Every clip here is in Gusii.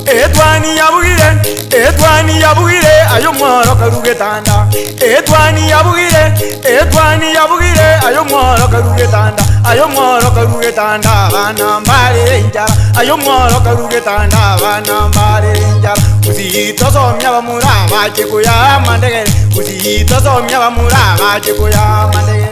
Etwani yabugire, etwani yabugire, aye omworo karue getanda. Etwani yabugire, etwani yabugire, aye omworo karue getanda. Aye omworo karue getanda, abana mbarere enchara. Aye omworo karue getanda, abana mbarere enchara. Gusii tosomia abamura bache koyaa amandegere, Gusii tosomia abamura bache koyaa amandegere.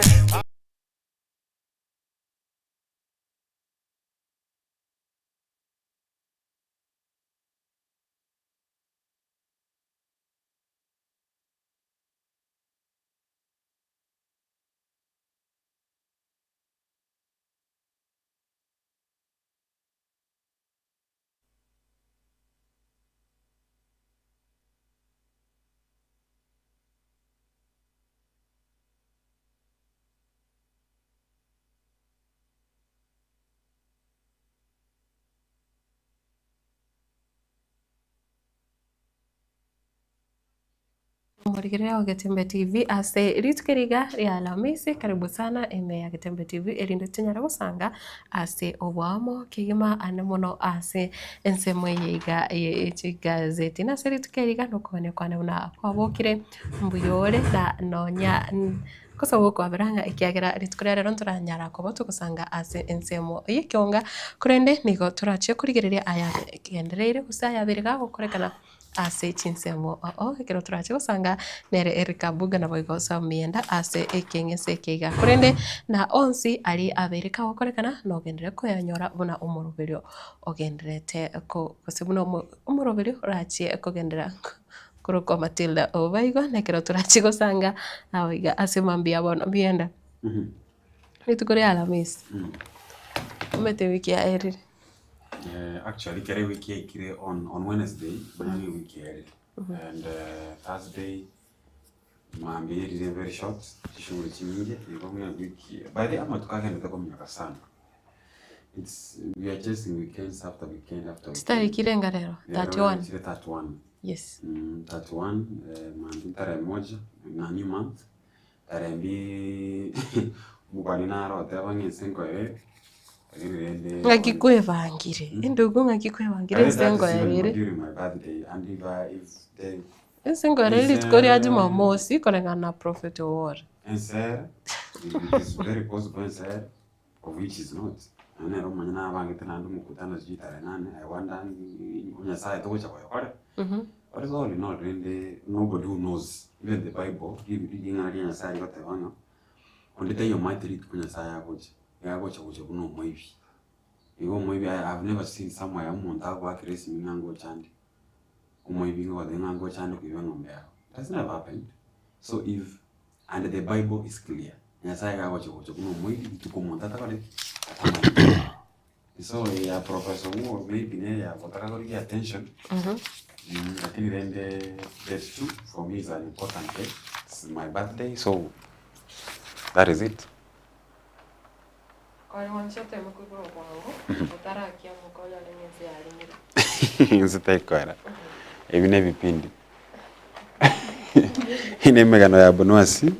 Omorigereria o Getembe TV ase rituko eri iga ria Alhamisi, karibu sana ime ya Getembe TV erinde tonyare gosanga ase oboamo kegima ande mono ase ensemo eye iga ye chigazeti. Nase rituko eri iga nokogania kwane buna kwabokire mbuya ore na nonya Gose gokwabera ng'a ekiagera rituko ria rero ntoranyara koba togosanga ase ensemo y'ekeonga, korende nigo torachie korigereria aya gendereire gose ayabeire gagokorekana ase chinsemo oo, ekero torache gosanga nere Eric Abuga naboigo Sam Mienda ase ekeng'ese eke iga. Korende na onsi aria abeire kagokorekana nogenderere koyanyora buna omoroberio ogendererete ko gose buna omoroberio orachie kogenderera. Korokwa Matilda obo igo nekero torache gosanga nabo iga ase mambia bono mbienda. Rituko ria Alhamisi, omanyete ewiki yaerire. Actually ekero ewiki yaikire on on Wednesday, bono nigo ewiki yaerire and Thursday mambia erire very short, chishughuli chinyinge igo buna ewiki by the way amatuko agendete kominyoka sana, it's we are chasing weekends after weekend after weekend. Chitariki irenga rero? 31. Chire 31. Yes. 31 mambia tarehe moja na new month tarehe mbili omokani naro oteba ng'a ense nkoere lakini rende Ng'aki kwebangire, endugu ng'aki kwebangire ense nkoere. during my birthday and if I, if the Ense nkoere rituko ria Jumamosi koreng'ana na Prophet Owuor. Ensere it is very possible ensere of which is not, nonya nere omonyene nabangete naende omokutano sijui tarehe nane, I wonder Nyasaye togocha koyokora. But all in all rende nobody who knows, even the bible, ring'ana ria Nyasaye rigoteba ng'a onde taiyo omanyete rituko Nyasaye agocha, iga agocha gocha buna omoibi. Igo omoibi I have never seen somewhere omonto agoakera esimi ng'a ngocha ande, omoibi ng'a ng'a ngocha ande koiba eng'ombe yago, it has never happened. So if And the bible is clear, Nyasaye iga agocha gocha buna omoiri rituko omonto atakore ki? Atamanyeti. So ya professor Owuor maybe nere yagotaka korigia attention, lakini rende date two for me is an important day, it's my birthday so that is it. Ense tekoera, ebi ne ebipindi, Eye ne emegano ya Abunwasi.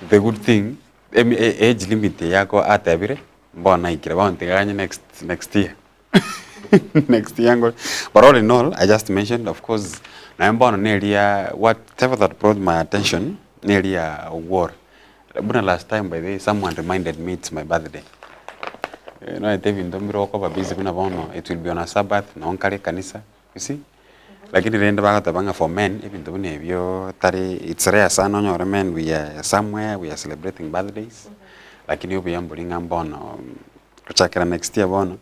The good thing, emi age limit eye ako atebire, mbono naikire bono tiga ganye next next year next year nkore but all in all, I just mentioned of course naye mbono neria whatever that brought my attention, neria owuor. Buna last time by the way someone reminded me it's my birthday. Noete ebinto mbire okoba busy buna bono it will be on a sabbath noo nkare ekanisa you see. Lakini rende bagoteba ng'a for men ebinto buna ebio tari it's rare sana onyore men we are somewhere we are celebrating birthdays lakini obuya mbori ng'a mbono gochakera next year bono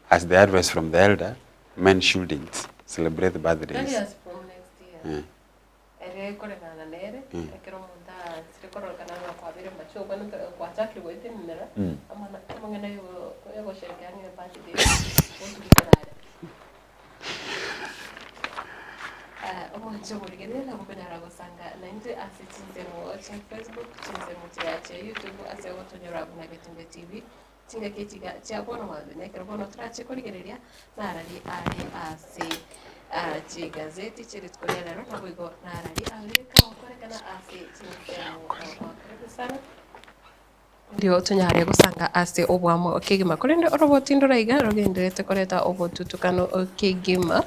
as the advice from the elder men shouldn't celebrate birthdays. Tari as from next year. Eh. Ere koreng'ana nere, ekero omonto aansire kororekana ng'a kwabeire mache okwanete gwachakire goetenenera, amana amang'ana yogo yogosherekea ng'a ebirthday, otugutera are. Omorigereria nabo okonyara gosanga naintwe ase chinsemo chia Facebook, chinsemo chiria chia YouTube ase ogotonyora buna Getembe TV, chingaki chiga chia bono mambia. Na ekero bono torache korigereria narari are ase chigazeti chia rituko ria rero, naboigo narari abeire kagokorekana ase chinsemo. Karibu sana. Erio tonyare gosanga ase oboamo kegima. Korende oroboti ndore iga rogendererete koreta obotutukano kegima,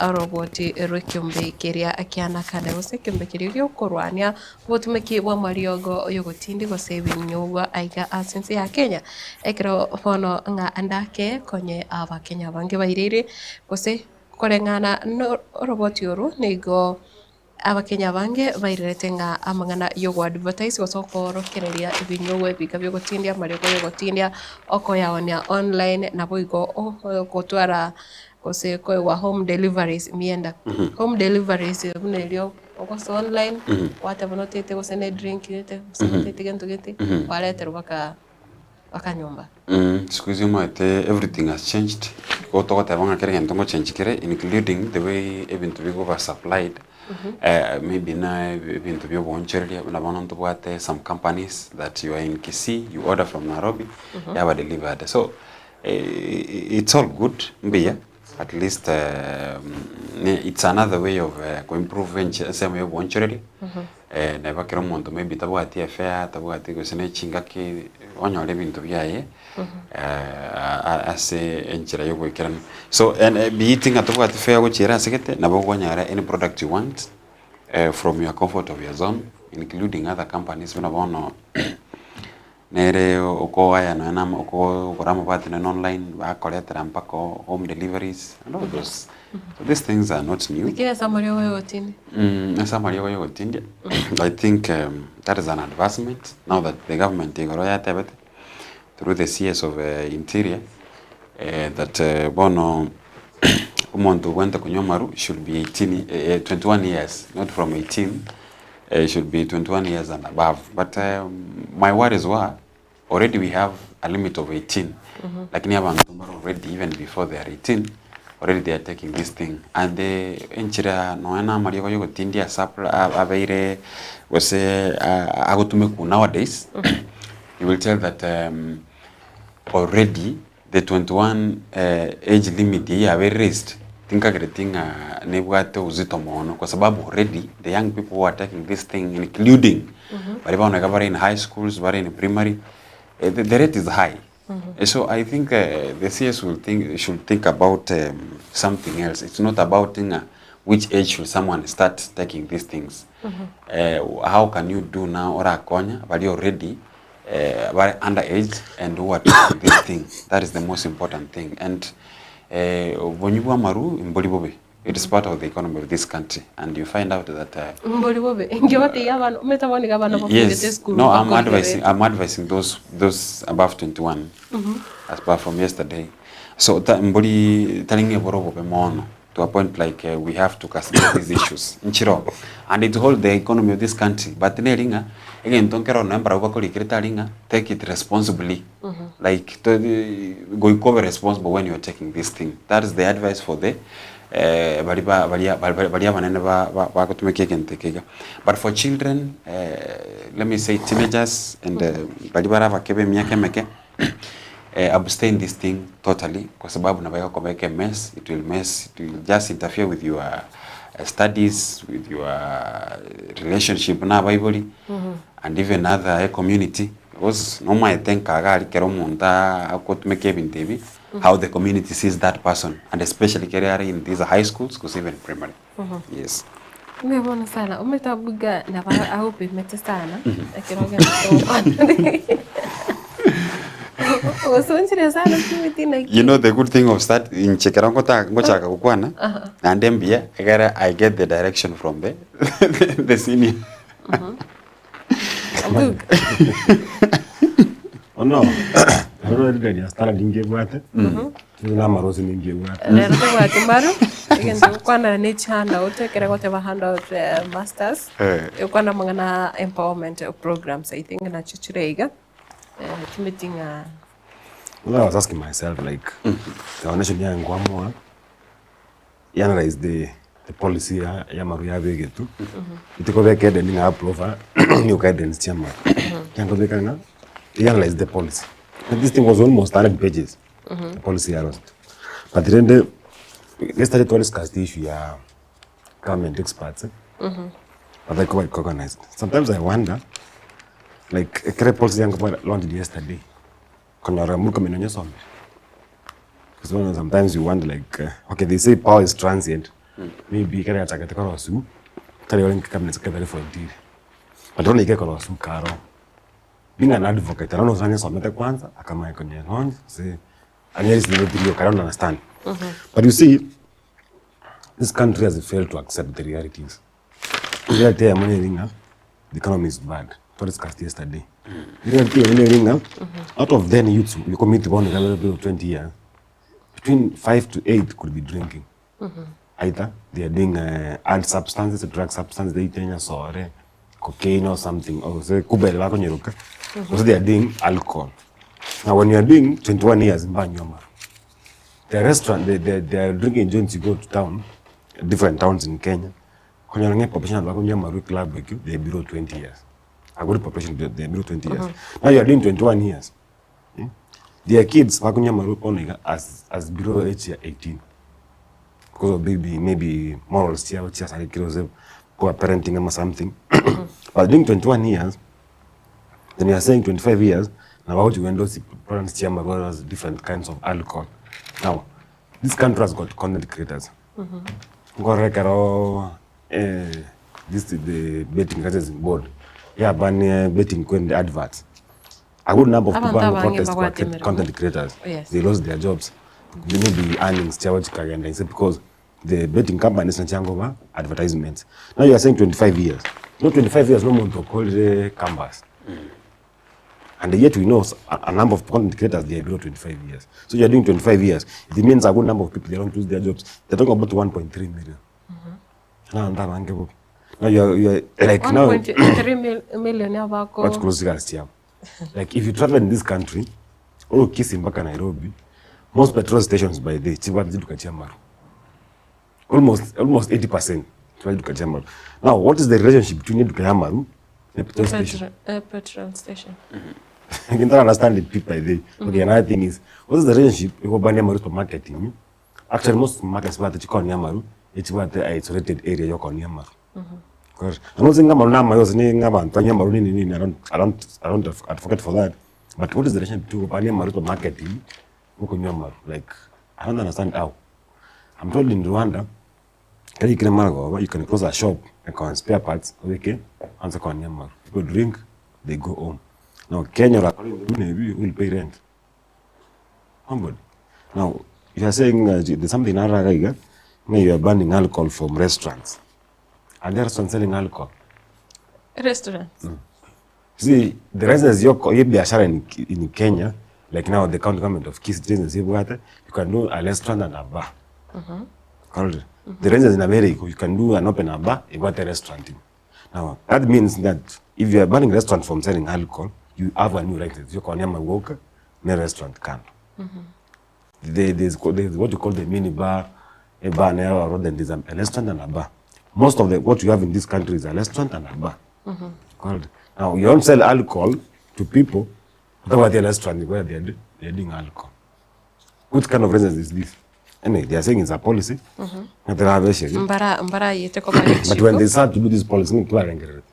oroboti rw'ekeombe keria kia Nakane, gose ekeombe keria gi'okorwania obotumeki bw'amariogo y'ogotindi gose ebinyugwa aiga ase ense ya Kenya. Ekero bono ng'a ndake konye abakenya abange baireire gose koreng'ana noroboti oro nigo. Abakenya abange bairerete ng'a amang'ana y'ogoadvertise gose okoorokereria ebinyugwa ebika bi'ogotindia amariogo y'ogotindia, okoyaonia online naboigo gotwara gose koegwa home deliveries mienda. Home deliveries buna erio ogosoa online, gwateba notagete gose ne edrink gete, gose notagete gento gete, kwareterwa mpaka mpaka nyomba. Siku hizi omanyete everything has changed, igo togoteba ng'a kera egento ngochengi kere including the way ebinto bigoba supplied, maybe na ebinto bia oboonchoreria buna bono ntobwate some companies that you are in Kisii you order from Nairobi yaba delivered. So it's all good mbuya at least it's another way of koimprove enche ensemo ya oboonchoreria. Neba kera omonto maybe tabwati efare, tabwati gose ne chingaki, onyore ebinto biaye ase enchera ya oboikeranu. So and be it ng'a tobwati fare gochiera ase gete, nabo okonyora any product you want from your comfort of your zone, including other companies buna bono. Nere okoaya nonya na okogora amabati nonya na online, bakoretera mpaka oo home deliveries and all those. So these things are not new. Lakini ase amariogo ya ogotindia. Ase amariogo ya ogotindia, I think that is an advancement now that the government igoro yatebete through the CS of interior that bono omonto obwenerete konywa amaru should be 18 21 years not from 18. Should be 21 years and above but my worries were already we have a limit of 18 lakini abanto mbare already even before they are 18 already they are taking this thing and enchera nonya na amariogo ya ogotindia ase abeire gose agotumekwa nowadays you will tell that already The 21 age limit eyio yabeire raised, tinkagereti ng'a nebwate uzito mono kwa sababu already the young people who are taking this thing including baria bono iga bare in high schools, bare in primary, the rate is high. So I think the CS will think, should think about something else. It's not about ng'a which age should someone start taking these things. How can you do now orakonya baria already bare under age and who are taking this thing that is the most important thing and obonywi bwa amaru mbori bobe it is part of the economy of this country and you find out that Mbori bobe, inki ogotegia abana, omanyete bono iga abana bafundete yes esukuru no I'm bakorire advising, I'm advising those, those above 21 as per from yesterday so ta, mbori tari ng'a ebore obobe mono to a point like we have to castigate these issues nchiro and it hold the economy of this country but neri ng'a egento nkero nonya mbarabwo bakorikerete aria ng'a take it responsibly like to goika obe responsible when you are taking this thing that is the advice for the baria ba baria baria abanene ba bagotumeka egento eke iga. But for children let me say teenagers and baria bare abake ba emiaka emeke. Abstain this thing totally kwa sababu nabo egokobeka emess, it will mess, it will just interfere with your studies, with your relationship na abaibori and even other ecommunity because nomaete nka iga aria kera omonto agotumeka ebinto ebi, how the community sees that person and especially kere are in these high schools gose even primary, yes. Mbuya mono sana, omanyete abuga nabo agopimete sana, ekero ogenda gokwana. Osonchire sana opimeti naki. You know the good thing of start inche ekero ngota ngochaka gokwana, naende mbuya egere I get the direction from the the senior. Abuga. Bono, ero erigari ya standard ninkebwate, na amarosi ninkebwate. Rero tobwati maru, egento ogokwana ne chihandout, ekere goteba handout masters, egokwana amang'ana empowerment programs I think nachio chire iga, timeti ng'a. Well, I was asking myself like, the foundation ya nkwamua, analyze the. the policy ya y'amaru yabegetwe, etikobeka eden ng'a approve new guidance chi'amaru. Ekiagera ng'a e analyze the policy. And this thing was almost 100 pages, the policy yarosete. But rende, yesterday twadiscussed issue ya government experts, batari koba recognized. Sometimes I wonder, like ekere policy yango bono launched yesterday, konyora Murkomen onyesomire? Because bono sometimes you wonder like, okay they say power is transient, maybe ekero yachagete korosiwa, tari orenge cabinet secretary for interior, but bono iga ekorosiwa karo, being an advocate, I don't know gose anyesomete kwanza akamanya konya launch gose I don't understand. But you see, this country has failed to accept the realities. Reality eyemo neri ng'a the economy is bad. Twa discussed yesterday. Reality eyemo neri ng'a out of then youths you commit bono iga below 20 years, between 5 to 8 could be drinking. Either they are doing hard substances, drug substances, they eating nyasore, cocaine or something, or gose kubere bakonyeroka, gose they are doing alcohol. Now when you are doing 21 years mbanywa amaru. The restaurant, the, the, the drinking joints you go to town, different towns in Kenya, konyora ng'a population abanto bakonywa amaru club ekio, they are below 20 years. A good population, they are below 20 years. Now you are doing 21 years. Hmm? Their kids bakunywa amaru bono iga as, as below age ya 18 because of maybe, maybe morals chiabo chiasarekire gose poor parenting ama something but during 21 years then you are saying 25 years na bagochi kogenda osi parents chia amaru as different kinds of alcohol now this country has got content creators nkorora ekero eh, this the betting licensing board yabanie betting kwende adverts A good number of people Abanto bango abange protest kwa mbabwate emeremo. content creators. Yes. They lost their jobs. Maybe earnings chiabo chikagenda inse because the betting companies nachangoba advertisements. Now you are saying 25 years. No 25 years no omonto okorire campus. And yet we know a, a number of content creators they are below 25 years. So you are doing 25 years. It means a good number of people they don't lose their jobs. They're talking about 1.3 million. Na abanto abange bobe. Now you are, you are like now 1.3 million abako watu close cigasi chiabo. Like if you travel in this country, ore Kisii mpaka Nairobi, most petrol stations by the chibwate chiduka chia amaru. Almost almost 80% chibwate chiduka chia amaru. Now what is the relationship between eduka ya amaru na petrol station? petrol, eh, petrol station. You can understand it by the Okay, another thing is what is the relationship ekobania amaru supermarket inye Actually most supermarkets chibwate chikoonia amaru, echibwate isolated area ya okoonia amaru. Correct. I'm not saying amaru na amayo gose ng'a abanto banywe amaru nini nini, I don't, I don't, I don't advocate for that, but what is the relationship between kobania amaru supermarket ime na okonywa amaru like I don't understand how. I'm told in Rwanda, ekero aikire marogoba you can close a shop ekonia spare parts obeke oanse koonia amaru. People drink, they go home. Now Kenya orakore ebinto buna ebi, who will pay rent? Nobody. Now, you are saying uh, there's something naraga iga, ng'a you are banning alcohol from restaurants. Are there restaurants selling alcohol? Restaurants. See, the residents yo ye biashara in, in Kenya, like now the county government of Kisii, residents ibwate, you can do a restaurant and a bar. Correct. The residents in America, you can do an open a bar, ibwate restaurant. Now, that means that if you are banning restaurant from selling alcohol, you have a new license. You can work ne restaurant kando. There, there's, there's what you call the mini bar, a bar narrow road, and there's a, a restaurant and a bar. Most of the what you have in this country is a restaurant and a bar. Called, now, you don't sell alcohol to people, but the restaurant where they're, they're doing alcohol. Which kind of reasons is this? Anyway, they are saying it's a policy. But they are very Mbara mbarayete koba But when richiko they start to do this policy, nkibarengererete.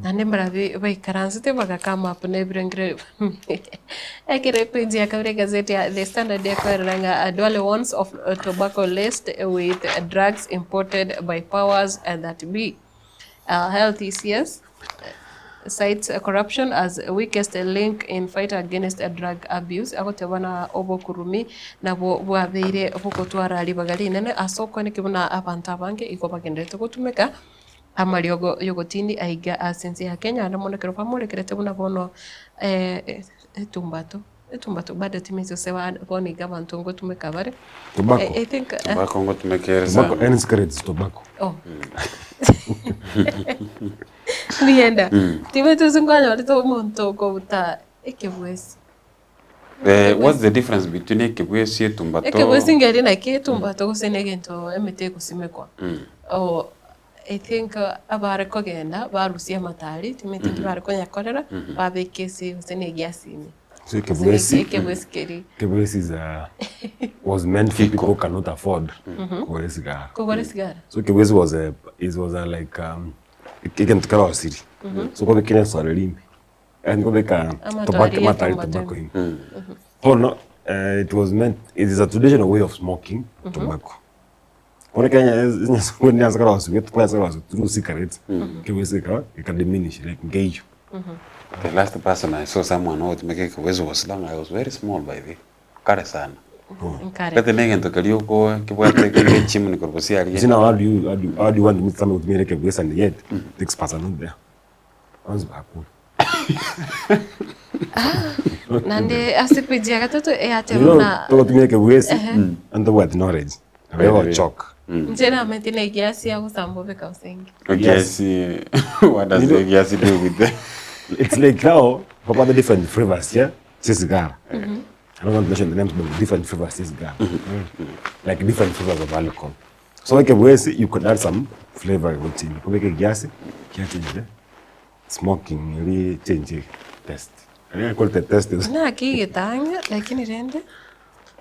Naende mbarabwo baikaransete bagakama up na ebirengero ekero epage ya kabere egazeti ya The Standard ekoerera ng'a Duale warns of tobacco laced with drugs imported by powers that be. Health CS cites corruption as weakest link in fight against drug abuse agoteba na obokurumi nabwo bwabeire bogotwara ribaga rinene ase okoeneki buna abanto abange igo bagendererete gotumeka Amariogo y'ogotindi aiga ase ense ya Kenya, naende mono ekero bamorekerete buna bono etumbato, etumbato bado timanyeti gose bono iga abanto ngotumeka bare. Tobacco. I think Tobacco ngotumeka ere Tobacco, sana. any cigarettes, tobacco. Oh. Rienda, timanyeti gose nkwanyorete omonto okobuta ekebwesi. The what's the difference between ekebwesi, etumbato? Ekebwesi ngeri naki etumbato gose na egento emete egosimekwa. Oh, I think abare kogenda barusia amatari, timanyeti inki bare konyakorera, babeka ase gose na egiasi ime. So Gose ekebwesi, ekebwesi keria. ekebwesi is a was meant for people who cannot afford kogora esigara. Kogora esigara. So ekebwesi was a is was a like egento kerosiri. So okobeka enyasore rime. Yaani kobeka Amatari tobacco amatari ya tobacco ime. Bono it was meant it is a traditional way of smoking tobacco. Bono Kenya ase korosiwa ase korosiwa through cigarettes kebwesi ekaba eka diminish like nkeiyo. The last person I saw someone ogotumeka ekebwesi was long I was very small by the way, kare sana. Nkare. Gete na egento keria oko kebwate kere chimney korwa gose aria. You see now how do you how do you, how do you want to meet someone otumire ekebwesi and yet the experts are not there. Bonsi bakure. Naende ase page ya gatato You eyateba know, buna togotumia ekebwesi and tobwati knowledge. Nabo egochoka. inche namanyete na egiasi agosamba obeka gose inki. Egiasi, what does You know- egiasi do with the It's like now, kwabwate different flavors yeah, chia esigara. I don't want to mention the names, but different flavors chia esigara. Like different flavors of alcohol. So ekebwesi, you could add some flavor gochia ime. Kobeka egiasi, giachenchire smoking eri echenche taste. Aria ekorete taste gose. Nakigete ang'e lakini rende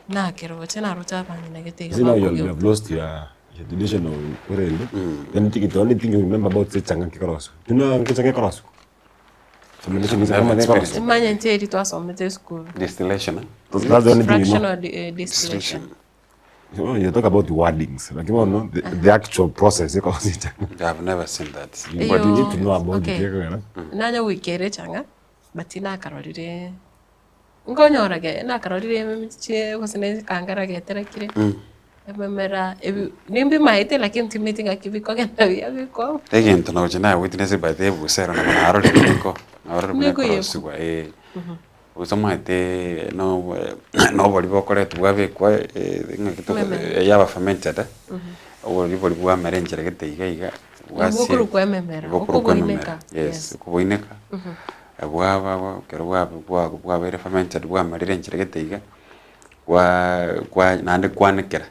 nakeroche naroche abang'ina gete You iga see now you have, you bakogeuka. have lost your, your traditional orende. Then the only thing you remember about changa kekoroswa. Do you know changa kekoroswa? Fermentation is Never kama experienced. kekoroswa. Manya inche eri twasomete esukuru. Distillation, eh? That's the only thing you know. Fractional distillation. Oh, you talk about the wordings. Like, you know, the actual process. You call it. I've never seen that. But you need to know about Okay. it. Yeah, Nanya goikera echang'a but nakarorire nkonyorage nakarorire emechie gose na ekangara geterekire ememera ebi nimbimaete lakini timanyeti ng'aki bikogenda buya bikoma. Egento nagochia naye witness by the ebusa ero nabo narorire riko, narorire buna Nigo yekwa. ekorosiwa eh. Gose omanyete no na obori bokoretwa bwabekwa ng'aki toko Ememera. yaba fermented, obori boria bwamera enchera gete iga iga, bwasie Bokorokwa ememera, bokorokwa okoboineka, ememera, yes, yes. okoboineka, bwaba bo ekero bwa bwa bwabeire fermented bwamerire enchera gete iga, bwa kwa naende kwanekera,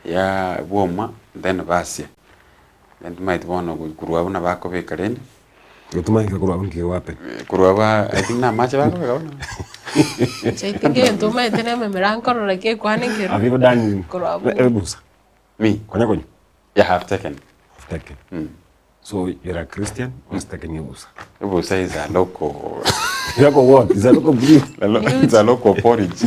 yaa bwoma then basia. Then tomaeti bono korwa abwo nabo akobeka rende. Otomanyete korwa abwo nki gegohappen. Korwa abwo I think na amache bakobeka bono. Inche I think egento omanyete na ememera nkorora kekwanekera Have you ever done korwa abwo. ebusa? Me? Konya konywa? Yeah, have taken. Have taken. So you're a Christian, who's taken ebusa? Ebusa is a local. Local what? Is a local brew? It's a local porridge.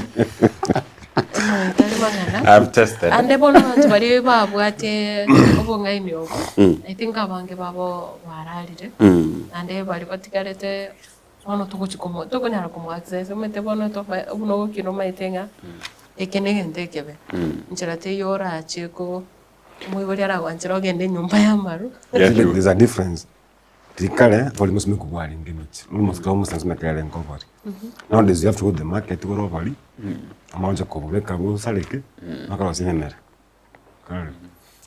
Tari mang'ana. I've tested. Ande bono abanto baria babwate obong'aini obo, I think abange babo bararire, naende baria batigarete bono togochi komo tokonyara komo access omanyete bono toma buna ogokina omanyete ng'a eke na egento ekebe. Nchera teiyo orache ko omoibori aragwanchera ogende enyomba ya amaru. Yeah, true. There's a difference. Rikare bori mosumeko bwarenge emechi. Almost kera omosacha mosumeko yarenge obori. Nowadays you have to go to the market ogore obori, omanye kobobeka bosareke, okorosia ememera. Korora.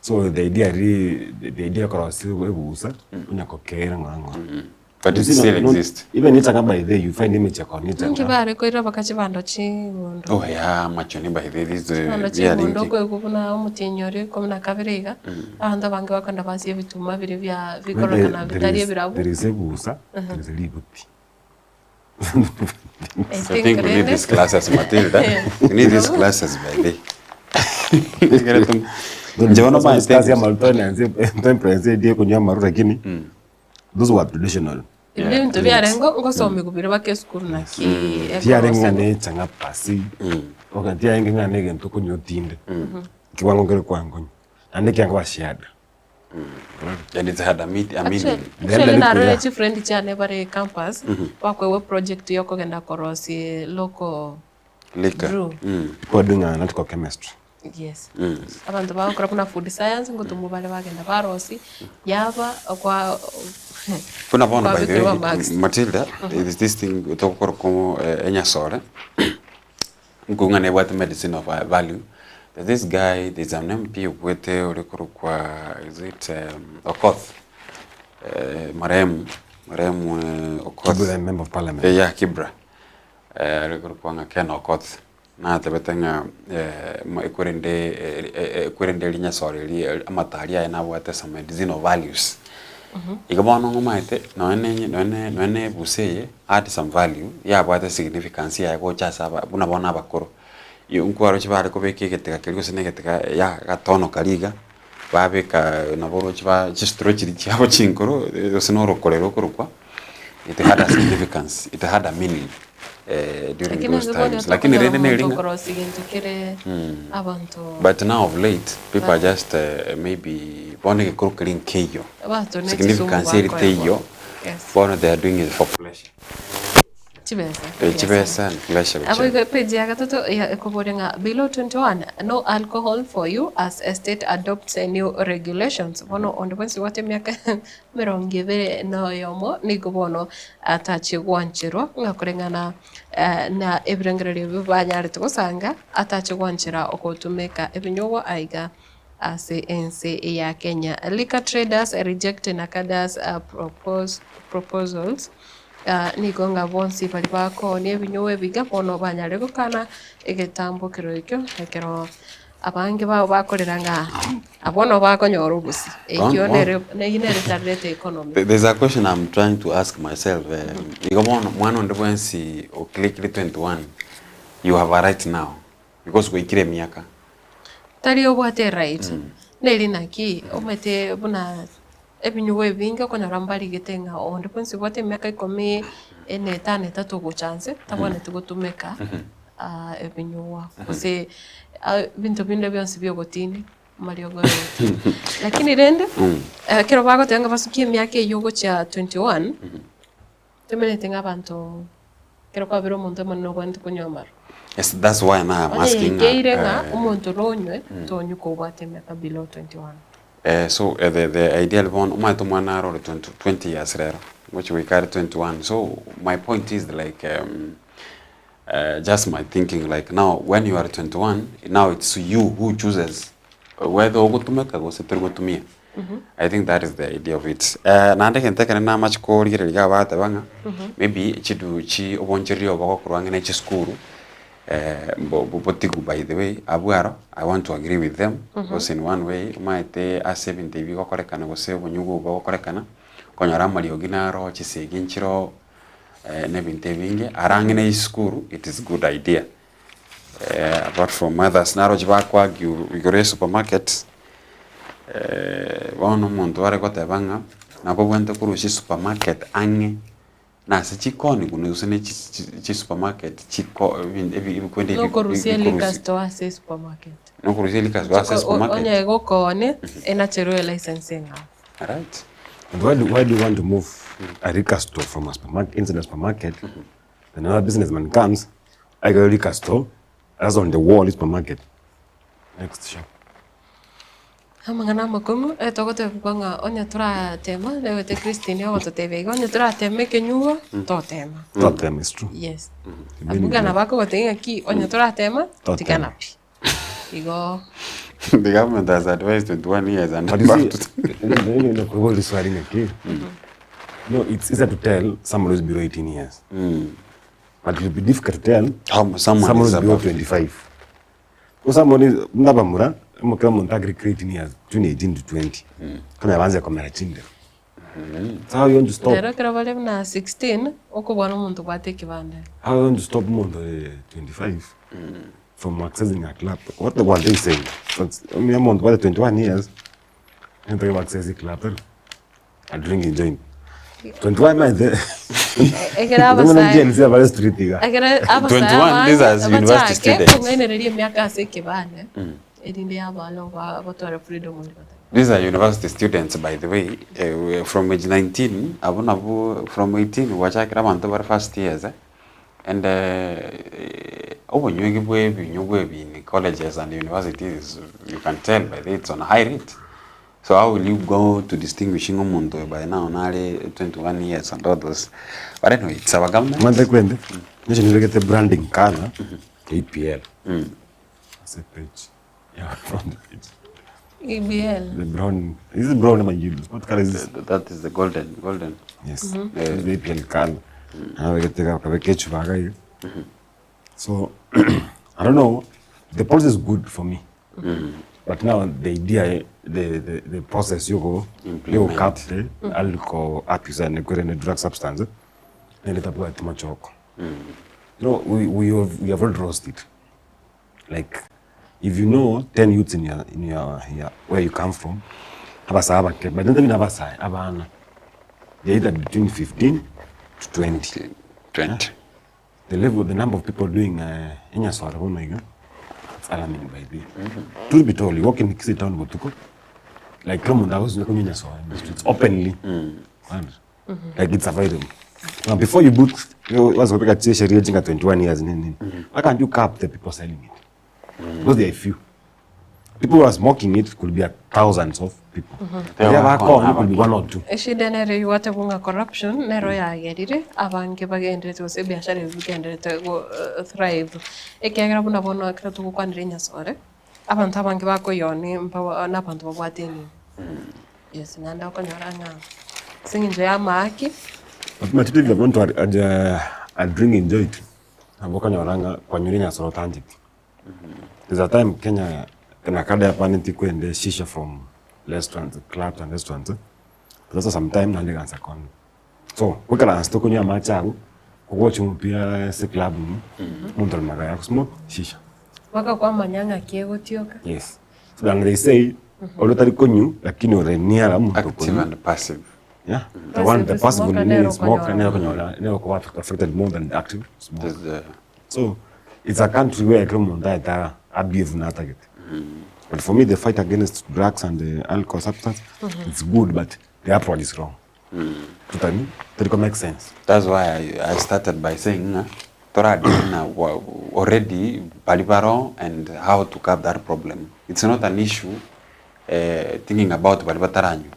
So the idea ri the idea okorosia ebusa, onya kokeira ng'ora ng'ora. But You it see, still no- exists. Even echang'a by the way, you find emechi ekona Ninki echang'a. bare koira baka chibando ching'ondo. Oh yeah, machoni by the this Chibando ching'ondo biaringi. okoigwa buna omotienyi oria ikomi na kabere iga, abanto abange bakogenda basia ebituma biria bia There bikorokana bitari is- ebirabu. There is ebusa, there is ributi. I I think think we need rende these classes, Matilda. We need these classes by the. Nje bono Kazi ya maete. maruto nanze ndiye kunywa maru lakini those were traditional. Ebi ebinto biarengo ngosomigwa bire baka esukuru naki Tiarenge ng'a ekorosigwa. ne echang'a pasi, oka tiarenge ng'a ne egento okonywa otinde. Kiwango nkere kwangonywa. Naende ekiango bashiada. And it had a meet a meaning. Actually, Then actually the narore yeah. chifriend chiane bare campus bakoegwa project ya okogenda korosia local Liquor. brew. People are doing analytical chemistry. Yes. Abanto bagokora buna food science ngotomwa bare bagenda barosi yaba okwa Buna bono by the kwabekerwa way, marks. Matilda, there is this thing togokora ko enyasore. Nkong'a nebwate medicine of value. There's this guy, there's an MP obwete ore korokwa is it Okoth. Marehemu, marehemu Okoth. Kibra member of parliament. Yeah, Kibra. Are korokwa ng'a Ken Okoth, natebete ng'a ekwerende ekwerende rinyasore eria amatari aye nabwate some medicinal values. Igo bono ng'omaete nonye ne nonye ne nonye ne ebusa eye add some value yabwate significance yaye gocha ase aba buna bono abakoro. Nkwaroche bare kobeka egetega keria gose na egetega ya agatono karia iga, babeka nabo oroche ba chisituro chiria chiabo chinkoro gose na orokore rokorokwa, it had a significance, it had a meaning during Lakini those ase bono times. Lakini tokonyora rende omonto neri ng'a okorosia gento kere abanto but now of late people are Ba- just maybe bono egekoro keria nkeiyo, Abanto ne chisumu significance eri bakoegwa. teiyo, Yes. bono they are doing it for pleasure. Chibesa. Eh, chibesa and pleasure Abo gochia. igo page ya gatato ya ekoboria ng'a below 21 no alcohol for you as a state adopts a new regulations. Bono onde bwensi obwate emiaka emerongo ebere na oyomo nigo bono atachie gwancherwa ng'a koreng'ana eh, na ebirengererio ebio banyarete gosanga atache gwanchera ogotumeka ebinyugwa aiga ase ense ya Kenya. Liquor traders reject NACADA's uh, propose, proposals Nigo ng'a bonsi baria bakoonia ebinyugwa ebiga bono banyare gokana egetambokero ekio, ekero abange babo bakorera ng'a abwo nabo bakonyora obosie. Ekio nere neyio nere etarete economy. There's a question I'm trying to ask myself igo bono mwana onde bwensi o clicked 21 you have a right now because gwaikire emiaka. Tari obwate eright, neri naki omanyete buna Ebinyugwa ebinge okonyora mbarigete ng'a onde bwensi obwate emiaka ikomi na etano etato gocha nse tabwenereti gotumeka ebinyugwa gose ebinto binde bionsi bia ogotini amariogo ya ogotini. Lakini rende ekero bagoteba ng'a basukie emiaka eywo gochia 21, tomenyete ng'a abanto ekero kwabire omonto omonene obwenerete konywa amarwa. Yes, that's why now I'm Onye asking ng'a yaikeire ng'a omonto nonywe, tonywa kobwate emiaka below 21. Eh, so eh, the, the ideal bono omanyete omwana are ore 20, 20 years rero ngochi goika are 21 so my point is like um, uh, just my thinking like now when you are 21 now it's you who chooses whether ogotumeka gose tori gotumia I think that is the idea of it. Eh, naende egento ekere namache korigereria iga bateba ng'a maybe chidu chi obonchereria obo bogokorwa ang'e ne chisukuru Botigu by the way, abwo aro I want to agree with them because in one way omanyete ase ebinto ebi bigokorekana gose obonyugu obo bogokorekana, okonyora amariogi naro, chisegi nchiroo na ebinto ebinge, aro ang'e na esukuru it is good idea apart from others naroche bako argue igoro ya esupermarket, bono omonto are goteba ng'a nabo obwenerete korusia esupermarket ang'e. Nase chikoni buna gose ne chisupermarket chiko ebikwenda ebi Nokorusia liquor store ase esupermarket. Nokorusia liquor store ase esupermarket. Onye gokooni enacherwe elicence eng'ao. Alright. And why do, why do you want to move a liquor store from a supermarket, inside a supermarket, then another businessman comes, I got a liquor store, that's on the wall, supermarket. Next shop. Amang'ana amakong'u, togotebigwa ng'a onye toratema, naigwete Christine ogototebia iga, onye toratema ekenyugwa, totema. Totema, it's true. Yes. Many Abwo ng'a people. nabo akogotebia ng'aki, onye toratema, Totema. tigana pi. Igo. The government has advised 21 years and But you above see, to nakuuliza swali ng'aki, no, it's easier to tell someone who's below 18 years. But it will be difficult to tell How someone someone is who's below above. 25. Because someone is, buna abamura, kera omonto agere 18 years, between 18 to 20, konya banze komera chindero. So how you want to stop? Rero ekero bare buna 16, okobua na omonto obwate ekebanda. How you want to stop omonto ore 25 from accessing a club? What the what they saying? But omonto obwate 21 years, nigo atagete access club tari? A drinking joint. 21 maete. Ekero abasae Gen Z abare street iga. ekero abasae 21, these are abange university bachake students. kong'ainereria emiaka ase ekebande, erinde abana batware freedom onde batari. These are university students by the way, eh, from age 19, abwo nabwo from 18 gwachakera abanto bare first years eh, and eh, obonywegi bwa ebinyugwa ebi in colleges and universities you can tell by the way it's on a high rate. So how will you go to distinguishing omonto oyo by now nare 21 years and all those but anyway it's our government. Omanyete kwende, inche nibegete branding color KPL ase page ya front page. EBL. The brown, is it brown ama yellow? What color is this? That is the golden, golden. Yes. The APL color. Nabegete kabeke echuba iga iga. So I don't know, the policy is good for me but now the idea the, the, the process yogo Implement. yogo cap the alcohol abuse and the drug substance nere tabwati machoko. You know, we have already lost it. Like if you know 10 youths in your, in your, your where you come from, abasae abake, but not even abasae, abana, they're either between 15 to 20. 20. The level, the number of people doing enyaswara bono iga, it's alarming by the Truth be told, you walk in Kisii town botuko, like kila omonto agosuka konywa enyaswara in the streets openly. And, Like it's available. Now before you boot, wazopeka tie sheria jinga 21 years nini nini. Why can't you cap the people selling it? Because they are few. People who are smoking it could be a thousands of people. They They are are gone, could be one or two. Eshida nere iwate bunga corruption nero yagerire abange bagenderete gose ebiashara ebi bigenderete go thrive ekiagera buna bono ekero togokwanera enyasore abanto abange bakoyoni mba na abanto babwate enibo. Yes, naende okonyora ng'a ase eng'encho ya amaaki. But matiti if you want to a drink enjoy it. Nabo okonyora ng'a kwanyure enyasore otancheti. There's a time Kenya na kada yapaneti kwende shisha from restaurants, clubs and restaurants. But also sometime nande gansa kondo. So, goikaransa tokonywa amache agwo, kogocha omopira ase club ime, omonto ore magega yako smoke shisha. Mpaka kwamanya ng'aki egotioka. Yes. So then they say, ore otari konywa lakini ore near omonto Active okonywa. and passive. Yeah. The one, the Passive passive smoker nini nero smoker okonyora. nero okonyora, nero okoba affected more than the active smoker. There's the So, it's a country where kera omonto aete abehave buna atagete. But for me, the fight against drugs and the alcohol substance, it's good, but the approach is wrong. Totally, totally make sense. That's why I started by saying ng'a toradeal na wa- already bari baro and how to curb that problem. It's not an issue eh, thinking about bari bataranywa.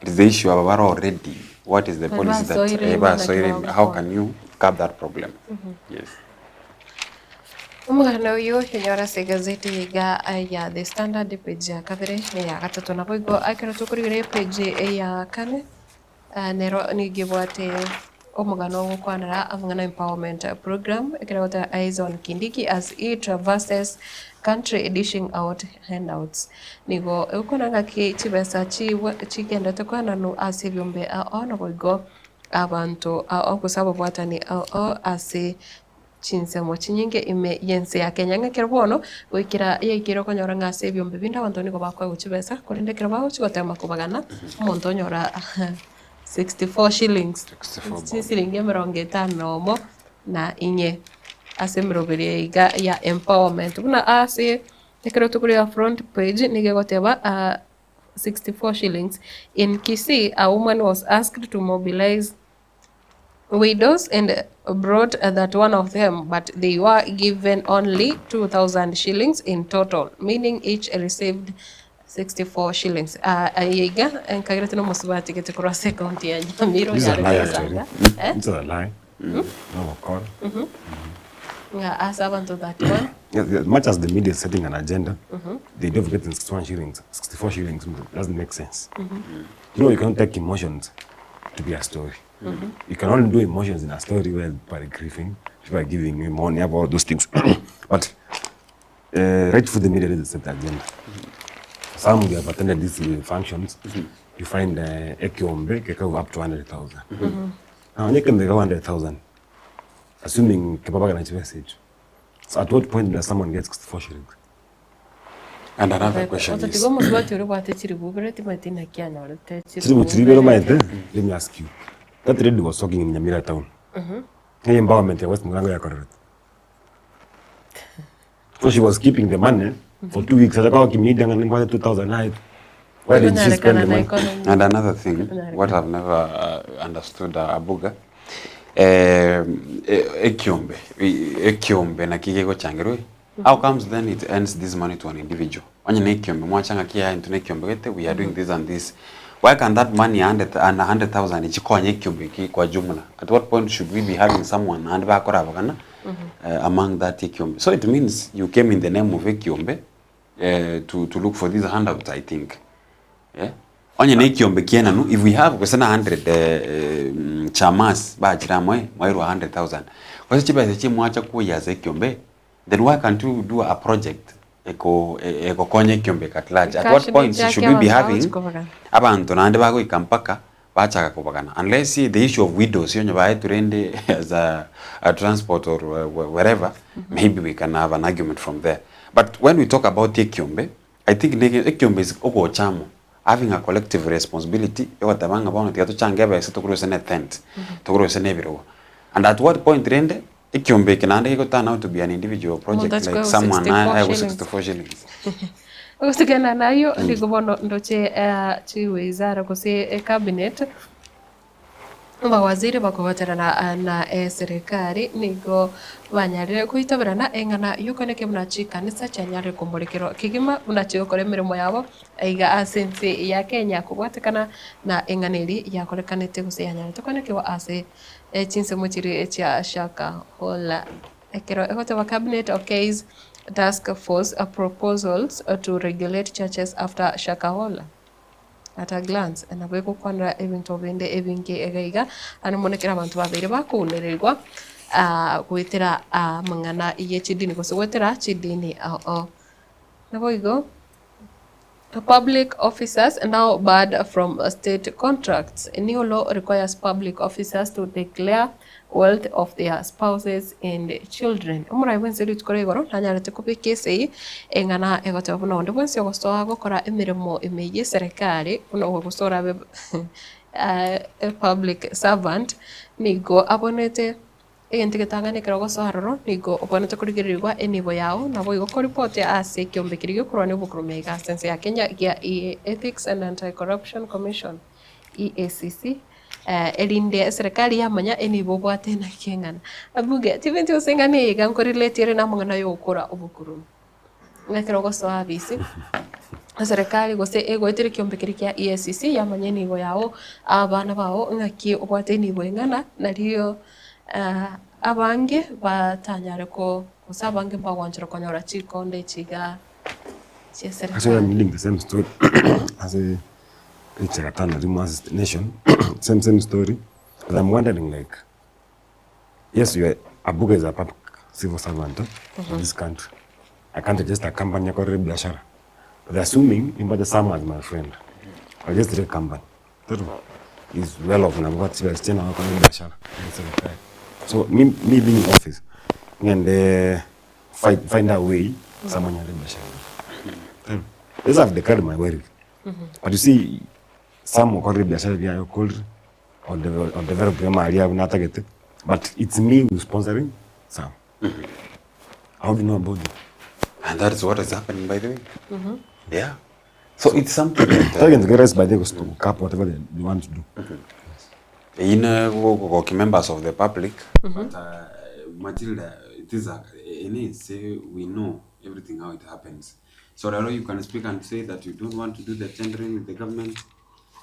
It is the issue aba baro already. What is the Bari policy that basoire eh, ime basoire naki ime, how bagokora. can you curb that problem? Yes. Omogano oyio onyore ase egazeti iga ya The Standard epage ya kabere na eya gatato. Naboigo ekero tokorigereria epage eya kane nero nigo ebwate omogano ogokwanera amang'ana empowerment program ekero egoteba Eyes on Kindiki as he traverses country dishing out handouts. Nigo egokwana ng'aki chibesa chigenderete koenanwa ase ebiombe ao naboigo abanto ao gose ababwatani ao ase Chinsemo chinyinge ime y'ense ya Kenya. Ng'a ekero bono goikera yaikire okonyora ng'a ase ebiombe binde abanto nigo bakoegwa chibesa, korende ekero bagochia gotema kobagana, omonto onyora 64 shillings, 64 bob. chisiringi emerongo etano na omo na inye ase emeroberi eye iga ya empowerment. Buna ase ekero tokoreba front page nigo egoteba 64 shillings, in Kisii a woman was asked to mobilize widows and brought that one of them, but they were given only 2,000 shillings in total, meaning each received 64 shillings. Ah, aye iga nkagerete nomosubati gete korwa ase ekaunti ya Nyamira This is a onyare lie actually. gosanga eh? This is a lie. No God. Ng'a ase abanto 31 Yes, as much as the media is setting an agenda, they don't get 61 shillings, 64 shillings doesn't make sense. You know, you can't take emotions to be a story. You can only do emotions in a story where people are grieving, people are giving you money, about those things. But right for the media is set the agenda. Some who have attended these functions, you find ekiombe kekau up to 100,000. Now, onye kembe ka 100,000, assuming kebaba kana chibesa echo. So at what point does someone get 64 shillings? And another question is Otatiga omosubati oria obwate chiribu ibere timanyeti naki anyorete Chiribu chiri ibere omanyete, let me ask you. That lady was talking in Nyamira town. Ng'a empowerment ya West Mugirango yakorerete. So she was keeping the money for 2 weeks. Acha kwa kimedia ng'a nimbwate 2000 naye. Why did she spend Konyarekana the na money? economy. And another thing, what I've never understood, Abuga, ekiombe, ekiombe naki gegochangerwe. How comes then it earns this money to an individual? Onye na ekiombe, mwachanga kia into ekiombe gete, we are doing this and this. Why can that money 100 and 100,000 ichikonye ekiombe ki kwa jumla? At what point should we be having someone and bakora bagana among that ekiombe? So it means you came in the name of ekiombe to look for these handouts, I think. Yeah? Onye na ekiombe kienanu, if we have gose na 100 chamas bachire amo eh, mwairwe 100,000, gose chibesa echi mwacha koyia ase ekiombe, then why can't you do a project eko egokonya ekiombe eke at large? At what Cash ni point chake should we be abanto having bagochi kobagana. abanto naende bagoika mpaka bachaka kobagana unless the issue of widows onye baetwe rende as a, a transport or wherever maybe we can have an argument from there but when we talk about ekiombe I think nege ekiombe is ogocha amo having a collective responsibility yogoteba ng'a bono tiga tochange ebesa togore gose ne tent togore gose ne ebirogo and at what point rende ekiombe eke naende gego turn out to be an individual Omonto project achi like koegwa someone 64 aegwe shillings. 64 shillings. Gosigana nayio nigo bono ndoche chiwizara gose ecabinet, abawaziri bakobaterana na eserekari nigo banyarire goitaberana eng'ana y'okoeneka buna chikanisa chianyarire komorekerwa kegima buna chigokora emeremo yabo aiga ase ense ya Kenya kobwatekana na eng'ana eria yakorekanete gose yanyarete koenekewa ase chinsemo chiria chia Shakahola. Ekero egoteba Cabinet okays task force proposals to regulate churches after Shakahola. At a glance, nabo egokwanera ebinto binde ebinge iga iga, ande mono ekero abanto babeire bakounererigwa goetera amang'ana ye chidini gose goetera chidini ao ao. Naboigo. Public officers now barred from state contracts. New law requires public officers to declare wealth of their spouses and children. Omorai bwensi rituko ria igoro nanyarete kobeka esegi eng'ana egoteba buna onde bwensi ogosoa gokora emeremo ime ye eserekari buna gose orabe a public servant nigo abonete Egento egetang'ani ekero ogosoa aroro, nigo obwenerete korigererigwa enibo yao, naboigo koripoti ase ekiombe keria gekorwania obokoromia iga ase ense ya Kenya gia Ethics and Anti-Corruption Commission, EACC, erinde eserekari yamanya enibo obwate naki eng'ana. Abuge, tibinti gose eng'ana eye iga nkorelate ere namang'ana yogokora obokoromia. Ng'a ekero ogosoa abisi, eserekari gose egoetera ekiombe keria kia EACC yamanya enibo yago, abana bago ng'aki obwate enibo eng'ana, nario abange batanyare ko gose abange mbagwanchera konyora chikonde echi igaa chia Actually, I'm eserekari. reading the same story as a picture Tana Rimo as nation, same same story. But I'm wondering like, yes, you are Abuga is a public civil servant in this country. I can't just a company yakorere biashara. But assuming nimbache Sam as my friend, I just a company. Tero is well off na bwati chibesa na bakora biashara. So me, me being in office, ngende find, find a way someone nyare biashara. Yes, I've declared my wealth. But you see, Sam okorire biashara biaye okorire o develop amari abwo natagete but it's me who sponsoring Sam. How do you know about it? And that is what is happening by the way. Yeah. So it's something that Tell them to get rest by the to cap whatever they, they want to do. in uh, members of the public. But uh, Matilda, it is a, in it, say we know everything how it happens. So Raro, you can speak and say that you don't want to do the tendering with the government.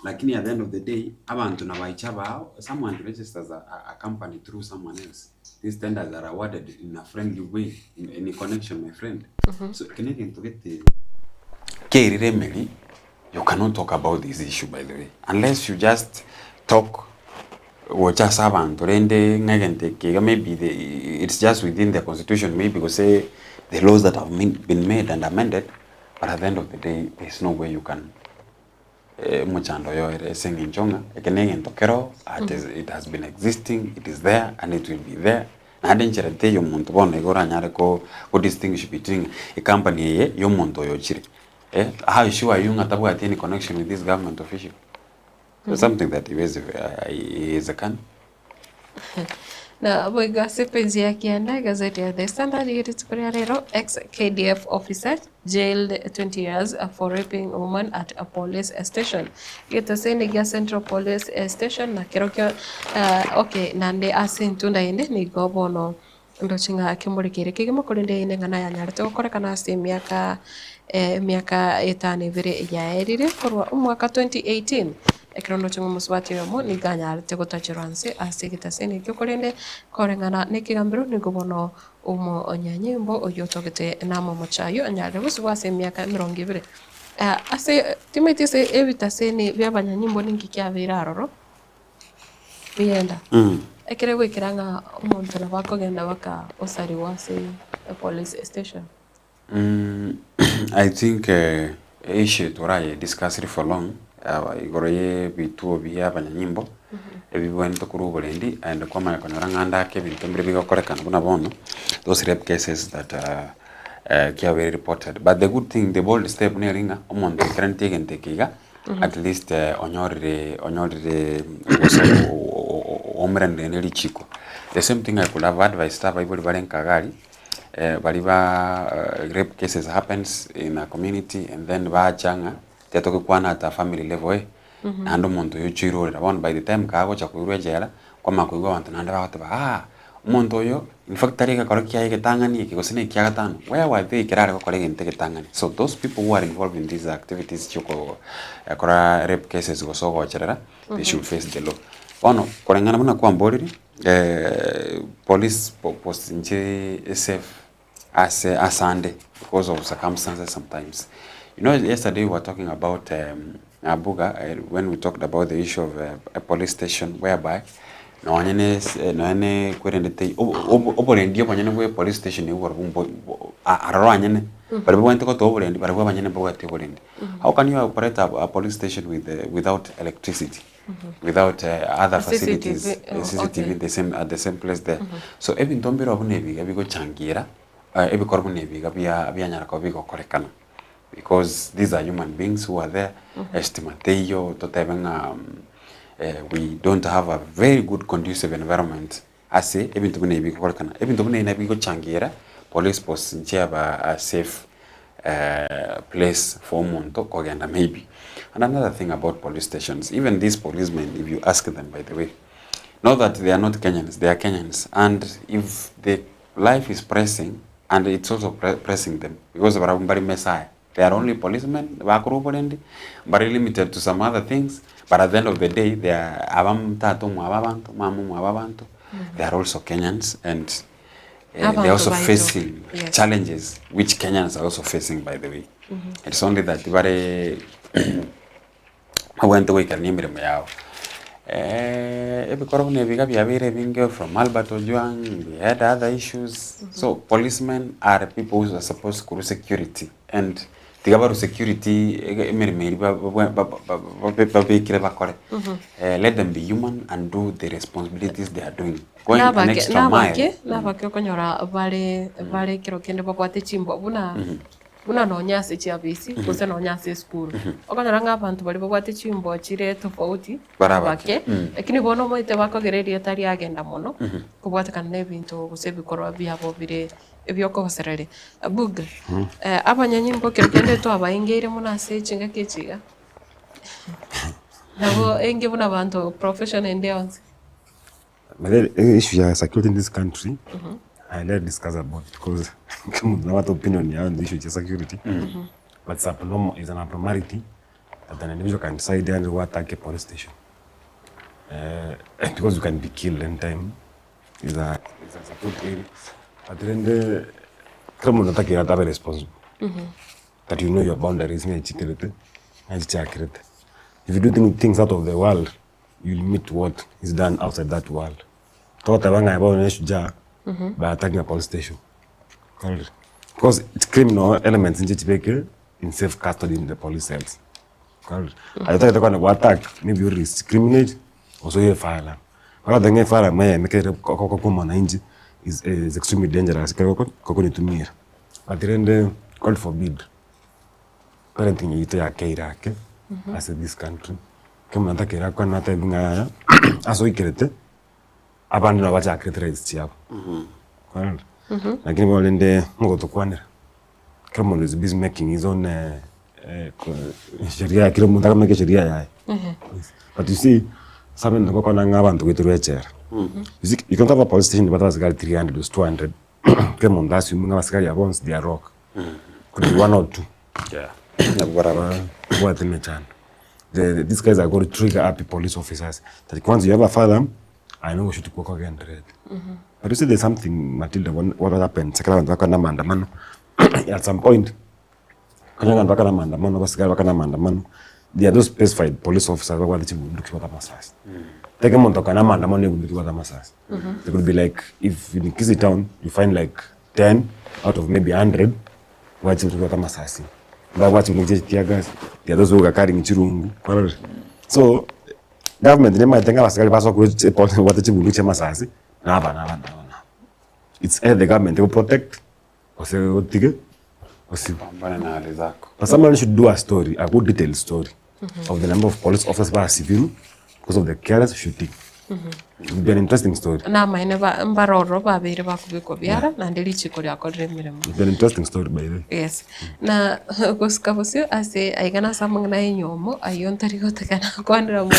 Lakini at the end of the day, abantu na baicha bao, someone registers a, a, a company through someone else. These tenders are awarded in a friendly way, in any connection, my friend. So Canadian to get the Kerire Meli, you cannot talk about this issue by the way, unless you just talk gocha ase abanto rende ng'egento eke iga maybe the, it's just within the constitution maybe gose the laws that have been, been made and amended but at the end of the day there's no way you can eh, omochando oyo ere ase eng'encho ng'a eke na egento kero at is, it has been existing it is there and it will be there naende enchera teiyo omonto bono iga oranyare ko ko distinguish between ecompany eye ya omonto oyo ochire eh, how sure are you ng'a tabwati any connection with this government official so something that iwezi haiwezekani. Na boigo ase page ya kianda egazeti ya The Standard ye rituko ria rero ex KDF officer jailed 20 years for raping a woman at a police station getoseni gia Central Police Station na kerokio uh, okay nande ase entunda ende nigo bono Ndoche ng'a kemorikeire kegima, korende eye neng'ana yanyarete gokorekana ase emiaka emiaka etano ebere yaerire korwa omwaka 2018, ekero ndoche ng'a omosubati oyomo nigo anyarete gotacherwa nse ase egetaseni ekio, korende koreng'ana na ekegambero nigo bono omonyanyimbo oyio otogete na amamocho ayio anyarire gosibwa ase emiaka emerongo ebere. Ase timanyeti ase ebitaseni bia abanyanyimbo ninki kiabeire aroro, bigenda. Ekere goikera ng'a omonto nabo akogenda mpaka osariwa ase epolice station. I think issue toraye discuss for long igoro ye ebituo bia abanyanyimbo ebibwenerete korwa oborendi and kwamanya konyora ng'a ande ake ebinto mbire bigokorekana buna bono those rape cases that kiabeire reported but the good thing the bold step nere ng'a omonto oikeraneti egento eke iga at least onyorire onyorire gose oumeranire ne richiko. The same thing I could have advised abaibori bare nka iga aria. Baria ba rape cases happens in a community and then bacha ng'a tiga togekwana at a family level eh, naende omonto oyo ochoire orera bono by the time kagocha koirwa echela, kwamanya koigwa abanto naende bagoteba aa omonto oyo in fact tari egekoro kiaye egetang'ani eke gose na ekia gatano, where were they ekero are gokora egento egetang'ani. So those people who are involved in these activities chia oko kora rape cases gose ogocherera, they should face the law. Bono koreng'ana buna kwamboririe. Police post inche esafe ase asande because of circumstances sometimes. You know yesterday we were talking about Abuga when we talked about the issue of a police station whereby nonye na ase nonye na ekwerende teiyo obo oborendi obonyene bwa epolice station nigo borobwo mbo aroro anyene baria babwenerete gotoa oborendi barabwo abanyene mbabwati oborendi. How can you operate a police station with without electricity? without other facilities, CCTV, oh, CCTV okay. the same, at the same place there. So ebinto mbirobio buna ebi iga bigochangira ebikorwa buna ebi iga bia bianyara koba bigokorekana because these are human beings who are there, estima teiyo totebe ng'a we don't have a very good conducive environment ase ebinto buna ebi bigokorekana. Ebinto buna ebi nabio bigochangira police post nchiaba a safe place for omonto kogenda maybe. And another thing about police stations, even these policemen if you ask them by the way, not that they are not Kenyans, they are Kenyans and if the life is pressing and it's also pressing them because barabwo mbare messiah, they are only policemen bakorwa oborendi, mbare limited to some other things but at the end of the day they are aba tata omwabo abanto, mama omwabo abanto, they are also Kenyans and they are Abanto also baito. facing Yes. challenges which Kenyans are also facing by the way. It's only that bare babwenerete goikerania emeremo yabo. Ebikorwa buna ebi iga biabeire ebinge from Albert Ojwang, we had other issues. So policemen are people who are supposed korwa security and tiga barwe security ege emeremo eria ba- babwe- ba- ba- ba- babekire bakore. Let them be human and do the responsibilities they are doing. Going an Nabake extra mile. nabake nabake okonyora bare bare ekero kende babwate chimbwa buna buna nonya ase chiafisi gose nonya ase esukuru. Okonyora ng'a abanto baria babwate chimbwa chire tofauti Bare abake. abake, lakini bono omanyete bakogera erieta riagenda mono kobwatekana na ebinto gose ebikorwa biabo bire ebiokogosereria. Buga, abanyanyimbo ekero kende twabaengeire mono ase chingaki echi iga, nabo enge buna abanto profession ende yonsi. By the way, issue ya security in this country, I never discuss about it because kila mtu anapata opinion ya on the issue ya security. But it's abnormal, it's an abnormality that an individual can decide and go attack a police station. Because you can be killed anytime. It's a, it's a security area. But then the kila mtu anataka abe responsible. That you know your boundaries ng'a echikerete, ng'a echichakerete. If you do things out of the world, you'll meet what is done outside that world. Togoteba ng'a bono ne shujaa by attacking a police station. Korire. Because it's criminal elements inche chibekire in safe custody in the police cells. Korire. Aye otagete kogenda go attack maybe you discriminate gose oye firearm. Ogoteba ng'a efirearm eyemo ekere okoboko kwa omwananchi is is extremely dangerous ekero oko okonyetumia. But rende God forbid parenting yaito yakeire ake ase this country. Ekero omonto akere akwane atebi ng'a yaya ase oikerete abande nabo bachakerete rights chiabo. Kwarora? Lakini bono rende mogotokwanera, kera omonto is busy making his own sheria kera omonto akamake esheria yaye. But you see, ase abande ngokwana ng'a abanto goeterwa echela. You see, you can't have a police station ebwate abasigari 300 gose 200, kera omonto assume ng'a abasigari aba bonsi they are rogue. Could be one or two. Yeah. Nabo barabake. Babwate emechando. The, these guys are going to trigger up police officers that once you have a firearm, aye nogoshuti kwakogendererete. But you see there's something Matilda, what, what happened, ekero abanto bakora maandamano, at some point, Okonyora abanto bakare amaandamano, abasigari bakare amaandamano, they are those specified police officers babwate chibunduki babwate amasasi. Tari omonto okare amaandamano na ebunduki ebwate amasasi. It could be like if in Kisii town you find like 10 out of maybe 100 babwate chibunduki babwate amasasi. Babwate chibunduki chia chitear gas, there are those who are carrying chirungu, kwarorire? So government nemanyete ng'a abasigari basoa korwa babwate chibunduki chia amasasi na aba na aba na aba na aba. It's either the government ego protect gose otige osibwe. Pambana na hali zako. But somebody should do a story, a good detailed story of the number of police officers basibirwe because of the careless shooting. It would be an interesting story. Namaene ba mbaroro babeire bakobekwa biara naende richiko riakorire emeremo. It would be an interesting story by the way. Yes. Na gosika bosio ase aiga nase amang'ana ya enyomo ayio ntari gotakana kwanera mono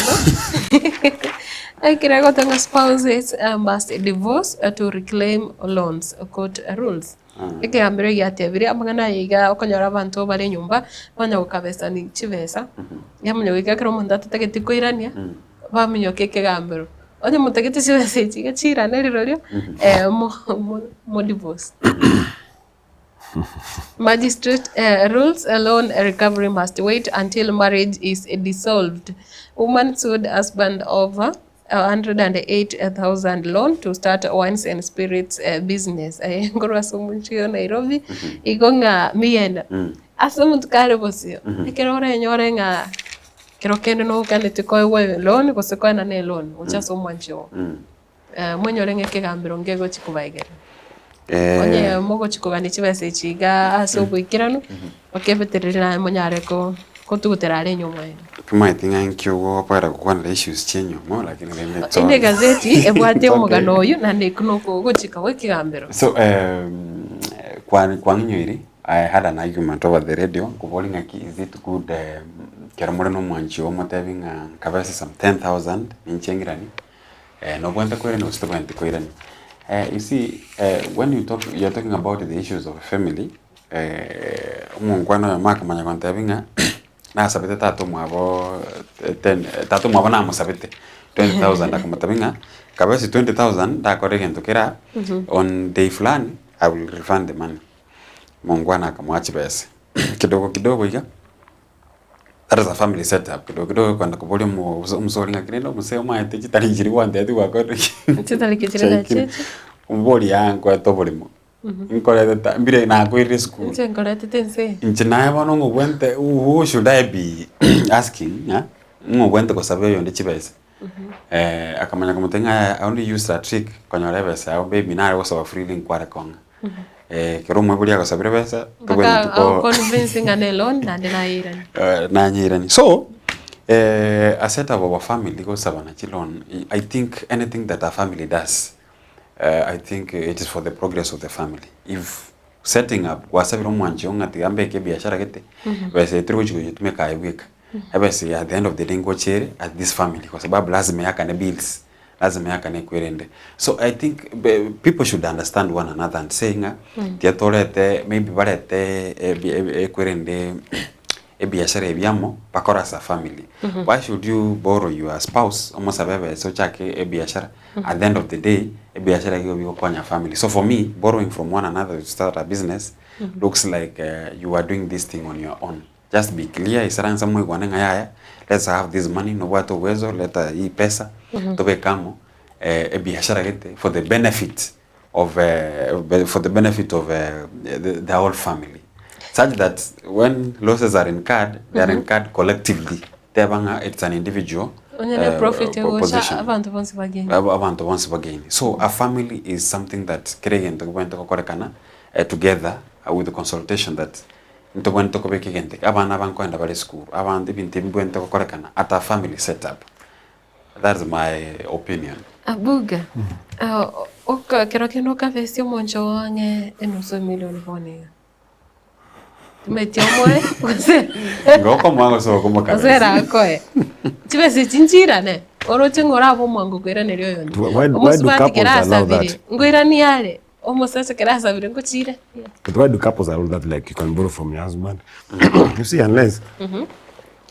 ekere egoteba ng'a spouses must divorce to reclaim loans court rules. Ekegambero giatebire amang'ana aya iga okonyora abanto bare nyomba banya gokabesani chibesa, yamanya goika ekero omonto atatageti koirania, baminyoka ekegambero. Onye motagete chibesa echi iga chiirane rirorio, mo- modivorce. Magistrate rules loan recovery must wait until marriage is dissolved. Woman sued husband over 108,000 loan to start wines and spirits business. Aye nkorwa ase omochie o Nairobi, igo ng'a miyena ase omonto kare bosio, ekero orenyore ng'a kero kende noganeti koegwa eloan gose koenana eloan gochia ase omwanchi oo. Monyore ng'a ekegambero nkegochi kobaegera. Onye mogochi kogania chibesa echi igaa ase oboikeranu, okebetereri naye monyare ko kotugutera are enyiomo eye. Tomaeti ng'a inki ogokora gokwanera issues chia enyiomo lakini rende it's Inde all egazeti ebwate it's okay. omogano oyio naende eki noko ogochika gwa ekegambero. So kwa kwang'inyoiri I had an argument over the radio nkobori ng'aki is it good ekero more na omwanchi oo omotebi ng'a nkabese some 10,000 ninche ng'irani Nobwenerete koirania gose tobwenereti koirania. You see when you talk you are talking about the issues of family, omonkwana oyomo akamanya gontebia ng'a nasabete tata omwabo ten tata omwabo namosabete 20,000 akamotebia ng'a kabesa 20,000 ndakore egento kera on day fulani I will refund the money. Omonkwana akamoa chibesa kidogo kidogo iga. That is a family set up kidogo kidogo kwenda koboria omo omosori ng'aki rende omosee omaete chitari chiria gwantebeti gwakorire ki Chitari ki chiria chiaikire. nachiche. Omoboria yaya nkoete oboremo, nkorete ta mbire nakoirire esukuru. Inche nkoretete ense eye. Inche naye bono ng'obwente who should I be asking ng'a ng'obwente gosaba oyonde chibesa. Akamanya komotebia ng'a yaya I only used a trick konyora ebesa yao baby nare gosaba freely nkware kong'a. Ekero omoibori agosabire ebesa Mpaka tobwenereti ko agoconvince ng'a ne loan naende nayeiranie. nanyeiranie. So a set up of a family gosabana chiloan I think anything that a family does I think it is for the progress of the family. If setting up gwasabire omwanchi oo ng'a tiga mbeke ebiashara gete, besa eye tori gochi koyetumeka aye bweka. Ebesa eye at the end of the day ngocha ere at this family kwa sababu lazima eakane bills, lazima eakane ekwerende. So I think be people should understand one another and say ng'a tiga torete maybe barete ebi ebi ekwerende ebiashara ebi amo bakore as a family. Why should you borrow your spouse omosabe ebesa ochake ebiashara at the end of the day ebiashara ebi bigokonya family. So for me borrowing from one another to start a business looks like you are doing this thing on your own. Just be clear isaransa moigwane ng'a yaya let's have this money nobwate uwezo leta hii pesa tobeke amo ebiashara gete for the benefit of for the benefit of the the whole family such that when losses are incurred they are incurred collectively teba ng'a it's an individual Onye ne profit egocha position abanto bonsi bagain. Abanto bonsi bagain. So a family is something that kera egento kebwenerete gokorekana together with consultation that Ntobwenerete kobeka egento eke, abana aba nkoenda bare esukuru, abanto ebinto ebi mbwenerete gokorekana at a family set up. That is my opinion. Abuga, oka ekero kende okabesia omonche oo ang'e enusu emilion bono iga. Timanyeti omoe gose Igo okomoa gose gose okomokabesia. erakoe. Chibesa echi nchiirane, oroche ng'a orabe omwango koiraneria oyonde. Why, why do Omosubati couples kera allow asabire, that? nkoirania are. Omosacha ekero asabire ngochiire. But why do couples allow that like you can borrow from your husband? You see, unless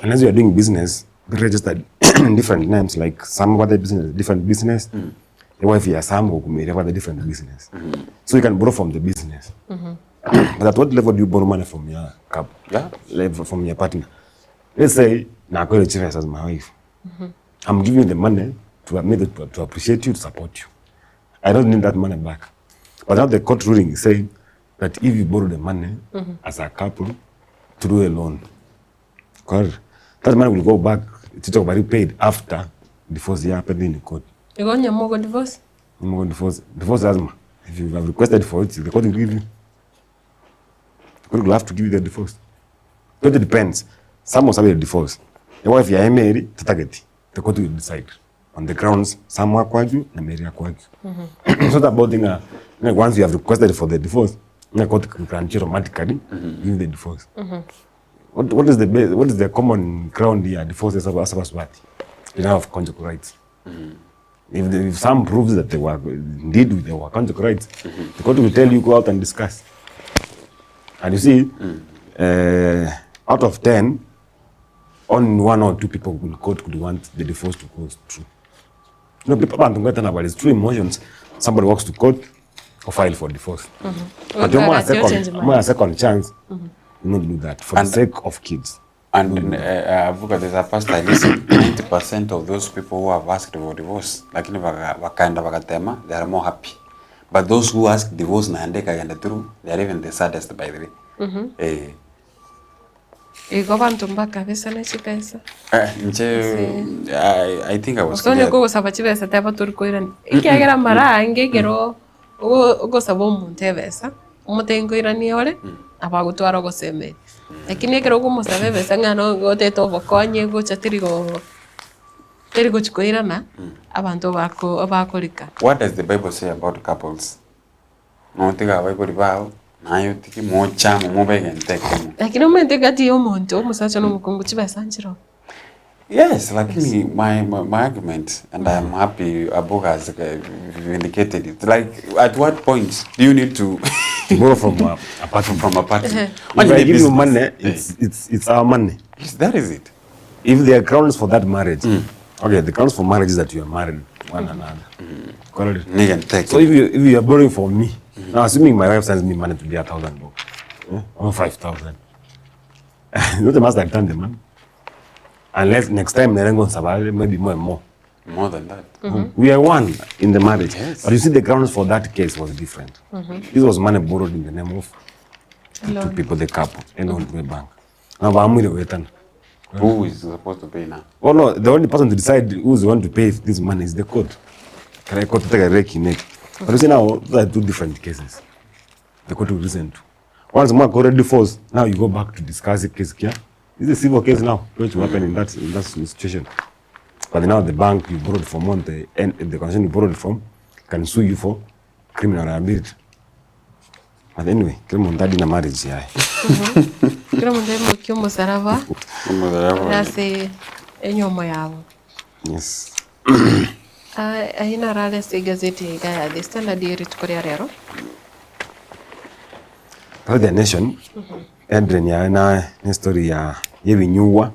unless you are doing business registered in different names, like some other business, different business. Your wife ya some okumire other different business. So you can borrow from the business. But at what level do you borrow money from your couple? Yeah. Like from your partner? Let's say nakoire chibesa as my wife. I'm giving you the money to, maybe to, to appreciate you, to support you. I don't need that money back. But now the court ruling is saying that if you borrow the money as a couple through a loan, correct, that money will go back, it's already paid after divorce happened in court. Igo onye mogo divorce? Mogo divorce, divorce lazima. If you have requested for it, the court will give you. The court will have to give you the divorce. But it depends. Some will say divorce. The wife ya Mary tatageti. The court will decide on the grounds some akwaju na Mary akwaju. So that about thing, like once you have requested for the divorce, the court can grant you automatically give you the divorce. What is the what is the common ground here? Divorce is about what? You don't have conjugal rights. If some proves that they were indeed they were conjugal rights, the court will tell you go out and discuss. And you see, out of 10, only 1 or 2 people will court could want the divorce to go through. You know, people don't get about it's true emotions. Somebody walks to court or file for divorce. But you want a second, more a second chance, you not do that for And the sake of kids. And Avuka, there's a pastor, listen, 90% of those people who have asked for divorce, lakini wakaenda wakatema, they are more happy. But those who ask divorce na andeka yenda through, they are even the saddest, by the way. Igo bantu mpaka besa na chibesa. Nche, I think I was Osonye clear. kogosaba chibesa teba turi koirani. Ikiagera mara ange kero ogosaba omonto ebesa, omotengo irani ore, abagotwara ogosemeri. Lakini ekero ogomosaba ebesa ng'a no gotete obokonye gocha teri go teri gochikoirana, abanto bako bakorika. What does the Bible say about couples? Notiga abaibori bao, nayo tiki mocha mumubege nteke. Lakini omente kati y'omonto omosacha n'omokungu chibesa nchiro. Yes, lakini my argument, and I'm happy Abuga has vindicated it. Like, at what point do you need to borrow from a partner? From a partner. If I give you money, it's our money. Yes, that is it. If there are grounds for that marriage, okay, the grounds for marriage is that you are married one another. Correct. Nigga, take So if you are borrowing from me, now assuming my wife sends me money to be 1,000 bob, or 5,000, not the master return the money. Unless next time Nerengo Sabale, maybe more and more. More than that. We are one in the marriage. Yes. But you see, the grounds for that case was different. This was money borrowed in the name of the two Loan. people, the couple, and on the bank. Now, Bamwire Wetan. Who is supposed to pay now? Oh no, the only person to decide who's the one to pay this money is the court. Can I court take a rake in it? But you see now, those are two different cases. The court will listen to. Once more already divorced, now you go back to discuss the case here. This is a civil case now, which will happen in that situation. But now the bank you borrowed from, on the and the concern you borrowed from, can sue you for criminal liability. But anyway, kila muntu adi na marriage yaye. Kila muntu ari mu ky'umusaraba. Umusaraba. Nase enyomo yabo. Yes. Aina rale si gazeti ya The Standard iri tukuria rero. But the Nation, Adrian ya na ni story ya yebinyuwa.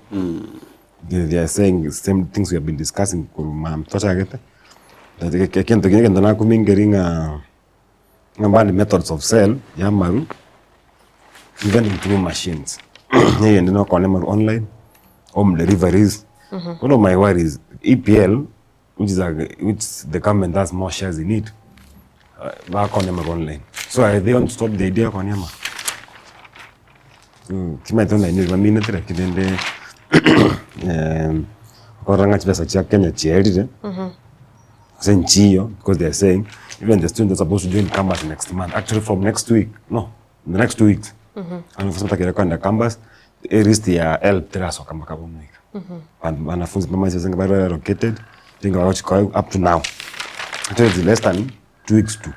They are saying the same things we have been discussing kuruma mtocha gete. That kento kinye kento na kumingeringa ngamba methods of sale ya maru even through machines. Yeye ndino kwa nema online home deliveries. One of my worries EPL, which the government has more shares in it. Back on them online. So they want to stop the idea kwa nyama. Kima itona ni mimi netere kidende koranga chipesa cha Kenya chierire. Senchiyo because they are saying even the students are supposed to join campus next month. Actually from next week. No, in the next 2 weeks. And for some time campus a risk ya help teraso kama kama mwika. Wanafunzi mama sasa bado allocated think about up to now. Actually it's less than 2 weeks to.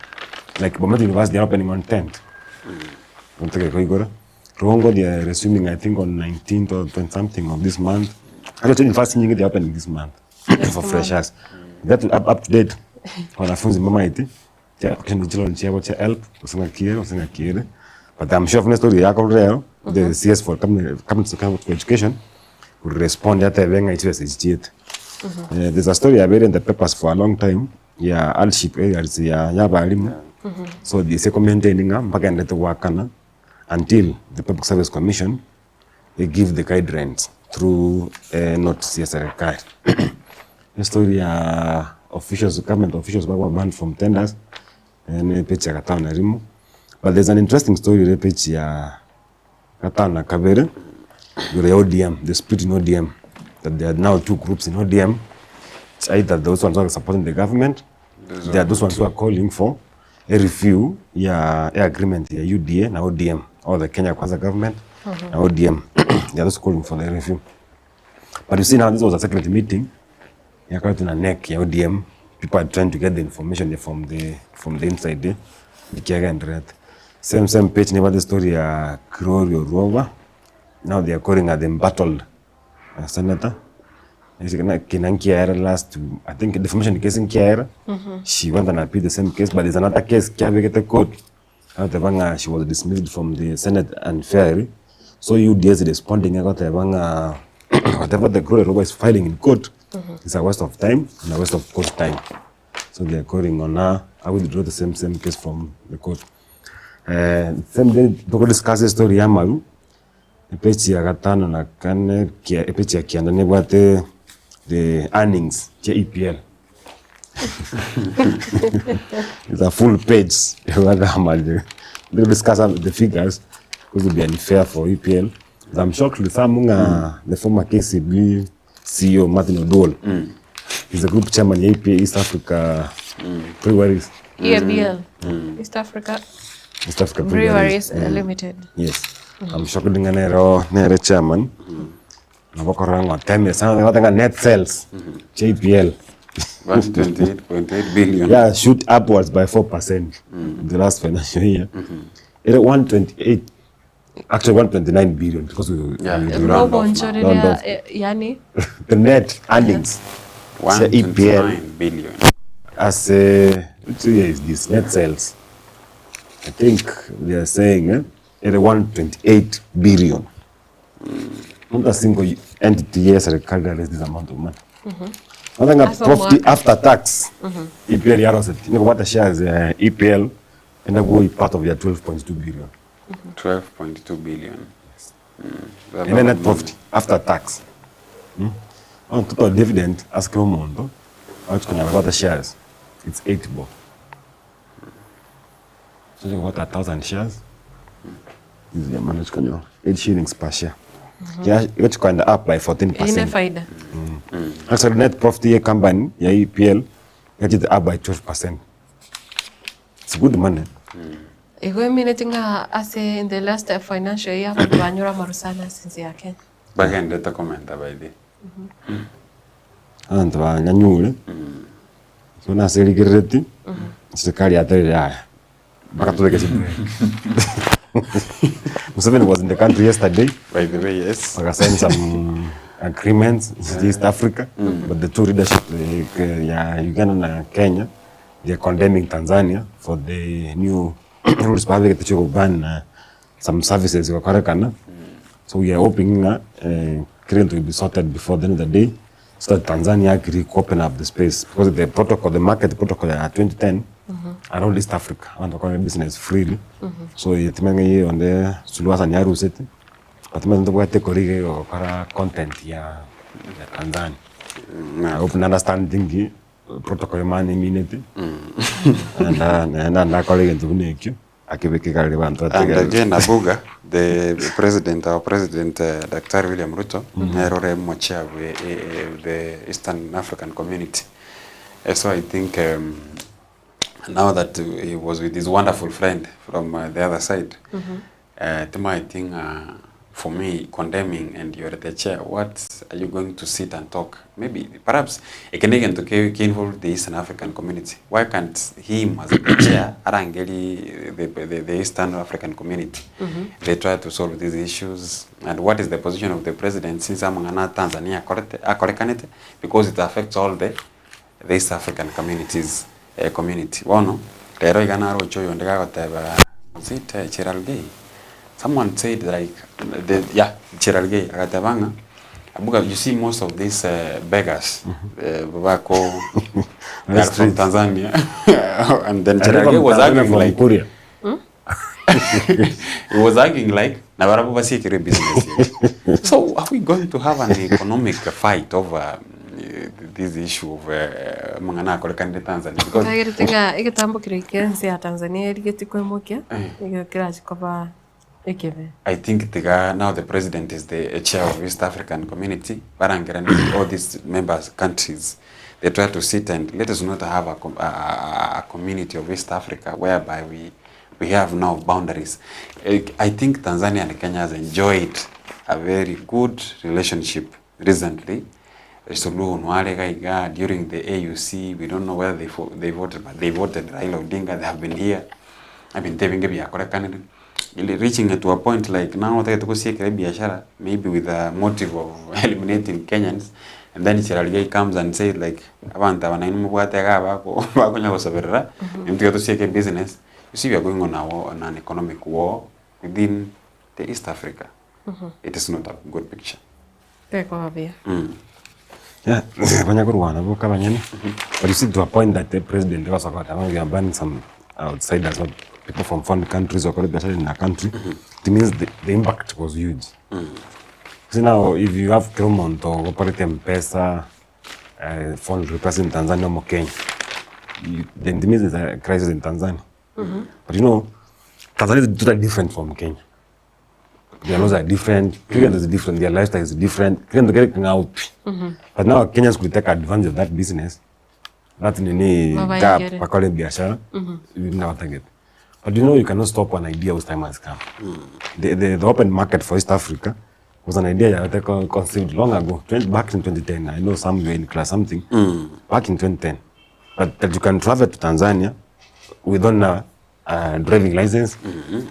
Like Bomet University they are opening on 10th. Rongo they are resuming I think on 19th or 20 something of this month. Actually university nyingi they are opening this month Next for month. freshers. That up to date. Wanafunzi mama iti cha kindu chilo nchia cha help usinga kiere usinga kiere. But I'm sure from story yako leo the CS for coming to come to education will respond at venga ichiwe sichiet. There's a story I read in the papers for a long time. Yeah, hardship areas ya ya balimu. So the second maintaining mpaka ndete wakana. until the Public Service Commission e give the guidelines through notice ya serikali. Estory ya officials, government officials bakoba banned from tenders, ne epage ya gatano na rimo, but there's an interesting story ere epage ya gatano na kabere, igoro ya ODM, the split in ODM, that there are now two groups in ODM, it's either those ones who are supporting the government, there are those ones who are calling for a review ya ya agreement ya UDA na ODM or the Kenya Kwanza government na ODM they are those calling for the review but you see now this was a secret meeting yakoretwe na NEC ya ODM people are trying to get the information from the from the inside eh, ekiagendererete same same page nebwate story ya Kirori Orwoba now they are calling her the embattled Senator kina nkiaera last I think defamation case nkiaera she went and appealed the same case but there's another case kiabegete court agoteba ng'a she was dismissed from the senate unfairly so UDA is responding agoteba ng'a whatever the Gloria Orwoba is filing in court is a waste of time and a waste of court time so they are calling on her I withdraw the same same case from the court same day toko discuss story ya Maru Epeji ya gatano na kane kia epeji ya kianda nebwate the earnings chia EPL. It's a full page. Bagamba they discuss the figures because it would be unfair for EPL. But I'm shocked with some ng'a the former KCB CEO Martin Oduol. He's the group chairman ya EPL East Africa Breweries. EABL, East Africa East Africa Breweries Limited. Yes. I'm shocked ng'a nero nere chairman. Nabo korora ng'a otemire sana gote ng'a net sales JPL 128.8 billion. yeah shoot upwards by 4% in the last financial year. Ere 128 actually 129 billion because we, Yeah. we, we Round round, off now. Robo Round off. yani the net earnings cia EPL 129 billion. as a, which year is this net sales I think they are saying eh, ere 128 billion not a single entity ya serikali that raised this amount of money Nataka Asa profit mwaka. after tax EPL yaroseti nikobwata shares ya EPL enda go part of your 12.2 billion 12.2 billion. Mm. And then net profit after tax. Mm? On total dividend as kila omonto agochikonyara kobwata shares it's 8 bob. So onye kobwata 1000 shares is your money ochikonyora 8 shillings per share. Yeah, igochi koenda up by 14%. ine faida. Actually net profit ye company ya EPL yachite up by 12%. It's good money. Igo emineti ng'a ase in the last financial year abanto banyora amarusana ase ense ya Kenya. Bagendete komenta by the. Abanto banyanyure so nase erigerereti serikali yaterire yaya mpaka tobeke chibreak Museveni was in the country yesterday By the way, yes. wakasign some agreements with East Africa but the two leadership eh, ya Uganda na Kenya they are condemning Tanzania for the new rules babegete chia koban some services gokorekana so we are hoping ng'a eh, kera egento will be sorted before the end of the day so that Tanzania agree ko open up the space because the protocol the market protocol ya 2010 around East Africa abanto bakore business freely so etimanye ng'a eye onde Suluhu Hassan yarusete but omanyete ntobwate ekori iga egokora content ya ya Tanzania I hope na understanding ki protocol emani emineti naende naende ndakora egento buna ekio akebeke ekare abanto And bategerere. again, Abuga, the president, our president, uh, Dr. William Ruto, nere ore mochia bwe eh, eh, the Eastern African Community. Eh, so I think um, now that he was with his wonderful friend from uh, the other side, uh, Tima, I think uh, for me, condemning and you're the chair, what are you going to sit and talk? Maybe, perhaps, eke ne egento ke, ke involve the Eastern African community. Why can't him as the chair arangeri the, the, the Eastern African community? They try to solve these issues. And what is the position of the president since amang'ana Tanzania akorete, akorekanete? Because it affects all the, the East African communities, eh, community. Bono, rero iga naroche oyonde gagoteba, is it uh, Cherargei? Someone said like, the, yeah, Cherargei, agateba ng'a, Abuga, you see most of these uh, beggars, uh, bako, they are from Streets. Tanzania. And then I remember Cherargei was Tanzania arguing from like, Kuria. He was arguing like nabarabwo basiekerwe ebusiness eye. So are we going to have an economic fight over this issue of amang'ana akorekanire Tanzania because Nkagerete ng'a egetambo keria kia ense ya Tanzania erigetie koimokia, nigo kerachie koba ekebe. I think tiga now the president is the chair of East African Community barangeranie all these members countries they try to sit and let us not have a, a, a, a community of East Africa whereby we we have now boundaries. I think Tanzania and Kenya has enjoyed a very good relationship recently. Suluhu Nware iga iga during the AUC we don't know whether they, they voted but they voted Raila Odinga they have been here ebinto ebinge biakorekanire reaching to a point like now otagete gosiekera ebiashara maybe with a motive of eliminating Kenyans and then Cherargei comes and says like abanto aba nainwe mobwate iga bako bakonya gosoberera intwe tiga tosieke ebusiness you see we are going on a war, on an economic war within the East Africa it is not a good picture. Tekoba buya. Yeah, banya korwana boka abanyene but you see to a point that the president agosoka goteba we are banning some outsiders or people from foreign countries okore biashara in our country it means the, the impact was huge See now if you have kera omonto ogokorete mpesa uh, phone request in Tanzania omo Kenya you, then it means there's a crisis in Tanzania but you know Tanzania is totally different from Kenya Their laws are different, Kenya is different, their lifestyle is different. Kila mtu kile king'aupi. But now Kenyans could take advantage of that business. That nini gap Mabaigere. bakore biashara mm target. But you know you cannot stop an idea whose time has come. The open market for East Africa was an idea that I conceived long ago, 20, back in 2010. I know some were in class something, back in 2010. But that you can travel to Tanzania without a driving license,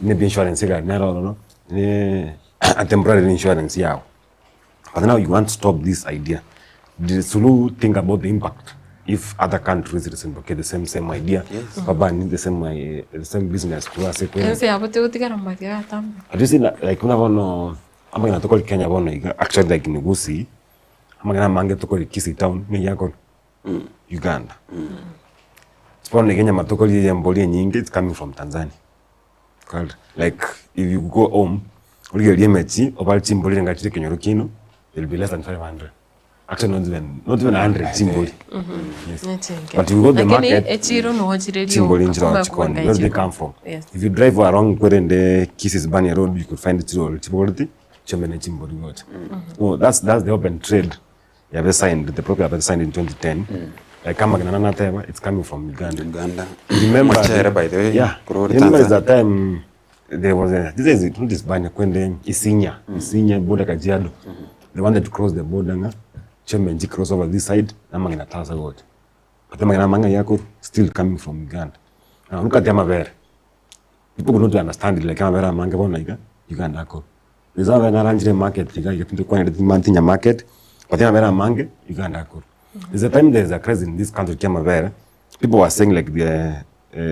maybe insurance iga nero no, ni a temporary insurance yao. But now you want to stop this idea. Did Suluhu think about the impact if other countries reciprocate the same same idea? Yes. Baba need the same the same business to us. Ense yabo tegotigara mumatiga gatambe. Have you seen like kuna bono amagena tokori Kenya bono iga actually like in Gusii amagena mange tokori Kisii town ni yako Uganda. Bono iga enyama tokori embori enyinge it's coming from Tanzania. Correct? Like if you go home origererie emechi obare chimbori renga chire ekenyoro kiaino they'll be less than 500. Actually not even not even 100 chimbori. Yes. Nechinke. But you go to the Lakini market echiro nogo chire chimbori rioka, nchire komanya chikoni. kobeka Where do they echiro. come from? Yes. If you drive along kwerende Kisii Bania Road you could find chirori chiboreti chiomene chimbori gocha. No, that's that's the open trade yabe signed the program yabe signed in 2010. Like kama kina nana teba it's coming from Uganda. Uganda. Remember Mochere by the way. Yeah. Kurori Remember there's Tanzania. a time there was a this is not this Bania kwende Isinya, Isinya border Kajiado. The one that crossed the border nga chiomene cross over this side nama kina tasa gocha. But amagena manga yako still coming from Uganda. Now look at the amabere. People could not understand it like amabere amange bona iga Uganda ako. There's other naranjire market iga iga kwa mantinya market but amabere amange Uganda ako. There's a time there's a crisis in this country kia amabere. People were saying like the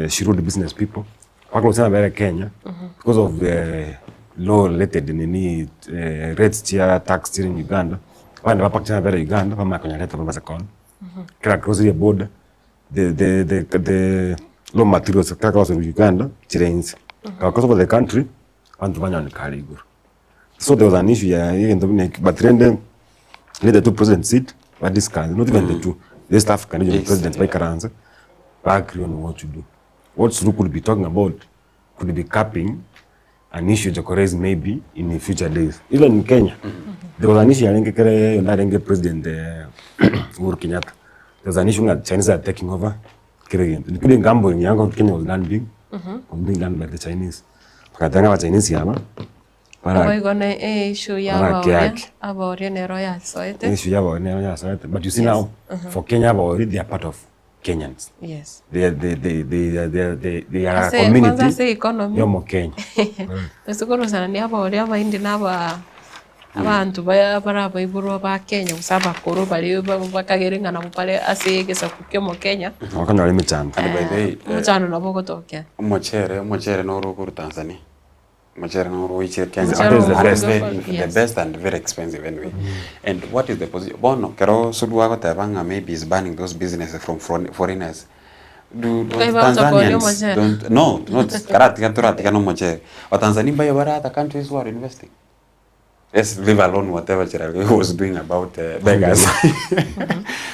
shrewd business people wako kusema amabere Kenya because of the law related nini rates chia tax here in Uganda. Bana bapakisha amabere Uganda bamakonyaleta babasakona. Kila cross the border the the the the raw materials kaka across Uganda chirenzi across over the country bantu banyaonekana iguru so there was an issue ya but rende let the two presidents sit but discuss not even the two the East African region Yes, presidents yeah. baikaranza ba agree on what to do what Suluhu could be talking about could be capping an issue to raise maybe in the future days even in Kenya there was an issue yarenge kere yondarenge president Uhuru Kenyatta there was an issue that Chinese are taking over kere gento including gambling yango Kenya was done being was being done by the Chinese bakatanga ba Chinese yaba bara Boigo ne issue ya Bara abaoria, kiaki. abaoria nero yasoete. issue yabo ne ya sorry but you see Yes. now for Kenya already they are part of Kenyans Yes. they they they they they they, they are a Ase kwanza community ase economy. yomo Kenya Ase ni abaoria abaindi na aba abanto baya barabaiborwa ba Kenya gose abakoro baria bakagera ng'a nabo bare ase egesaku kia omokenya. wakanyora emechando And by the way, Omochando nabo ogotokea. Omochere, omochere noro okorwa Tanzania. Omochere noro oichire Kenya. That is the And best. the Yes. best and very expensive anyway. And what is the position? Bono, kero Suluhu agoteba ng'a maybe is banning those businesses from foreigners. Do don't Nkai bagocha koonia Tanzanians omochere. don't no not karatiga toratiga na omochere. Abatanzania mbaye bare other countries who are investing. Let's leave alone whatever Cherargei was doing about beggars.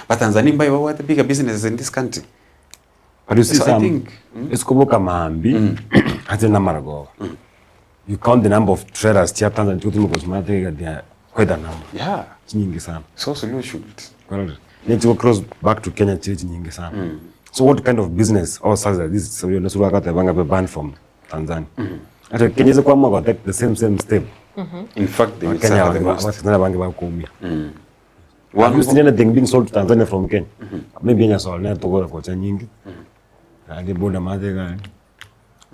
Batanzania mbaye babwate bigger businesses in this country. But you see So I some, think esikoboka maambi ase namaragoba. You count the number of trailers chia Tanzania chigotumeka gosumata iga they are quite a number. Yeah. Chinyinge sana. So Suluhu should. Kwarora. Ne chigo cross back to Kenya chire chinyinge sana. So what kind of business or such that this so you know akateba ng'a be banned from Tanzania. Ata Kenya ase kwamua go take the same same step. In fact, they will Kenya suffer the abange most. Abatanzania abange bakoumia. One Have you seen anything being sold to Tanzania from Kenya? Maybe enyasoro nere tokogora gocha nyinge, naende boda maate iga aria,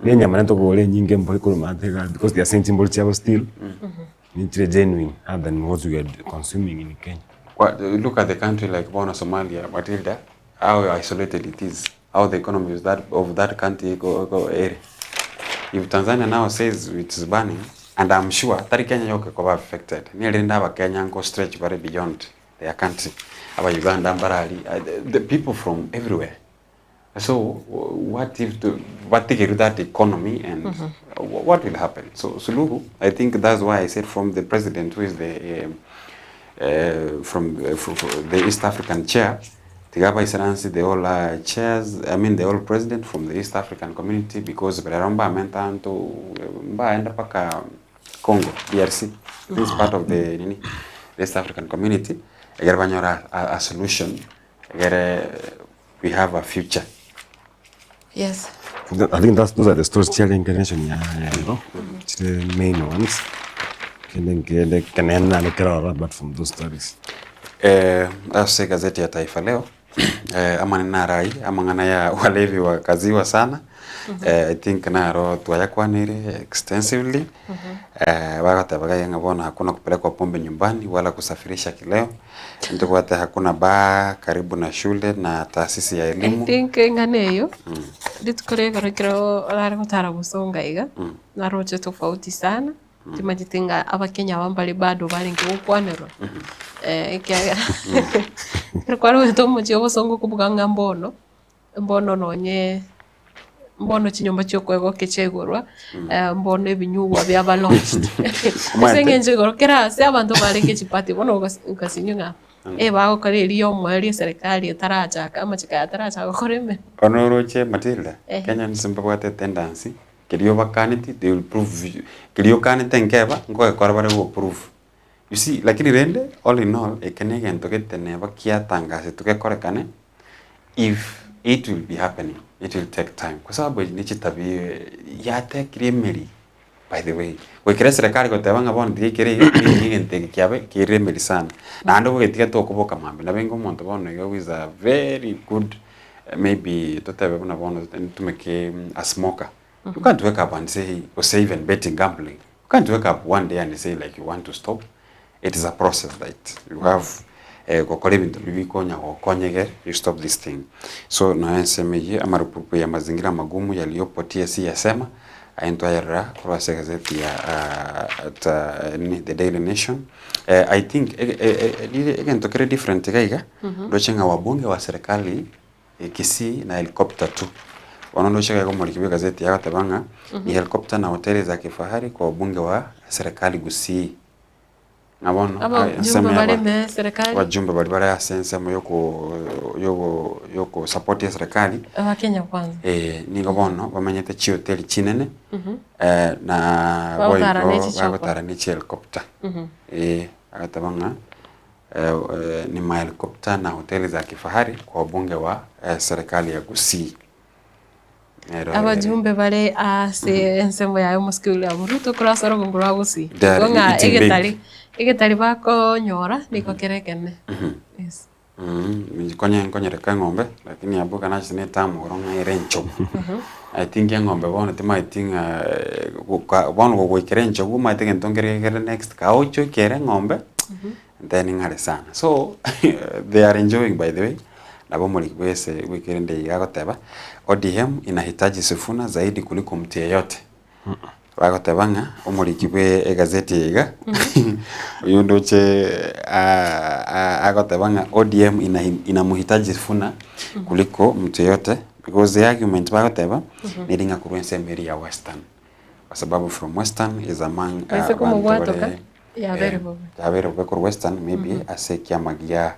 na enyama nere tokogora enyinge embori korwa maate iga aria because they are saying chimbori chiabo still nichire genuine other than what we are consuming in Kenya. Kwa, look at the country like bono Somalia, Matilda, how isolated it is, how the economy is that, of that country iko iko ere. If Tanzania now says it's banning, and I'm sure tari Kenya yoka koba affected. Nirinde abakenya nko stretch bare beyond their country. Aba Uganda mbarari, the people from everywhere. So what if the, batigeru that economy and what will happen? So Suluhu, I think that's why I said from the president who is the from the East African chair, tiga baisaransi the all chairs, I mean the all president from the East African community because barero mbamenta anto mbaenda paka Congo, DRC. This is part of the nini, the East African community. Egere banyora a solution. Egere we have a future. Yes. I think that's, those are the stories chia reincarnation ya ya the main ones. Kende nkende kanena no kerora but from those stories. Eh, ase gazeti ya Taifa Leo eh, amanene narai amang'ana ya walevi wakaziwa sana eh, I think naro twayakwanire extensively eh, bagoteba iga ng'a bono hakuna kupelekwa pombe nyumbani wala kusafirisha kileo ntobwate hakuna bar karibu na shule na taasisi ya I elimu think eng'ana eyo rituko rigoro ekero orare gotara gosonga iga naroche tofauti sana timanyete ng'a abakenya aba mbare bado barenge gokwanerwa ekiagera ekero kwarwete omochie obosongo okobuga ng'a mbono, mbono nonye mbono chinyomba chia okoegokia chiaigorwa mbono ebinyugwa biaba launched ase Omanyete eng'encho igoro kera ase abanto barenge chiparty bono ogas ogasinywa ng'a ebagokora eria ya omoerio eserekari etarachaka amachiko aya atarachaka gokora emeremo. Bono oroche Matilda, Ehe. Kenyans mbabwate tendency, keria obakaneti they will prove you, keria okanete nkeba, nkogekora bare go prove. You see, lakini rende all in all, eke na egento gete neba kiatangasetwe gekorekane, if it will be happening, it will take time. Kwa sababu echi ne chitabia yatekire emeri by the way. Goikera eserekari goteba ng'a bono tiga ekere iga, nigo egento eke kiabe kerire emeri sana. Naende ogogetiga tokoboka mambia, nabo inga omonto bono iga who is a very good maybe totebe buna bono ntumeke a smoker. You can't wake up and say, gose even betting, gambling. You can't wake up one day and say like you want to stop. It is a process that you have gokora ebinto biria bikonya gokonya egere you stop this thing. So nonya ensemo eyio amarupurupu ya mazingira magumu yaliyopo TSC yasema aye ntwayerera korwa ase egazeti ya ta nini the Daily Nation. I think rire egento kere different iga iga ndoche ng'a wabunge wa serikali Kisii na helicopter tu. Bono ndoche iga omoriki bwa egazeti agoteba ng'a ni helicopter na hoteli za kifahari kwa wabunge wa serikali Gusii. Ng'a bono Abajumbe ensemo ya bare ba- ime y'eserekari. abajumbe baria bare ase ensemo yoko yoko yoko support eserekari Aba Kenya Kwanza. eh, nigo bono bamenyete chihoteli chinene na Bagotara boigo ne chichopa. bagotara ne chihelicopter. Eh, agateba ng'a ni mahelikopta na hoteli za kifahari kwa wabunge wa serikali ya Gusii. Nero ere. Abajumbe bare ase ensemo yaye omosike William Ruto korwa ase orogongo rwa Gusii. They are Igo ng'a eating big. egetari egetari bakonyora nigo kere ekene. Yes. Inche konye nkonyereka eng'ombe, lakini abwo ekero nachete na etamu oro ng'a ere enchogu. I think eng'ombe bono timaeti ng'a goka bono gogoikera enchogu omanyete egento nkere kere next kaoche oikere eng'ombe, then ng'are sana. So they are enjoying by the way, nabo omoriki bwa ese bwa ekerende iga agoteba, ODM inahitaji Sifuna zaidi kuliko mtu yeyote. Bagoteba ng'a omoriki bwe egazeti eye iga, oyio ndoche agoteba ng'a ODM inamuhitaji Sifuna kuliko mtu yeyote. Because the argument bagoteba neri ng'a korwa ensemo eria ya Western kwa sababu from Western is among Baise abanto komobwatoka, bare yabeire bobe. yabeire bobe korwa Western maybe ase ekiama gia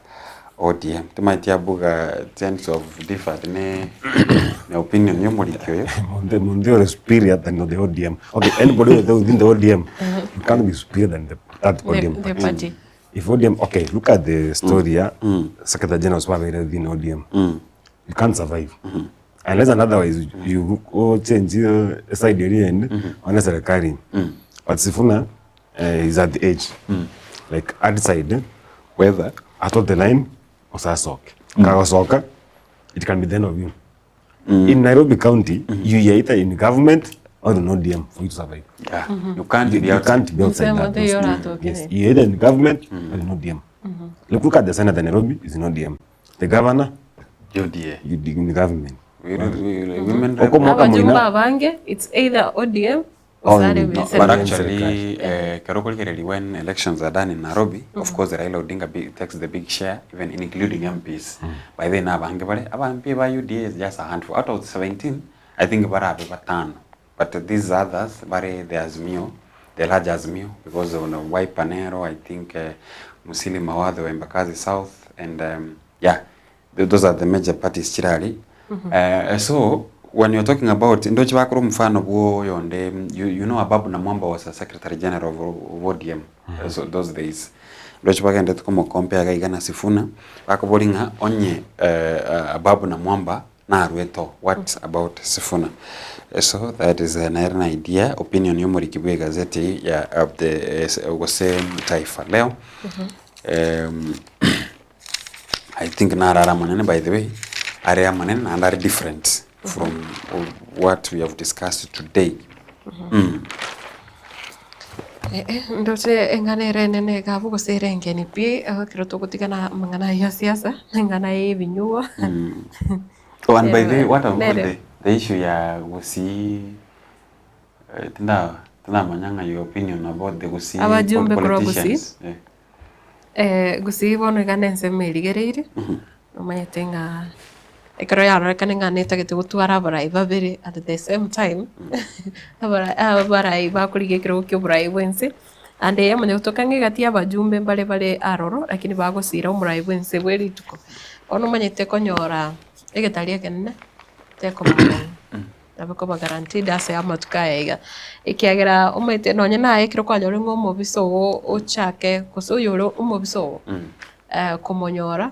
ODM. Timanyeti abuga sense of differed ne ne opinion ya omoriki oyo. Mundu mundu ore superior than the ODM. Okay, anybody within the ODM, you can't be superior than the, that The, ODM the party. party. If ODM, okay, look at the story ya Secretary General Swabere within ODM. You can't survive. Unless and otherwise you go change your side area and on serikali. But Sifuna is at the age. Like outside, Whether at the line, osasoke. Kagosoka, it can be the end of you. In Nairobi County, you are either in government or in ODM for you to survive. yeah, you can't You, be you outside. can't be outside Msemo that. ndio those- yora Yes, you're either in government or in ODM. Look, look at the senator in Nairobi is in ODM. The governor, UDA. you in government. Women rep. Oko mwaka Abajumbe mwina abange, it's either ODM Oh, osare no, No, bese. but Serikali. actually, Karokoli when elections are done in Nairobi, of course, Raila Odinga takes the big share, even including MPs. By then, abange bale, aba MP ba UDA is just a handful. Out of 17, I think barabe batano. But these others, bare the Azimio, the large Azimio, because of the Wiper Nero, I think Musili Mawadho wa Embakasi South, and yeah, those are the major parties chirali. So when you're talking about ndochi bakuru mfano bwo yonde you know Ababu Namwamba was a secretary general of ODM so those days ndochi bagende tukomo compare gaiga na Sifuna bakoboringa onye Ababu Namwamba na arweto what about Sifuna? So that is an idea opinion yomuriki bwe gazeti ya of the gose Taifa Leo. I think narara manene by the way area manene and are different from what we have discussed today. Ndoche eng'ana ere enene iga abwo gose ere engeni pi, ekero togotigana amang'ana ya siasa, na eng'ana ya ebinyugwa. Oh, and by the way, what about Nere. the issue ya Gusii, tinda manyanga your opinion about the Gusii Abajumbe korwa Gusii? politicians. Gusii bono iga na ensemo erigereire, omanyete ng'a ekero yarorekane ng'a netagete gotwara abarai babere at the same time, abarai bakorigia ekerogo kia oborai bwa ense, and yamanya gotoka ng'a egati ya abajumbe mbare bare aroro, lakini bagosira omorai bwa ense bwa erituko. Bono omanyete konyora egetari ekenene, tekoba nabo koba guaranteed ase amatuko aya iga. Ekiagera omanyete nonye naye ekero kwanyora ng'a omobisa ogo ochake gose oyore omobisa ogo, komonyora,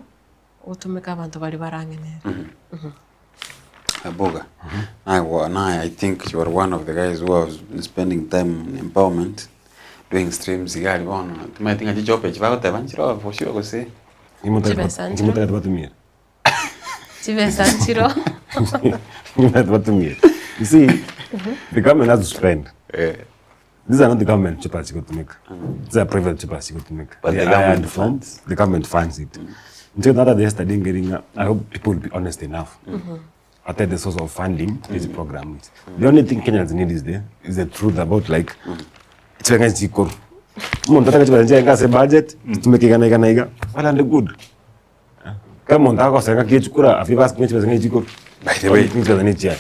ogotumeka abanto baria barang'enere. Abuga. I think you are one of the guys who are spending time in empowerment, doing streams. Igari bono. Tumaye tinga chichope chibagoteba nchiro for sure gose. Chibesa nchiro. Nimutaka batumire. Chibesa nchiro. Nimutaka batumire. You see, the government has to spend. These are not the government choppers you go to make. These are private choppers you go to make. But They the are government hired from funds. The government funds it. Until that day yesterday, getting, I hope people will be honest enough. At the source of funding this program is. The only thing Kenyans need is the truth about like it's like chikoro. Umuntu ataka chibala nje ngase budget tumeke igana igana iga. Well and good. Kama umuntu akosenga kichukura afiba sikunye chibala chikoro. By the way, things are nature.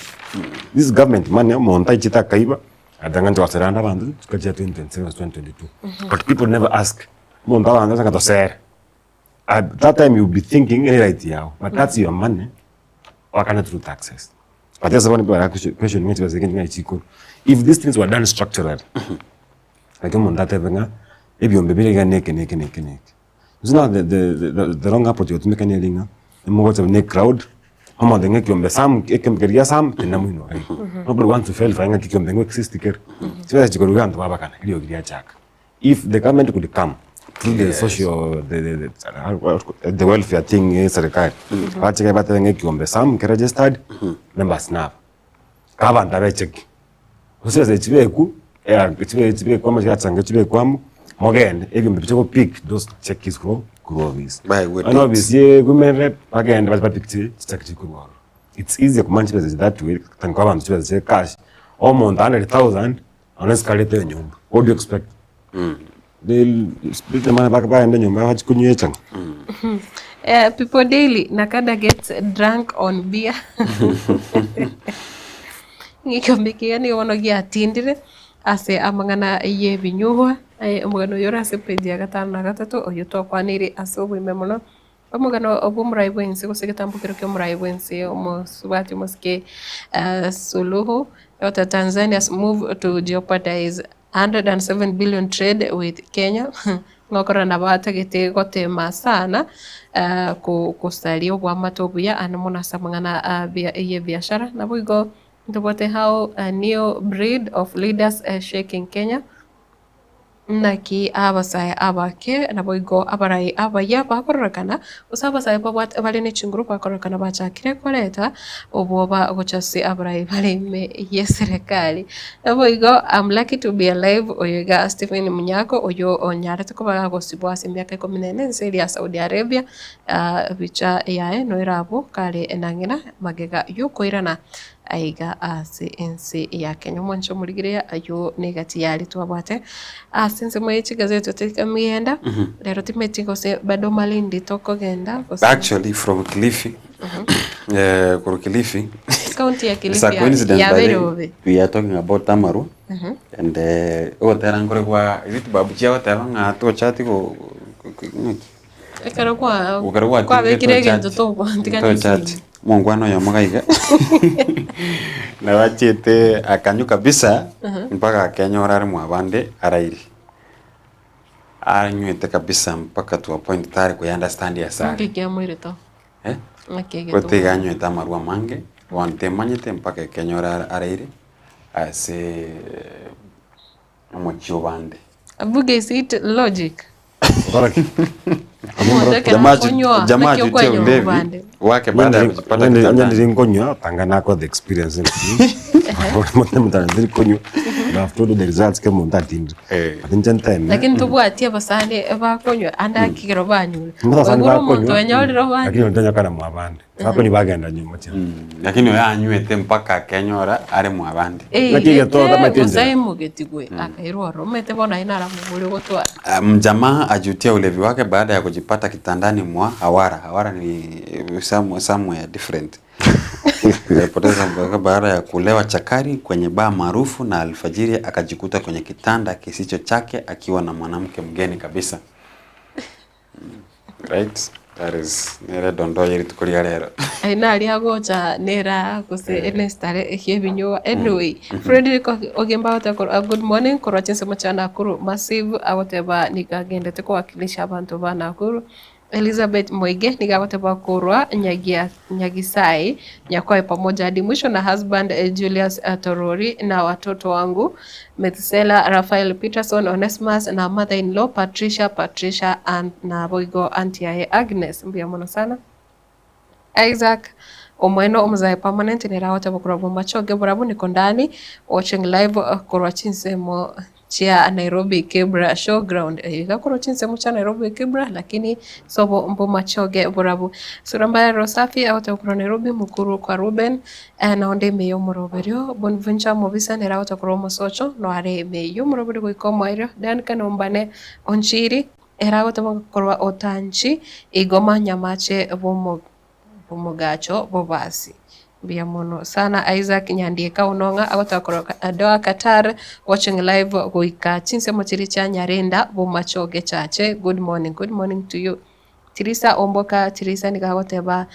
This government money umuntu aichita kaiba atanga nje abantu tukaja 2027 2022. But people never ask. Umuntu abanza ngatosera. At that time you'll be thinking any right yao, but that's your money. Wakana through taxes. But that's one people question which was again if these things were done structurally, like umuntu atebenga ebyombe bile neke neke neke neke. It's not the wrong approach to make any linga. Mugote ne crowd. Homa de ngekyombe sam ekyombe sam tena mwino. Nobody wants to fail for ngekyombe ngo exist kere. Sibeza chikoruga antu babakana iliyo giria chaka. If the government could come through the social the welfare thing eh serikali. Bachike batenge ngekyombe sam ke registered members now. Kabanda becheki. Useze chibeku chibe chibe kwama chachange chibe kwamu mogende ebyombe bichoko pick those check grow grow this. By what And obviously women rep bagende bati pick check grow. It's easier kumanage business that way than kwa bantu chibe cash. Omuntu 100,000 unless kalete nyumba. What do you expect? They'll split the money back by and then nyumba hachikunywa changa. People Daily, Nakada gets drunk on beer. Egekombe ekiya nigo bono giatindire ase amang'ana y'ebinyugwa, omogano oyo ore ase page ya gatano na gatato oyio twakwaneire ase oboime mono. Omogano bw'omorai bw'ense gose egetambo kero ki'omorai bw'ense omosubati omosike Suluhu, Dr Tanzania's move to jeopardize 107 billion trade with Kenya, ng'a okorora nabo atagete gotema sana gosaria oboamate obuya ande mono ase amang'ana y'ebiashara. Naboigo ntobwate how a new breed of leaders shaking Kenya. Naki abasae abake naboigo abarai abayia bakororekana, gose abasae babwate bare ne chinguru bakororekana bachakire koreta obwoba gocha ase abarai bare ime y'eserekari. Naboigo I'm lucky to be alive oyo iga Stephen Munyako oyio onyarete koba gagosibwa ase emiaka ikomi na ene ense eria ya Saudi Arabia, ebicha yaye noero abwo kare nang'ina magega yokoirana Aiga ase ense ya Kenya. Omwancho omorigereria ayio negati yaria twabwate ase ensemo ye chigazeti totikamigenda rero timeti gose bado Malindi tokogenda gose Actually from Kilifi, eh, korwa Kilifi, County ya it's a Kilifi ya- coincidence by yabeire the bobe. we are talking about Amaru and eh, ogotera nkore kwa is it Babu Chi agoteba ng'a tochati go ng'aki? Ekero kwa Ekero gwatindire kwabekire egento tochati, togoantigana tochati. esimi. Mongwana oyomo gaiga nabo achiete akanywa kabisa mpaka akenyora are mwabande araire. Anywete kabisa mpaka to a point tare koya understand ase are. Naki kiamoirete oo? Eh? Naki egetuma? Gote iga anywete amarwa amange, bono temanyete mpaka ekenyora araire ase omochie obande. Abuge is it logic? Baraki. Omonto ekero Jamaa akonywa, jamaa naki ajutie okwanywa ulevi obande? wake baada ya kujipata Onye kitandani. ndiri nkonywa tanga nakora the experience mutandiri konywa and I've told you the results ke omonto atindire Eh. but inche nteme Lakini tobwati abasani bakonywa ande akigero banyure. Abasani Oigure omonto bakonywa, onyorire obande. lakini ontanyakana mwa abande bakonywa bagenda nyuma chia Lakini oyo anywete mpaka akenyora are mwabande. Eh, Naki egetoa eh, tamanyeti gose enchera. aimogetigwe akairwa ororo omanyete bono aye naramobori ogotwara. Ah, Mjamaa ajutia ulevi wake baada ya kujipata kitandani mwa Hawara. Hawara ni somewhere different. Alipoteza mpaka baada ya kulewa chakari kwenye baa maarufu na alfajiri akajikuta kwenye kitanda kisicho chake akiwa na mwanamke mgeni kabisa. Right? That is nere dondoo ye rituko ria rero. Aye naria agocha nera gose enestare eki ebinywa anyway Fredrick Ogemba agoteba korwa good morning korwa chinsemo chia Nakuru Massive agoteba nigo agendete kowakilisha abanto ba Nakuru Elizabeth Moige nigo agoteba korwa Nyagia Nyagisai Nyakoe pamoja hadi mwisho na husband Julius Torori na watoto wangu Methusela Raphael Peterson Onesmus na mother in law Patricia Patricia and naboigo auntie yaye Agnes mbuya mono sana. Isaac Omweno omozae permanent nere agoteba korwa Bomachoge Borabu niko ndani watching live korwa chinsemo chia Nairobi Kibra showground iga korwa chinsemo chia Nairobi Kibra lakini sobo Bomachoge Borabu. Sura mbaya Rosafi agoteba korwa Nairobi mukuru kwa Ruben na onde ime y'omoroberio Bonventure Mobisa nere agoteba korwa Omosocho no are ime y'omoroberio goika omoerio Duncan Ombane Onchiri ere agoteba korwa Otanchi Igoma Nyamache bomo bomogacho bobasi. Mbuya mono sana Isaac Nyandieka Onong'a agoteba korwa Doha Qatar watching live goika chinsemo chiria chia Nyarenda Bomachoge Chache good morning good morning to you. Tirisa Omboka Tirisa nigo agoteba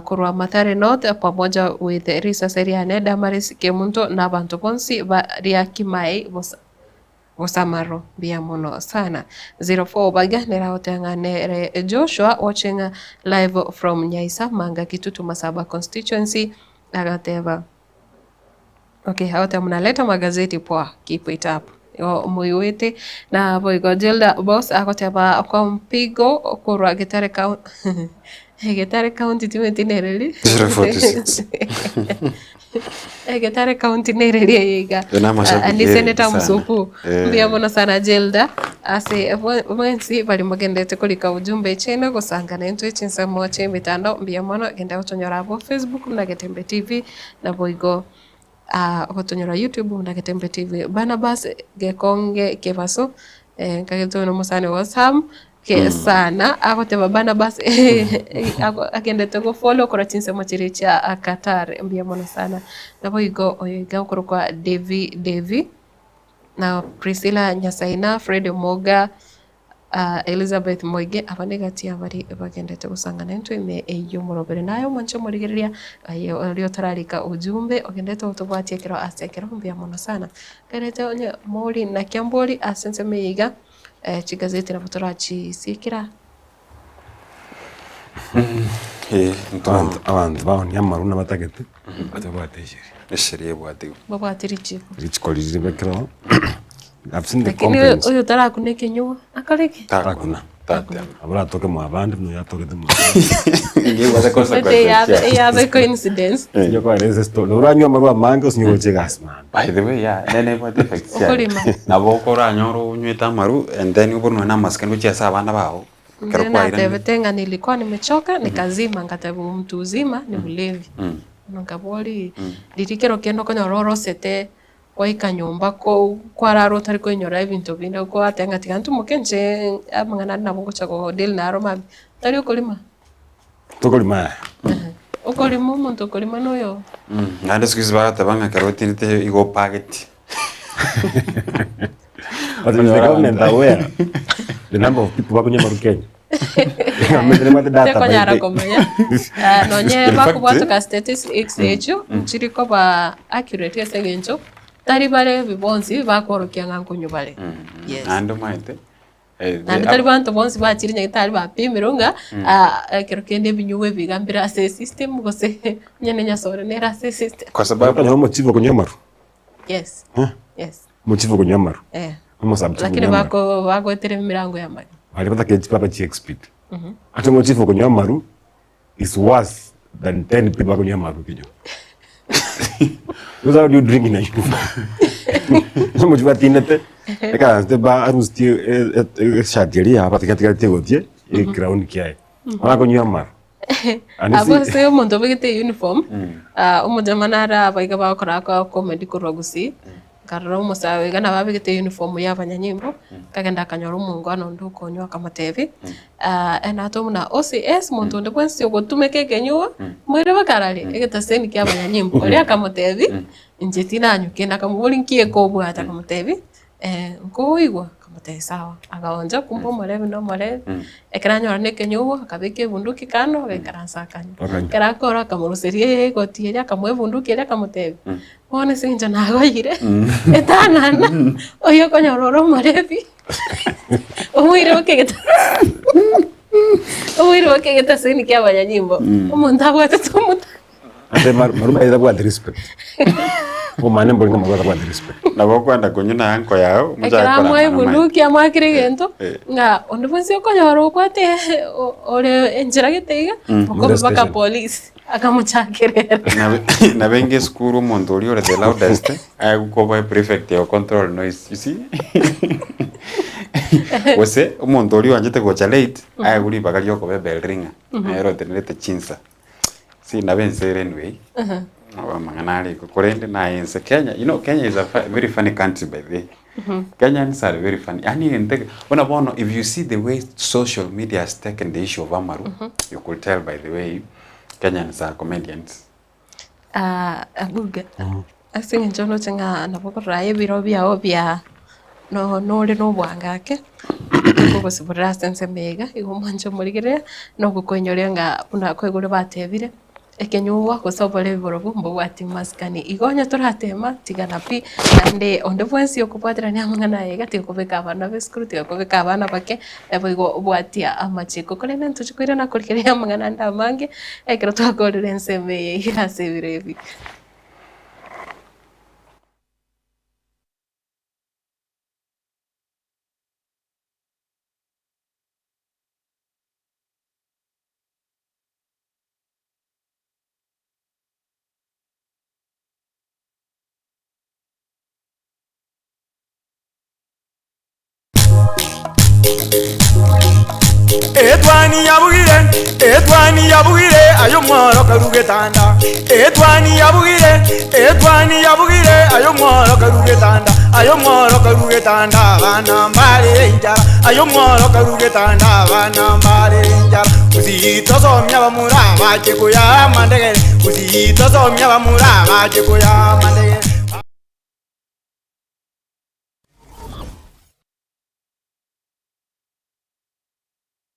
korwa Mathare North pamoja with risase riane Damaris Kemunto na abanto bonsi baria Kimai bosa Bosamaro mbuya mono sana. 04 Obaga nere agoteba ng'a nere Joshua watching live from Nyaisa Manga Kitutu Masaba constituency agateba okay agoteba mnaleta magazeti poa keep it up igo moigwete na boigo Gilda Boss agoteba kwa mpigo korwa Getare county Getare county timanyeti nereri 046. Getare county nereri eye iga Ena amashabiki ni senator sana. Musuku mbuya mono sana Gilda ase mwensi bari mogendete korika ujumbe echene gosangana intwe chinsemo chia emitandao mbuya mono genda gotonyora abwo Facebook buna Getembe TV naboigo gotonyora YouTube buna Getembe TV. Barnabas Gekonge Kebaso nkagete oyo nomosani o Sam. Ke sana agoteba Barnabas agendete go follow korwa chinsemo chiria chia Qatar mbuya mono sana. Naboigo oyo iga okorokwa Davy Davy na Priscilla Nyasaina, Fred Omoga, Elizabeth Moige aba negati abare bagendete gosangana intwe ime eyio omorobere. Naye omonche omorigereria aye oria otararika ujumbe ogendete gotobwatia ekero ase ekero mbuya mono sana. Kerete onye mori naki ambori ase ensemo eye iga. Chigazeti nabo torachisiekera. Abanto abanto baonia amarwa nabatagete, batabwate esheria. Esheria ebwate igo. Babwate richiko. Richiko riria ribekire oo, I've seen the Lakini complaints. oyo otarakuna ekenyugwa akore ki? Tarakuna. Tatema. Nabo oratoke mwa abande buna oyo atogete mwa abande. Ngebwate Ete consequences eyabe chiaye. eyabe coincidence. Osinye koeresa estory, nabo oranywe amarwa amange osinye gocha egasi mambia. By the way yeah, nere nebwate effects chiaye. Okorima. Nabo okoranyore onywete amaru and then oborwe nonya na amasikani gochia ase abana bago, ekero Nere kwairanire. natebete ng'a nilikuwa nimechoka nikazima ngateba mtu uzima ni ulevi. Bono nkaboria riria kero kende okonyora orosete Gwaika nyomba ko kwarara otari koinyora ebinto binde kwateba ng'a tiga ntimoke inche amang'ana ande nabo ngocha go deal naro mambia, tari okorima? Tokorima yaya. Okorima omonto okorima noyo. Naende siku hizi bagoteba ng'a ekero otinete igo opageti. But is the government aware the number of people bakonywa amaru Kenya? Tekonyara komanya Ah, nonye In fact, bakobwatoka statistics echio nchiri koba accurate ase eng'encho tari bare ebi bonsi bakworokia ng'a nkonywa bare. Yes. Naende omanyete eh, Naende tari banto bonsi bachire nyagetari bapimirwe ng'a ah, ekero kende ebinyugwa ebiga mbire ase esystem gose onye ne enyasore nere ase esystem. kwa sababu Okonyora omochifu okonywa amaru. Yes. Yes. Omochifu okonywa amaru. Eh. Omosabichi Lakini okonywa amaru. bako bagoetera emirango ya amaru. Baria batake chipapa chi expit. Ase omochifu okonywa amaru is worse than 10 people bakonywa amaru ekenyoro. Because how do you drink in a uniform? Ase omochifu atindete, ekaransete ba arusitie eshati eria yabo atigatigati egotie, eground kiaye. Bono akonywa amaru. And you Abwo see- ase omonto obegete uniform, ah, omojama nare abaiga bagokora aka comedy korwa gusii, nkarora omosae iga nabo abegete uniform ya abanyanyimbo, akagenda akanyora omongwana onde okonywa akamotebia, enatwe buna OCS monto onde bwensi ogotumeka ekenyugwa, moire bakarare egetaseni kia abanyanyimbo. Oria akamotebia, inche tinanywa kende, akamoboria nki ekobwata, akamotebia. Nkoigwa, akamotebia sawa, agaoncha kumbe omorebi na omorebi, ekero anyora na ekenyugwa akabeka ebunduki kando agaikaransa akanywa. Akanywa. Ekero akora akamoruseria egoti eria akamoa ebunduki eria akamotebia, bono ase eng'encho nagoyire, etanana, oyio okonyora ore omorebi, omoire boka egeta omoire boka egetaseni kia abanyanyimbo, omonto abwatete omote. Ande maru aye tabwati respect. Omanye mbori ng'a maru atabwati respect. Nabo okwenda konywa na anko yao, mochake Ekero amoa korama na ebunduki amoakire egento, Eh. ng'a onde bwensi okonyora okwate ore enchera gete iga, okobe Police mpaka station. police, akamochakerera. Nabe nabenge esukuru omonto oria ore the loudest, aye gokoba eprefect ya control noise, you see? Gose omonto oria oanchete gocha late, aegwe ribaga ria okoba ebell ringer, nere otenerete chinsa. See nabo ense ere anyway, nabo amang'ana are igo, korende naye ense Kenya, you know Kenya is a very funny country by the way. Kenyans are very funny, yaani egento eke, buna bono if you see the way social media has taken the issue of amaru, you could tell by the way Kenyans are comedians. Abuga, ase eng'encho ndoche ng'a nabo okorora aye ebiro biago bia no nore na obwango ake, tokogosiborera ase ensemo eye iga, igo mwanche omorigereria, na ogokoinyoria ng'a buna kwaigure batebire, ekenyugwa gose oborebi borobwo mbobwati masikani. Igo onye toratema, tigana pi, naende onde bwensi okobwaterania amang'ana aya iga, tiga kobeka abana ba esukuru, tiga kobeka abana bake, Naboigo bwatia amachiko. Korende ntoche koirana korigereria amang'ana ande amange, ekero twakorire ensemo eye iga ase ebiro ebi. Etwani yabugire, etwani yabugire, aye omworo karwa getanda. Etwani yabugire, etwani yabugire, Aye omworo karue getanda, aye omworo karue getanda, abana mbare enchara, aye omworo karue getanda, abana mbare enchara. Gusii tosomia abamura bache koyaa amandegere, Gusii tosomia abamura bache koyaa amandegere.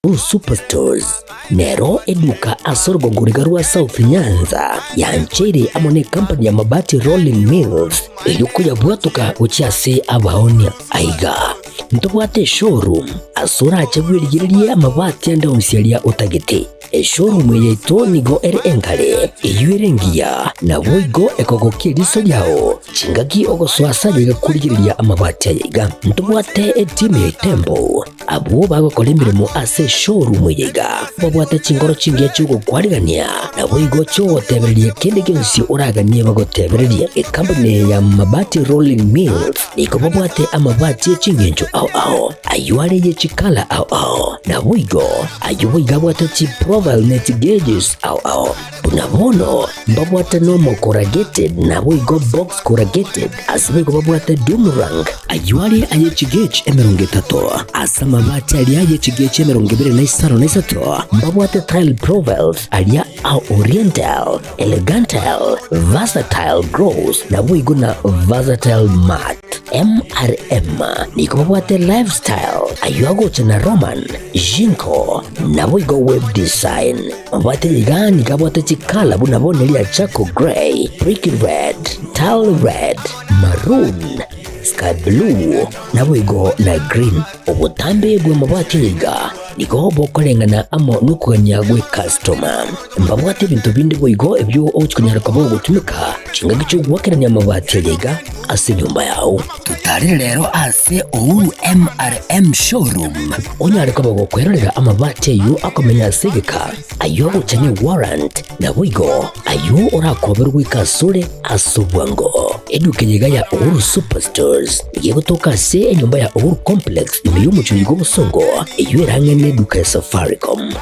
Uhuru Superstores nero eduka ase orogongo riga rwa South Nyanza yancheire amo ne company ya Mabati Rolling Mills eyio koyabwatoka gochia ase abaonia. Aiga ntobwate eshowroom ase orache bwerigererie amabati ande onsi aria otagete. Eshowroom eye yaito nigo ere engare, eyio ere engiya, naboigo ekogokia eriso riao chingaki ogosoa ase aye iga korigereria amabati aya iga. Ntobwate etimu ya Itembo Abwo bagokora emeremo ase eshowroom eye iga babwate chinkoro chingiya chi'ogokwarigania, naboigo chi'ogotebereria kende gionsi oraganie bagotebererie. Ekampuni eye ya Mabati Rolling Mills nigo babwate amabati e chingencho ao ao, ayio are ye chikala ao ao, naboigo ayio boigo abwate chiprofile ne chigauges ao ao. Buna bono mbabwate normal corrugated naboigo box corrugated, ase boigo babwate doom rank, ayio are aye chigauge 30, ase amabati aria aye chigauge 25, mbabwate tile profiles aria a oriental, elegantal, versatile gloss naboigo na versatile matte. MRM nigo babwate lifestyle, ayio agocha na Roman, Jinko, naboigo web design. Mabwate iga nigo abwate chikala buna bono eria charcoal grey, brick red, tile red, maroon, sky blue, naboigo na green. Obotambe bw'amabati aya iga nigo bokoreng'ana amo nokogania gw'ekastoma. Mbabwate ebinto binde boigo ebio ogochia konyara koba ogotumeka chingaki chi'ogoakerania amabati aya iga ase enyomba yao. Totarere rero ase Uhuru MRM Showroom onyare koba gokwerorera amabati ayio akomenya ase egeka, ayio agocha ne warrant, naboigo ayio orakoberwe goika asore ase obwango. Eduka eye iga ya Uhuru Superstores nigo egotoka ase enyomba ya Uhuru Complex ime y'omochie oyo bw'obosongo eyio ere ang'e neduka ya Safaricom.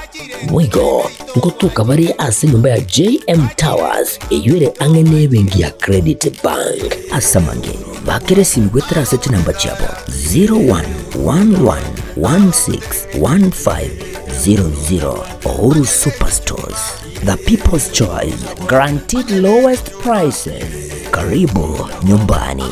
Boigo ngotoka bare ase enyomba ya JM Towers eyio ere ang'e nebenki ya Credit Bank. Ase amange, bakera esimi goetera ase chinamba chiabo 0111161500. Uhuru Superstores, the people's choice, guaranteed lowest prices. Karibu nyumbani.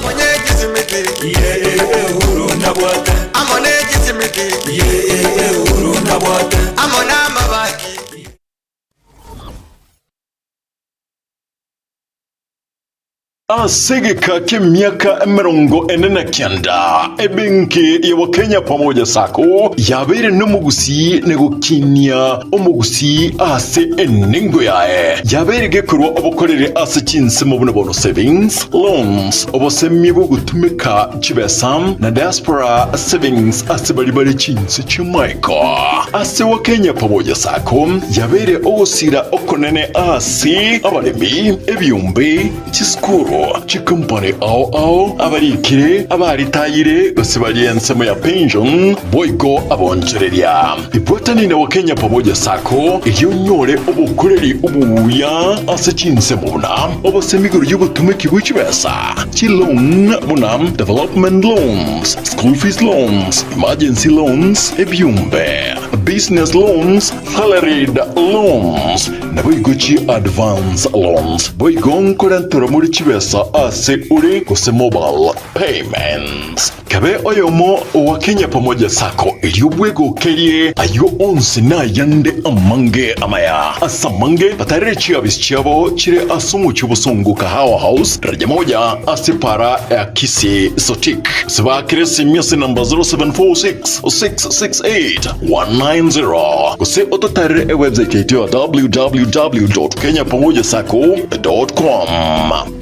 Ase egeka ki'emiaka 49, ebenki ya Wakenya Pamoja Sacco yabeire nomogusii na gokinia omogusii ase enengo yaye. Yabeire gekorwa obokoreri ase chinsemo buna bono savings, loans, obosemia bw'ogotumeka chibesa na diaspora savings ase baria bare chinse chi'amaiko. Ase Wakenya Pamoja Sacco yabeire ogosira okonene ase abaremi, ebiombe, chisukuru, chikompani ao ao, abarikire, abaritayire gose baria ensemo ya pension, boigo abonchoreria. Ibwatani na Wakenya Pamoja Sacco erio onyore obokoreri obuya ase chinsemo buna obosemi igoro y'obotumeki bwe chibesa, chiloan buna development loans, school fees loans, emergency loans, ebiombe, business loans, salaried loans, Naboigo chi advance loans. Boigo nkorenterwa more chibesa ase ore gose mobile payments. Kabe oyomo owa Kenya Pamoja Sacco erio bwegokerie ayio onsi na ayande amange amaya. Ase amange batarere chiofisi chiabo chire ase omochie obosongo Kahawa House daraja moja ase para ya Kisii Sotik. Gose baakere esimi ase namba 0746 668 190 gose ototarere ewebsite yaito ya www.kenyapamojasacco.com.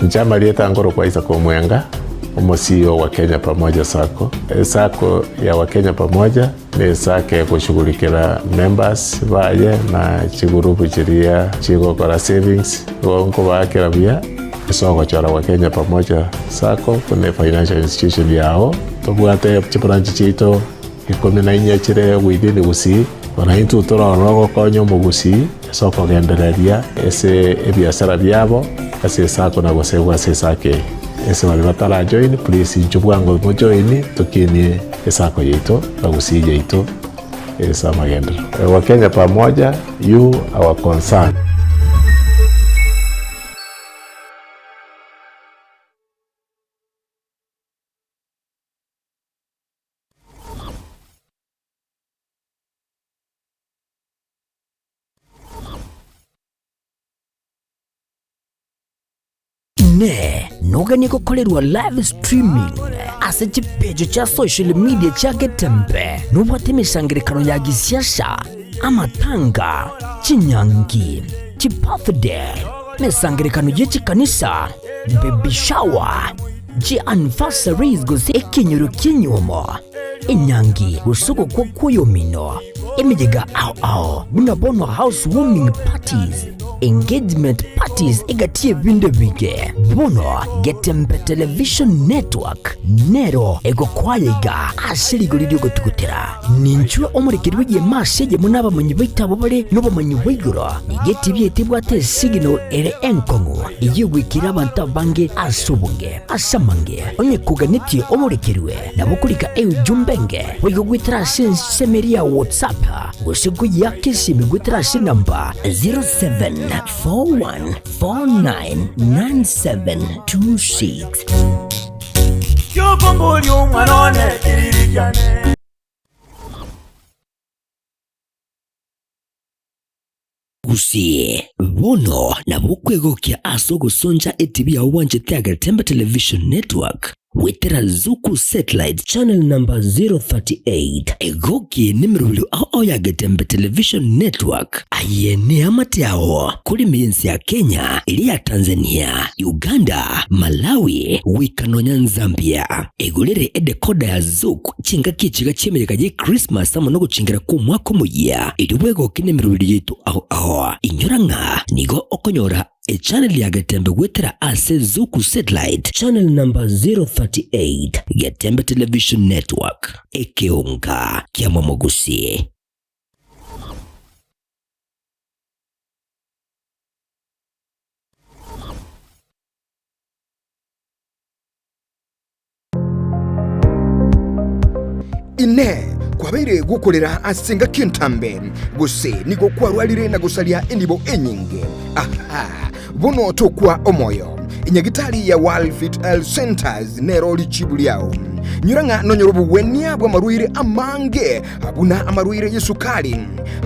Inche amarieta nkorokwa Isaac Omwenga, omo CEO wa Kenya Pamoja Sacco. Esacco ya Wakenya Pamoja ne esacco egoshughulikera members baye na chigurupu chiria chigokora savings, igo nkobaakera buya ase ogochora Wakenya Pamoja Sacco buna efinancial institution yao. Tobwate chibranch chiaito 14 chire within Gusii, bono intwe tore ororo gokonya omogusii ase okogendereria ase ebiasara biabo ase esako na gosegwa ase esako eye. Ase baria batarajoin please inchuo bwango mojoini tokinie esacco yaito na gusii yaito ase amagenderero. Wakenya pamoja you our concern. Inee! Noganie gokorerwa live streaming ase chipeji chia social media chia Getembe? Nobwate emesangerekano ya gisiasa, amatanga, chinyangi, chibirthday, emesangerekano ye chikanisa, baby shower, chianniversaries gose ekenyoro ki'enyuomo, enyangi gose ogokwa kw'oyomino, emeyega ao ao buna bono house warming parties, engagement parties egati y'ebinto ebinge. Bono Getembe Television Network nero egokwaya iga ase rigori ri'ogotugutera. Ninchwe omorekeri bw'egeema ase eyemo n'abamanyi baito abwo bare nobomanyi bwa igoro. Nigo etibi yaito ebwate esignal ere enkong'u eyio egwekire abanto abange ase obonge. Ase amange, onye koganetie omorekerwe, nabo okorika eujumbe enge boigo goetera ase ensemo eria ya WhatsApp gose koyeaka esimi goetera ase enamba 0741499726. Kiokomboria omwana one kiriri kiane. Gusii, bono nabo okwegokia ase ogosoncha etibi yao bwanchete ya Getembe Television Network goetera Zuku Satellite channel number 038. Egokie nemerobio ao ao ya Getembe Television Network. Aye neamate ao kore ime y'ense ya Kenya, eria ya Tanzania, Uganda, Malawi, goika nonya Nzambia. Egorere edecoder ya Zuku Chingaki echiga chi'emeyega ye Krismasi amo nogochingera kw'omwaka omoyia, erio bwegoke nemeroberi yaito ao ao. Inyora ng'a nigo okonyora echannel ya Getembe goetera ase Zuku Satellite channel number 038, Getembe Television Network, ekeonga kia Momogusi. Inee! Kwabeire gokorera ase engaki entambe, gose nigo kwarwarire na gosaria enibo enyinge? Aha! Bono tokwa omoyo. Enyagitari ya World Health Centers nero richibu riao. Nyora ng'a nonyore obogwenia bw'amarwaire amange buna amarwaire y'esukari,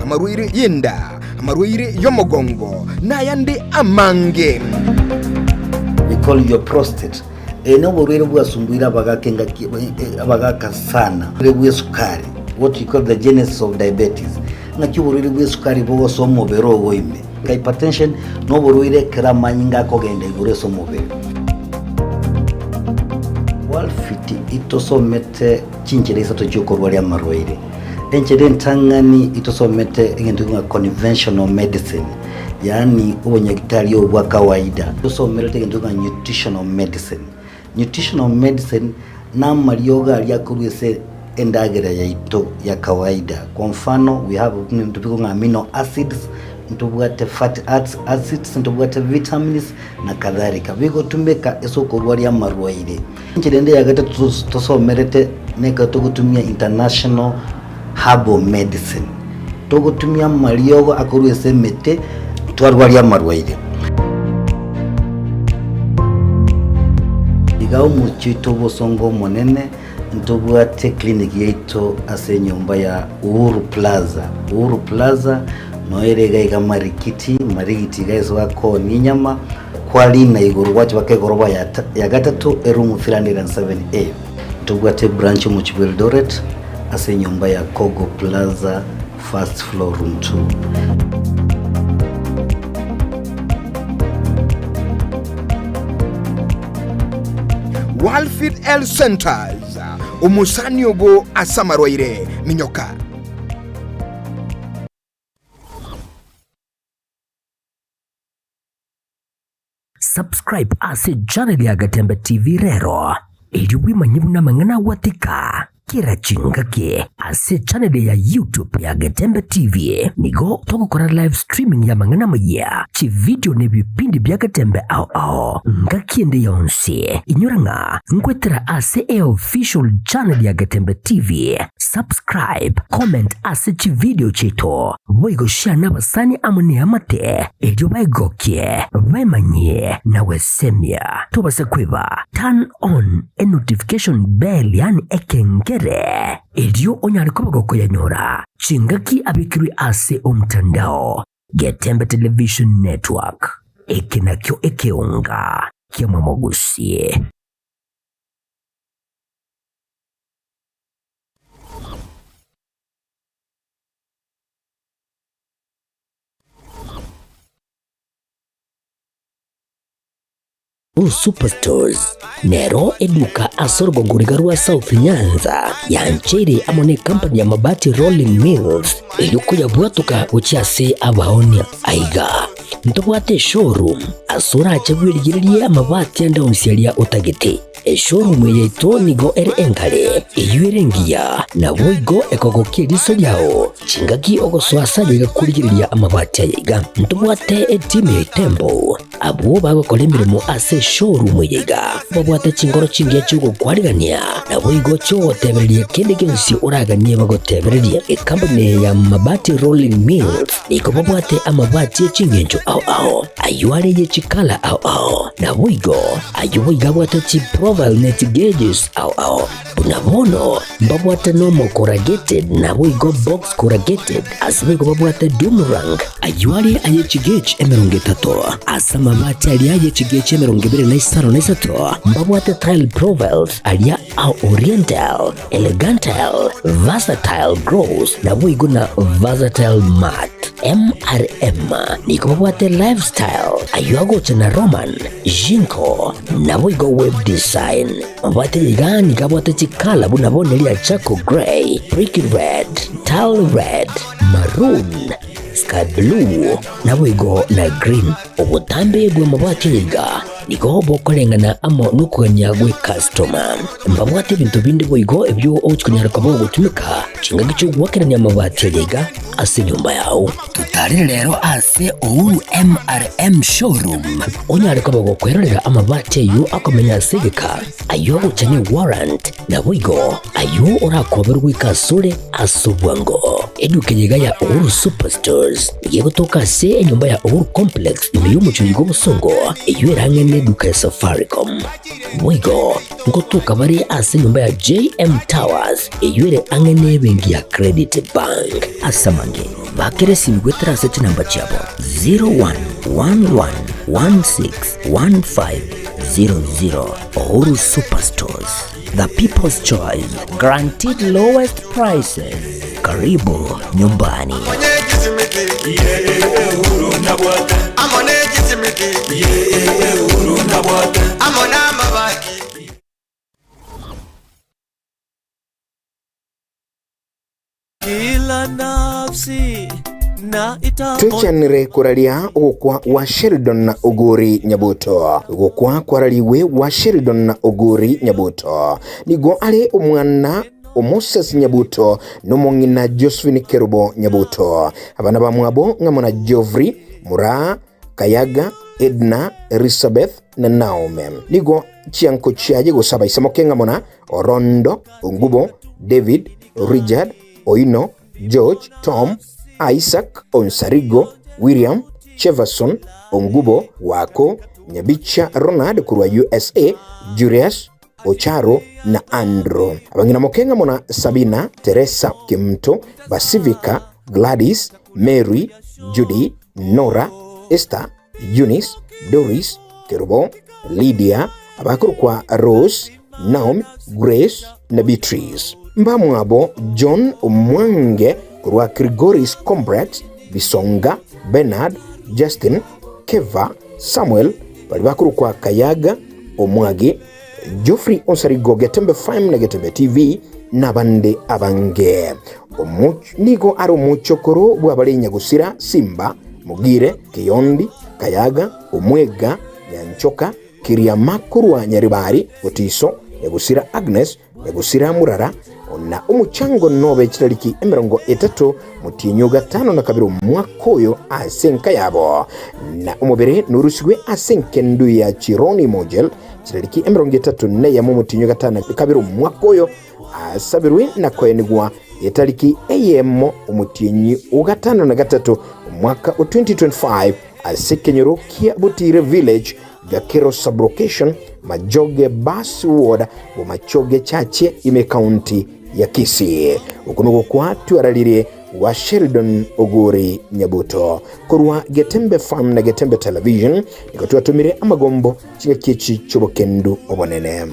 amarwaire y'enda, amarwaire y'omogongo, na ayande amange. We call your prostate. Eye noborwaire bwasumbuire abagaka engaki abagaka sana. Oborwaire bw'esukari, what we call the genesis of diabetes. Ng'aki oborwaire bw'esukari bogosoa omobere ogo ime. Hypertension noborwaire ekero amanyinga akogenda igoro ase omobere. Walfit itosomete chinchera isato chiokorwaria amarwaire. Enchera entang'ani itosomete egento ng'a conventional medicine. Yaani obonyagitari obo bwa kawaida. Tosomerete egento ng'a nutritional medicine. Nutritional medicine namariogo aria akorwa ase endagera yaito ya kawaida. Kwa mfano we have ebinto bikong'a ng'a amino acids, ntobwate fatty acids, ntobwate vitamins na kadhalika. Bigotumeka ase okorwaria amarwaire. Enchera ende ya gatato tosomerete nekero togotumia international herbal medicine. Togotumia amariogo akorwa ase emete twarwaria amarwaire. Iga omochie oito obosongo omonene ntobwate clinic yaito ase enyomba ya Uhuru Plaza. Uhuru Plaza noyo ere iga iga Marikiti, Marigiti iga ase bakoonia enyama, kwarina igoro gwacha mpaka egoroba ya gatato eroom 307A. Ntobwate ebranch omochie bwa Eldoret ase enyomba ya Kogo Plaza first floor room 2. Walfit Health Centers, omosani obo ase amarwaire, minyoka. Subscribe ase channel ya Gatembe TV rero erio bwemanye buna amang'ana agwatika. Kera chingaki ase channel ya YouTube ya Getembe TV nigo togokora live streaming y'amang'ana amayia, chividio na ebipindi bia Getembe ao ao ngaki ende yonsi. Inyora ng'a nkwetera ase eofficial channel ya Getembe TV. Subscribe, comment ase chividio chiaito, boigo share nabasani amo neamate erio baegokie, baemanyie na gwesemia. Tobasa kweba turn on enotification bell yaani ekengere, erio onyare koba gokoyanyora chingaki abekirwe ase omtandao. Getembe Television Network, eke nakio ekeonga ki'omomogusi. Blue Superstores nero eduka ase orogongo riga rwa South Nyanza yancheire amo ne company ya Mabati Rolling Mills erio koyabwatoka gochia ase abaonia. Aiga ntobwate eshowroom ase orache bwerigererie amabati ande onsi aria otagete. Eshowroom eye yaito nigo ere engare, eyio ere engiya, naboigo ekogokia eriso riao chingaki ogosoa ase aye iga korigereria amabati aya iga. Ntobwate etimu ya Itembo Abwo bagokora emeremo ase eshowroom eye iga babwate chinkoro chingiya chi'ogokwarigania, naboigo chi'ogotebereria kende gionsi oraganie bagotebererie. Ekampuni eye ya Mabati Rolling Mills nigo babwate amabati e ching'encho ao ao, ayio are ye chikala ao ao, naboigo ayio boigo abwate chiprofile ne chigeges ao ao. Buna bono mbabwate nomo corrugated naboigo box corrugated, ase boigo babwate doomerang, ayio are aye chigauge 30, ase amabati aria aye chigauge 23 mbabwate tile profiles aria a oriental, elegantile, versatile gloss naboigo na versatile matte. MRM nigo babwate lifestyle ayio agocha na Roman, Jinko naboigo web design. Mabwate iga nigo abwate chikala buna bono eria charcoal grey, brick red, tile red, maroon, sky blue, naboigo na green. Obotambe bw'amabati aya iga nigo bokoreng'ana amo nokogania gw'ekastoma. Mbabwate ebinto binde boigo ebio ogochi konyara koba ogotumeka chingaki chi'ogoakerania amabati aya iga ase enyomba yao. Totarere rero ase Uhuru MRM Showroom onyare koba gokwerorera amabati ayio akomenya ase egeka, ayio agocha ne warrant, naboigo ayio orakoberwe goika asore ase obwango. Eduka eye iga ya Uhuru Superstores nigo egotoka ase enyomba ya Uhuru Complex ime y'omochie oyo bw'obosongo eyio erang'e neduka ya Safaricom. Boigo ngotoka bare ase enyomba ya JM Towers eyio ere ang'e nebenki ya Credit Bank. Ase amange, bakera esimi goetera ase chinamba chiabo 0111161500. Uhuru Superstores, the people's choice, guaranteed lowest prices. Karibu nyumbani. Kila nafsi na ita Twechanire koraria ogokwa gwa Sheldon Ogori Nyaboto. Gokwa kwarariwe gwa Sheldon Ogori Nyaboto. Nigo are omwana o Moses Nyabuto nomong'ina Josephine Kerubo Nyabuto. Abana bamwabo ng'amo na Geoffrey, Muraa, Kayaga, Edna, Elisabeth na Naomi. Nigo chianko chiaye gose abaisamoke ng'amo na Orondo, Ongubo, David, Richard, Oino, George, Tom, Isaac, Onsarigo, William, Cheverson, Ongubo, Wako, Nyabicha Ronald korwa USA, Julius, Ocharo na Andrew. Abang'ina moke ng'amo na Sabina, Teresa, Kemunto, Basivika, Gladys, Mary, Judy, Nora, Esther, Eunice, Doris, Kerubo, Lydia, abakorokwa Rose, Naomi, Grace na Beatrice. Mbamwabo John Omwange korwa Kilgoris Complex, Bisonga, Bernard, Justin, Keva, Samuel, baria bakorokwa Kayaga, Omwagi, Geoffrey Osarigo, Getembe FM na Getembe TV, nabande abange. Omoch nigo are omochokoro bw'abare Nyagusira, Simba, Mogire, Kiyondi, Kayaga, Omwega, Nyanchoka, Kiriama korwa Nyaribari, Otiso, Nyagusira Agnes, Nyagusira Murara, Na omochango nobe chitariki 30 motienyi o gatano na kabere omwaka oyo ase enka yabo, na omobere norusigwe ase engendu ya Chironi Mogel chitariki 31 omotienyi o gatano na kabere omwaka oyo, asabirwe na koenigwa etariki eyemo omotienyi o gatano na gatato omwaka o 2025 ase ekenyoro kia Butire Village, Gakero Sub-location, Majoge Bus Ward, Bomachoge Chache ime County ya Kisii. Oko nigo kwatwararire gwa Sheldon Oguri Nyabuto. Korwa Getembe Farm na Getembe Television nigo twatomire amagombo chingaki echi chi'obokendu obonene.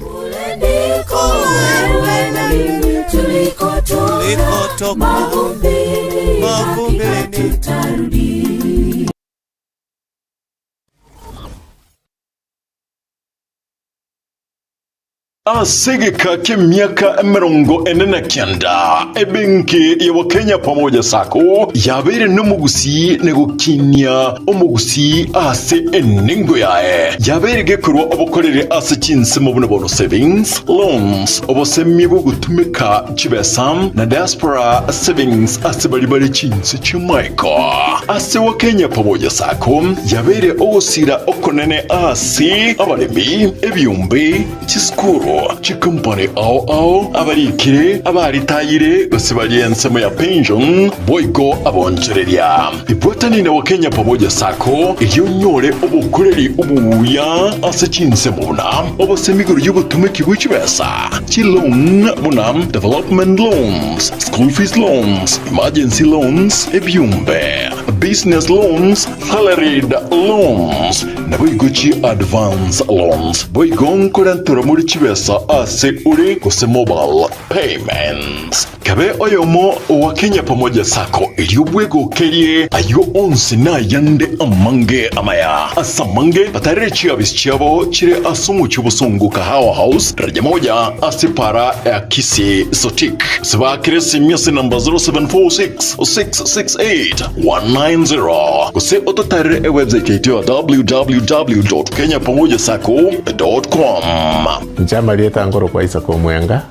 Ase egeka ki'emiaka 49, ebenki ya Wakenya Pamoja Sacco yabeire nomogusii na gokinia omogusii ase enengo yaye. Yabeire gekorwa obokoreri ase chinsemo buna bono savings, loans, obosemia bw'ogotumeka chibesa na diaspora savings ase baria bare chinse chi'amaiko. Ase Wakenya Pamoja Sacco yabeire ogosira okonene ase abaremi, ebiombe, chisukuru, chikompani ao ao, abarikire, abaritayire gose baria ensemo ya pension, boigo abonchoreria. Ibwatani na Wakenya Pamoja Sacco erio onyore obokoreri obuya ase chinsemo buna obosemi igoro y'obotomeki bwe chibesa, chiloan buna development loans, school fees loans, emergency loans, ebiombe, business loans, Salaried loans, naboigo chi advance loans, boigo nkorenterwa more chibesa ase ore gose mobile payments. Kabe oyomo owa Kenya Pamoja Sacco erio bwegokerie ayio onsi na ayande amange amaya. Ase amange batarere chiabisi chiabo chire ase omochie obosongo Kahawa House, daraja moja ase para ya Kisii Sotik. Gose baakere esimi ase namba 0746 668 190 gose ototarere ewebsite yaito ya www.kenyapamojasacco.com. Inche amarieta nkorokwa Isaac Omwenga,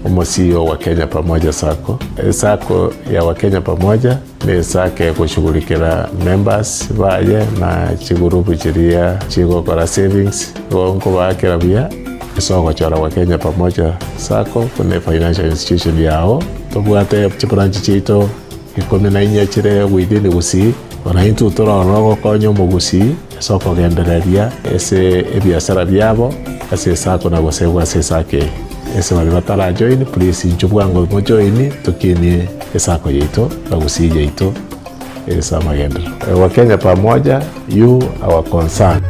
omo CEO wa Kenya Pamoja Sacco. Esacco ya Wakenya Pamoja ne esacco egoshughulikera members baye na chigurupu chiria chigokora savings, igo nkobaakera buya ase ogochora Wakenya Pamoja Sacco buna efinancial institution yao. Tobwate chibranch chiaito 14 chire within Gusii, bono intwe torore ogokonya omogusii ase okogendereria ase ebiasara biabo ase esako na gosegwa ase esako eye. Ase baria batara join please inchuo bwango mo join tokinie esako yaito na Gusii yaito ase amagenderero. Wakenya pamoja, you our concern.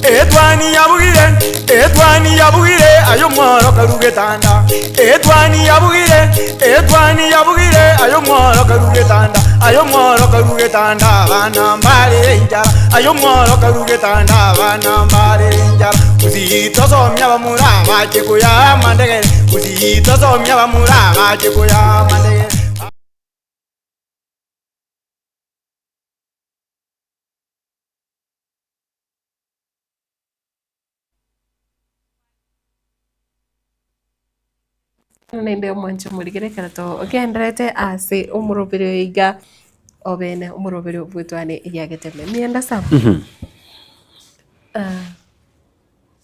Etwani yabugire, etwani yabugire, aye omworo karu getanda. Etwani yabugire, etwani yabugire, aye omworo karu getanda. Aye omworo karu getanda, abana mbarere enchara. Aye omworo karu getanda, abana mbarere enchara. Gusii tosomia abamura abache koya amandegere, Gusii tosomia abamura abache koya amandegere. Naende omwanche omorigere ekero togenderete ase omoroberi oyo iga obene omoroberi bw'etwani ya Getembe. Mienda sana.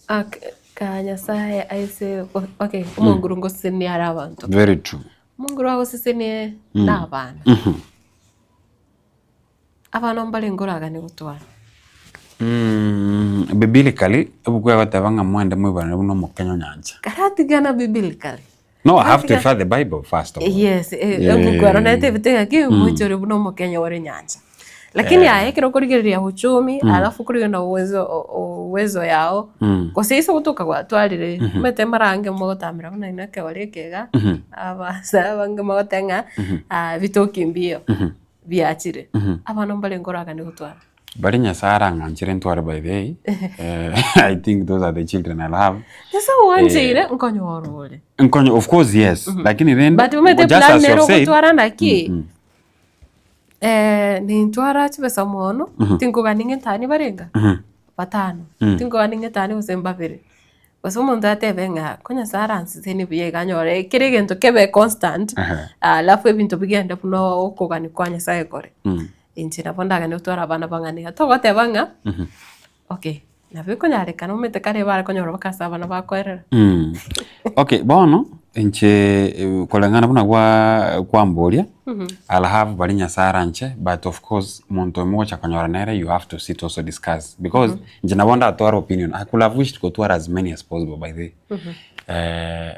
Ak ka Nyasaye aise okay omonguru ngosesenia are abanto. Very true. Omonguru agosesenie na abana. Abana mbarenge oragane gotwara. Biblically, ebuku egoteba ng'a mwende moiborane buna omokenya o nyancha. Karatigana biblically. No, I have to refer the Bible first of all. Yes, ebuku ero netebete ng'aki moche ore buna omokenya ore nyancha. Lakini aye ekero okorigereria uchumi, alafu okorigereria na uwezo uwezo yao, gose ase ogotoka gwatwarire, omanyete mara ange mogotamera buna inwe ekegori eke iga, abasae abange mogoteba ng'a bitoki mbiyo, biachire. Abana mbarenge oragane gotwara. Baria Nyasaye arang'anchere ntware by the way, I think those are the children I'll have. Nyasaye owancheire nkonyora ore. Nkonyo of course yes, lakini rende But omanyete just plan as you nere have said, ogotwara naki, nintwara chibesa mono, tinkogania ng'a entani barenga? Batano, tinkogania ng'a entani gose mbabere. Gose omonto atebe ng'a ko Nyasaye aransesenie buya iga anyore kera egento kebe constant, alafu ebinto bigende buna okogania kwa Nyasaye kore. Inche nabo ndagende gotwara abana bang'ana iga. Togoteba ng'a okay, nabo ekonyarekana omanyete kare bare konyora mpaka ase abana bakoerera. Okay, bono inche koreng'ana buna gwa kwamboria, I'll have baria Nyasaye aranche but of course omonto oyomo ogocha konyora nere you have to sit also discuss because inche nabo ndatware opinion, I could have wished gotwara as many as possible by the way,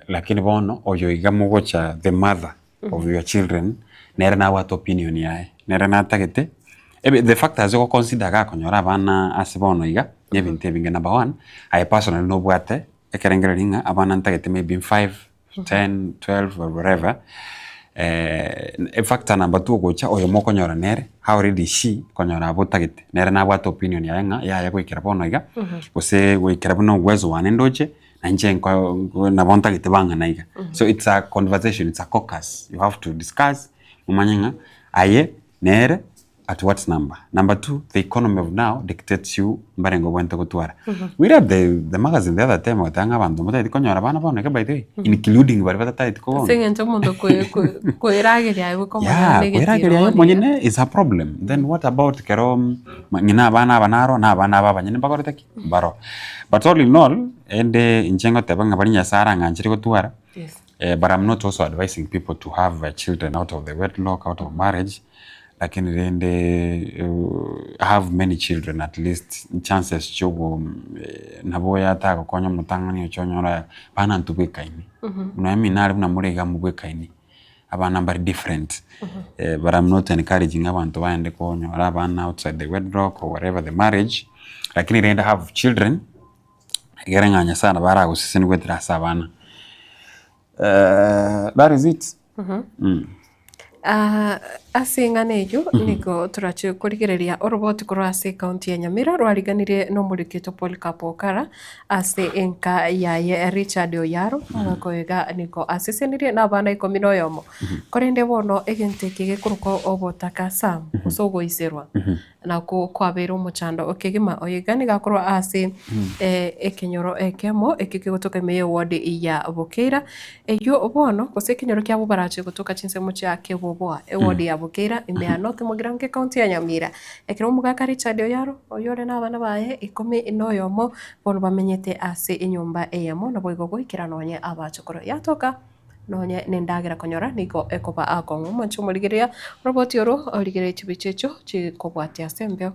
lakini bono oyo iga mogocha the mother of your children nere nabwate opinion yaye, nere natagete ebe the factors ogo consider gakonyora abana ase bono iga na ebinto ebinge. Number one, aye personally nobwate ekerengererio ng'a abana ntagete maybe five, ten, 12 or whatever, efactor number two ogocha oyo mokonyora nere how ready is she konyora abwo otagete, nere nabwate opinion yaye ng'a yaya goikera bono iga, gose goikera buna uwezo wane ndoche. Na inche nko nabo ntagete bang'ana iga. So it's a conversation, it's a caucus, you have to discuss momanye ng'a aye nere at what number. Number two, the economy of now dictates you mbarenge obwenerete gotwara. We read the the magazine the other time ogoteba ng'a abanto motageti konyora abana bono iga by the way, including baria batatageti Ase eng'encho omonto koe- koe- koerageria aye bweka omonyene Yeah, na egetiro koerageria aye bono iga. omonyene is a problem. Then what about ekero ng'ina abana aba naro na abana aba abanyene mbakorete ki? Mbaro. But all in all, ende inche ngoteba ng'a baria Nyasaye arang'anchire gotwara, Yes. but I'm not also advising people to have children out of the wedlock, out of marriage, lakini rende have many children at least chances chia ogo nabo oyo atagokonya omotang'ani oche onyore bana ntobwekaini. Buna emino aria buna more iga mobwekaini. Abana mbare different but I'm not encouraging abanto baende konyora abana outside the wedlock or whatever the marriage, lakini rende have children egere ng'a Nyasaye nabo aragosesenie goetera ase abana. That is it. Ase eng'ana eyio nigo torache korigereria oroboti korwa ase ekaunti ya Nyamira rwariganirie nomoriki oito Polycarp Okara ase enka yaye Richard Oyaro omwaka oyo iga nigo asesenirie nabana ikomi na oyomo. Korende bono egento eke gekorokwa obotaka Sam gose ogoiserwa Nakwo kwabeire omochando o kegima. Oyo iga nigo akorwa ase ekenyoro ekemo ekio kegotoka ime y'eward ya Bokeira. Eyio bono gose ekenyoro kiabo barache gotoka chinsemo chia Keboboa, eward ya Bokeira ime ya North Mugirango ecounty ya Nyamira. Ekero omogaka Richard Oyaro oyore nabana baye ikomi na oyomo bono bamenyete ase enyomba eyemo naboigo goikera nonye abachokoro. Yatoka. Nonye nendagera konyora nigo ekoba akong'u. Omonche omorigereria oroboti oro origererie chibicha echio chikobwatia ase embeo.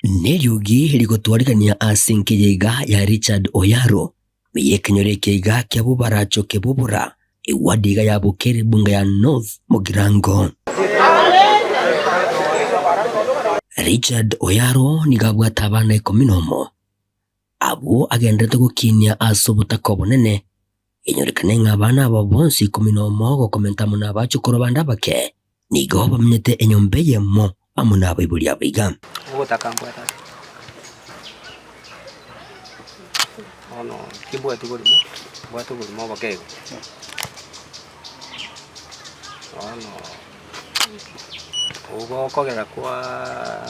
Neriogi rigotwarigania ase enkeya iga ya Richard Oyaro, y'ekenyoro eke iga kia Bobaracho Kebobora, eward iga ya Bukere bunge ya North Mugirango. Richard Oyaro nigo abwate abana ikomi nomo, abwo agenderete gokinia ase obotaka obonene, enyorekane ng'a abana aba bonsi ikomi nomo gokomenta amo nabachokoro bande abake, nigo bamenyete enyomba eyemo amo nabaibori aba iga. Ogotaka mbwate ase. Bono timbwati borimo, mbwate oborimo oboke igo. Bono obwo bokogera kwaa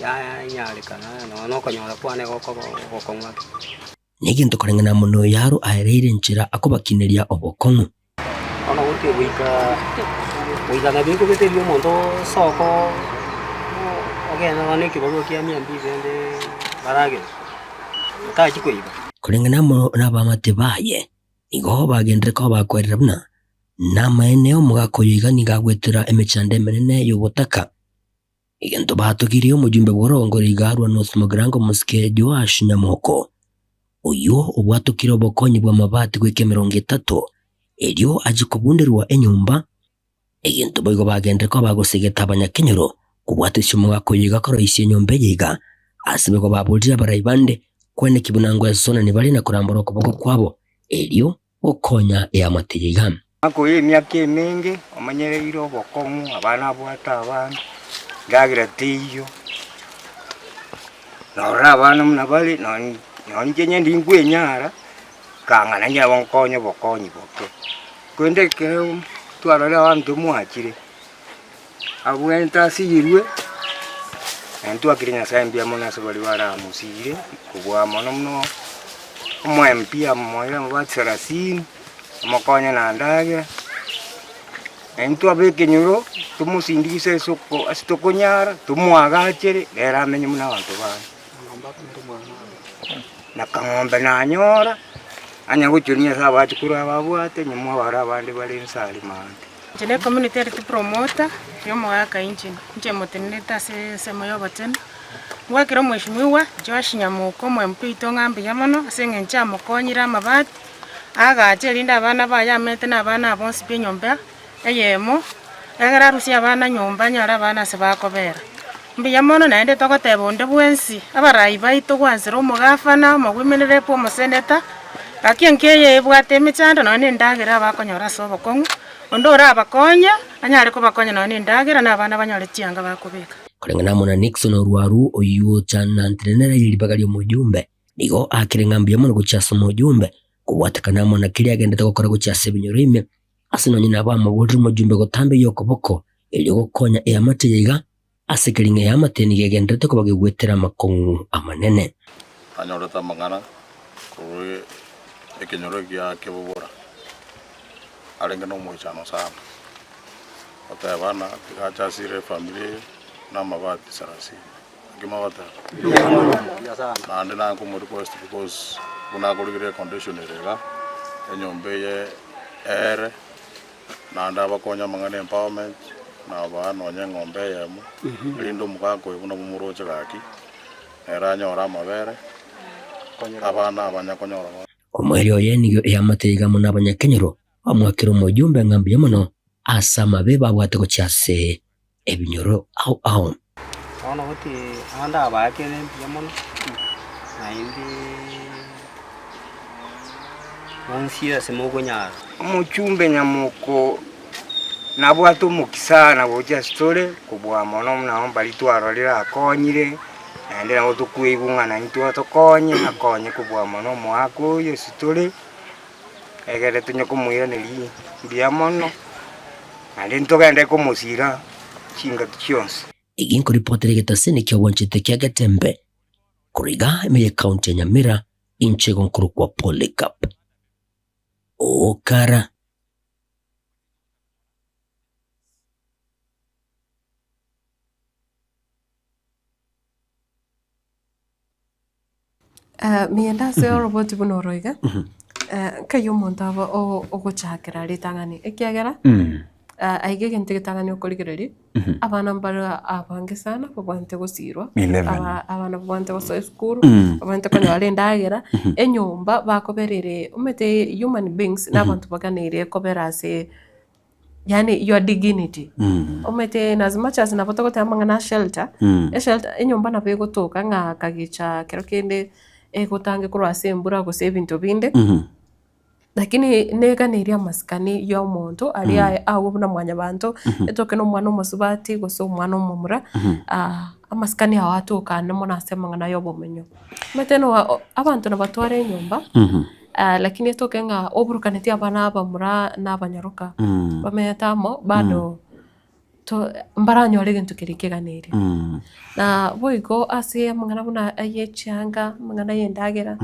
yanyarekana nonya na okonyora kwane gokoba ogokong'u ake. Negento koreng'ana amo noyaro aereire enchera akobakineria obokong'u. Bono goika goika goika nabo ekobeteria omonto osoko ogende nonya na ekebarua kia mia mbili rende baragere, otachia koiba. Koreng'ana amo nabamate baye, nigo bagenderere koba bakwerera buna namaene omogaka oyo iga nigo agwetera emechando emenene y'obotaka. Egento batogirie omojumbe bw'orogongo riga rwa North Mugirango Mosike Joash Nyamoko, oyio obwatokire obokonyi bw'amabati goika emerongo etato, erio achie kobunderwa enyomba. Egento boigo bagenderere koba bagosegeta abanyakenyoro kobwatesia omogaka oyo iga koroisia enyomba eye iga, ase boigo baborire abarai bande kweneki buna ngwesonani bare na korambora okoboko kwabo erio gokonya eamate eye iga. Omwaka oyo emiaka emenge omenyereire obokong'u, abana abwate abana, endagera teiyo, norora abana buna bare nonye nonye inche onye nkwenyara, kang'ana onye nabo nkonye obokonyi boke. Korende ekero twarorire abanto mwachire, abwenerete asiyirwe, naende twakire Nyasaye mbuya mono ase baria baramosire, kobua mono mono omo-MP amoire amabati sarasini. Omokonye na ndagera, na intwe ab'ekenyoro tomosindigise ase oko ase tokonyara, tomoagachere, nere amenye buna abanto bande. Na kang'ombe nanyora, anya gochoria ase abachukuru aba abwate, nyuma abare abande bare inse aria maate. Inche ne community health promoter ya omogaka inche, inche motenenete ase ensemo ya obochenu. Ngwakera omweshimiwa Joash Nyamoka omo MP oito ng'a mbuya mono ase eng'encho amokonyire amabati. Agache erinde abana baye amete na abana aba bonsi b'enyomba eyemo, egere arusie abana nyomba anyore abana ase bakobera. Mbuya mono naende togoteba onde bwensi, abarai baito gwansera omogafana, omowomen rep, omoseneta, gaki enka eye ebwate emechando nonya na endagera abakonyora ase obokong'u, onde orabakonye, anyare kobakonya nonya na endagera na abana banyore chianga bakobeka. Koreng'ana amo na Nixon Orwaru oyio ochanantenenera ye ribaga ri'omojumbe, Nigo aakire ng'a mbuya mono gochia ase omojumbe, kobwatekana amo na keria agendete gokora gochia ase ebinyoro ime, ase nonye nabo amoborire omojumbe gotambia okoboko erio gokonya eamate eye iga, ase keri ng'a eamate nigo egendererete koba gegwetera amakong'u amanene. Nanyorete amang'ana korwa ekenyoro egia kebobora, arenge nomoichano sana, goteba ng'a tiga ache asire efamiri eye na amabati sarasini. Naki mogoteba? Naende naye nkomo request because buna akorigereria econdition ere iga, enyomba eye eere, naende abakonye amang'ana ya empowerment, nabaa nonye eng'ombe eyemo, erinde omogaka oyo buna momoroche gaki, nere anyore amabere, abana abanya konyora bono. Omoerio oye nigo eamate iga amo nabanyakenyoro bamoakera omojumbe ng'a mbuya mono ase amabe babwate gochia ase ebinyoro ao ao. Bono goti ande abaakere mbuya mono, naende bonsi ase mokonyara. Omochumbe nyamoko nabwate omokia sana gocha ase tore kobua mono buna mbaria twarorire akonyire, naende nabo tokoigwa ng'a naintwe atokonye, akonye kobua mono omoaka oyo ase tore. Egere tonye komoiraneria mbuya mono, naende ntogende komosira chingaki chionsi. Egi nkoripotera egetasini ki'obwanchete kia Getembe korwa iga ime y'ecounty ya Nyamira inche igo nkorokwa Polycarp Okara. Miyende ase oroboti buna oro iga, nkai omonto abe ogochakera ritang'ani, ekiagera aiga egento egetang'ani okorigereria, abana mbare abange sana babwate gosirwa, 11. abana babwate gosoa esukuru, babwate konyora endagera, enyomba bakoberire omanyete human beings na abanto baganeire kobera ase yaani your dignity. Omanyete in as much as nabo togoteba amang'ana a shelter, eshelter enyomba nabo egotoka ng'a kagicha kero kende egotange korwa ase embura gose ebinto binde, lakini neganeiri amasikani ya omonto aria aye agwo buna mwanyabanto, etoke na omwana omosubati gose omwana omomura, amasikani ao atokane mono ase amang'ana ya obomenyo. Omanyete noa abanto nabatware enyomba. Lakini etoke ng'a oburukanetie abana abamura na abanyaroka, bamenyete amo bado to mbaranyore egento keria keganeirie. Na boigo ase amang'ana buna aye chianga, amang'ana ya endagera,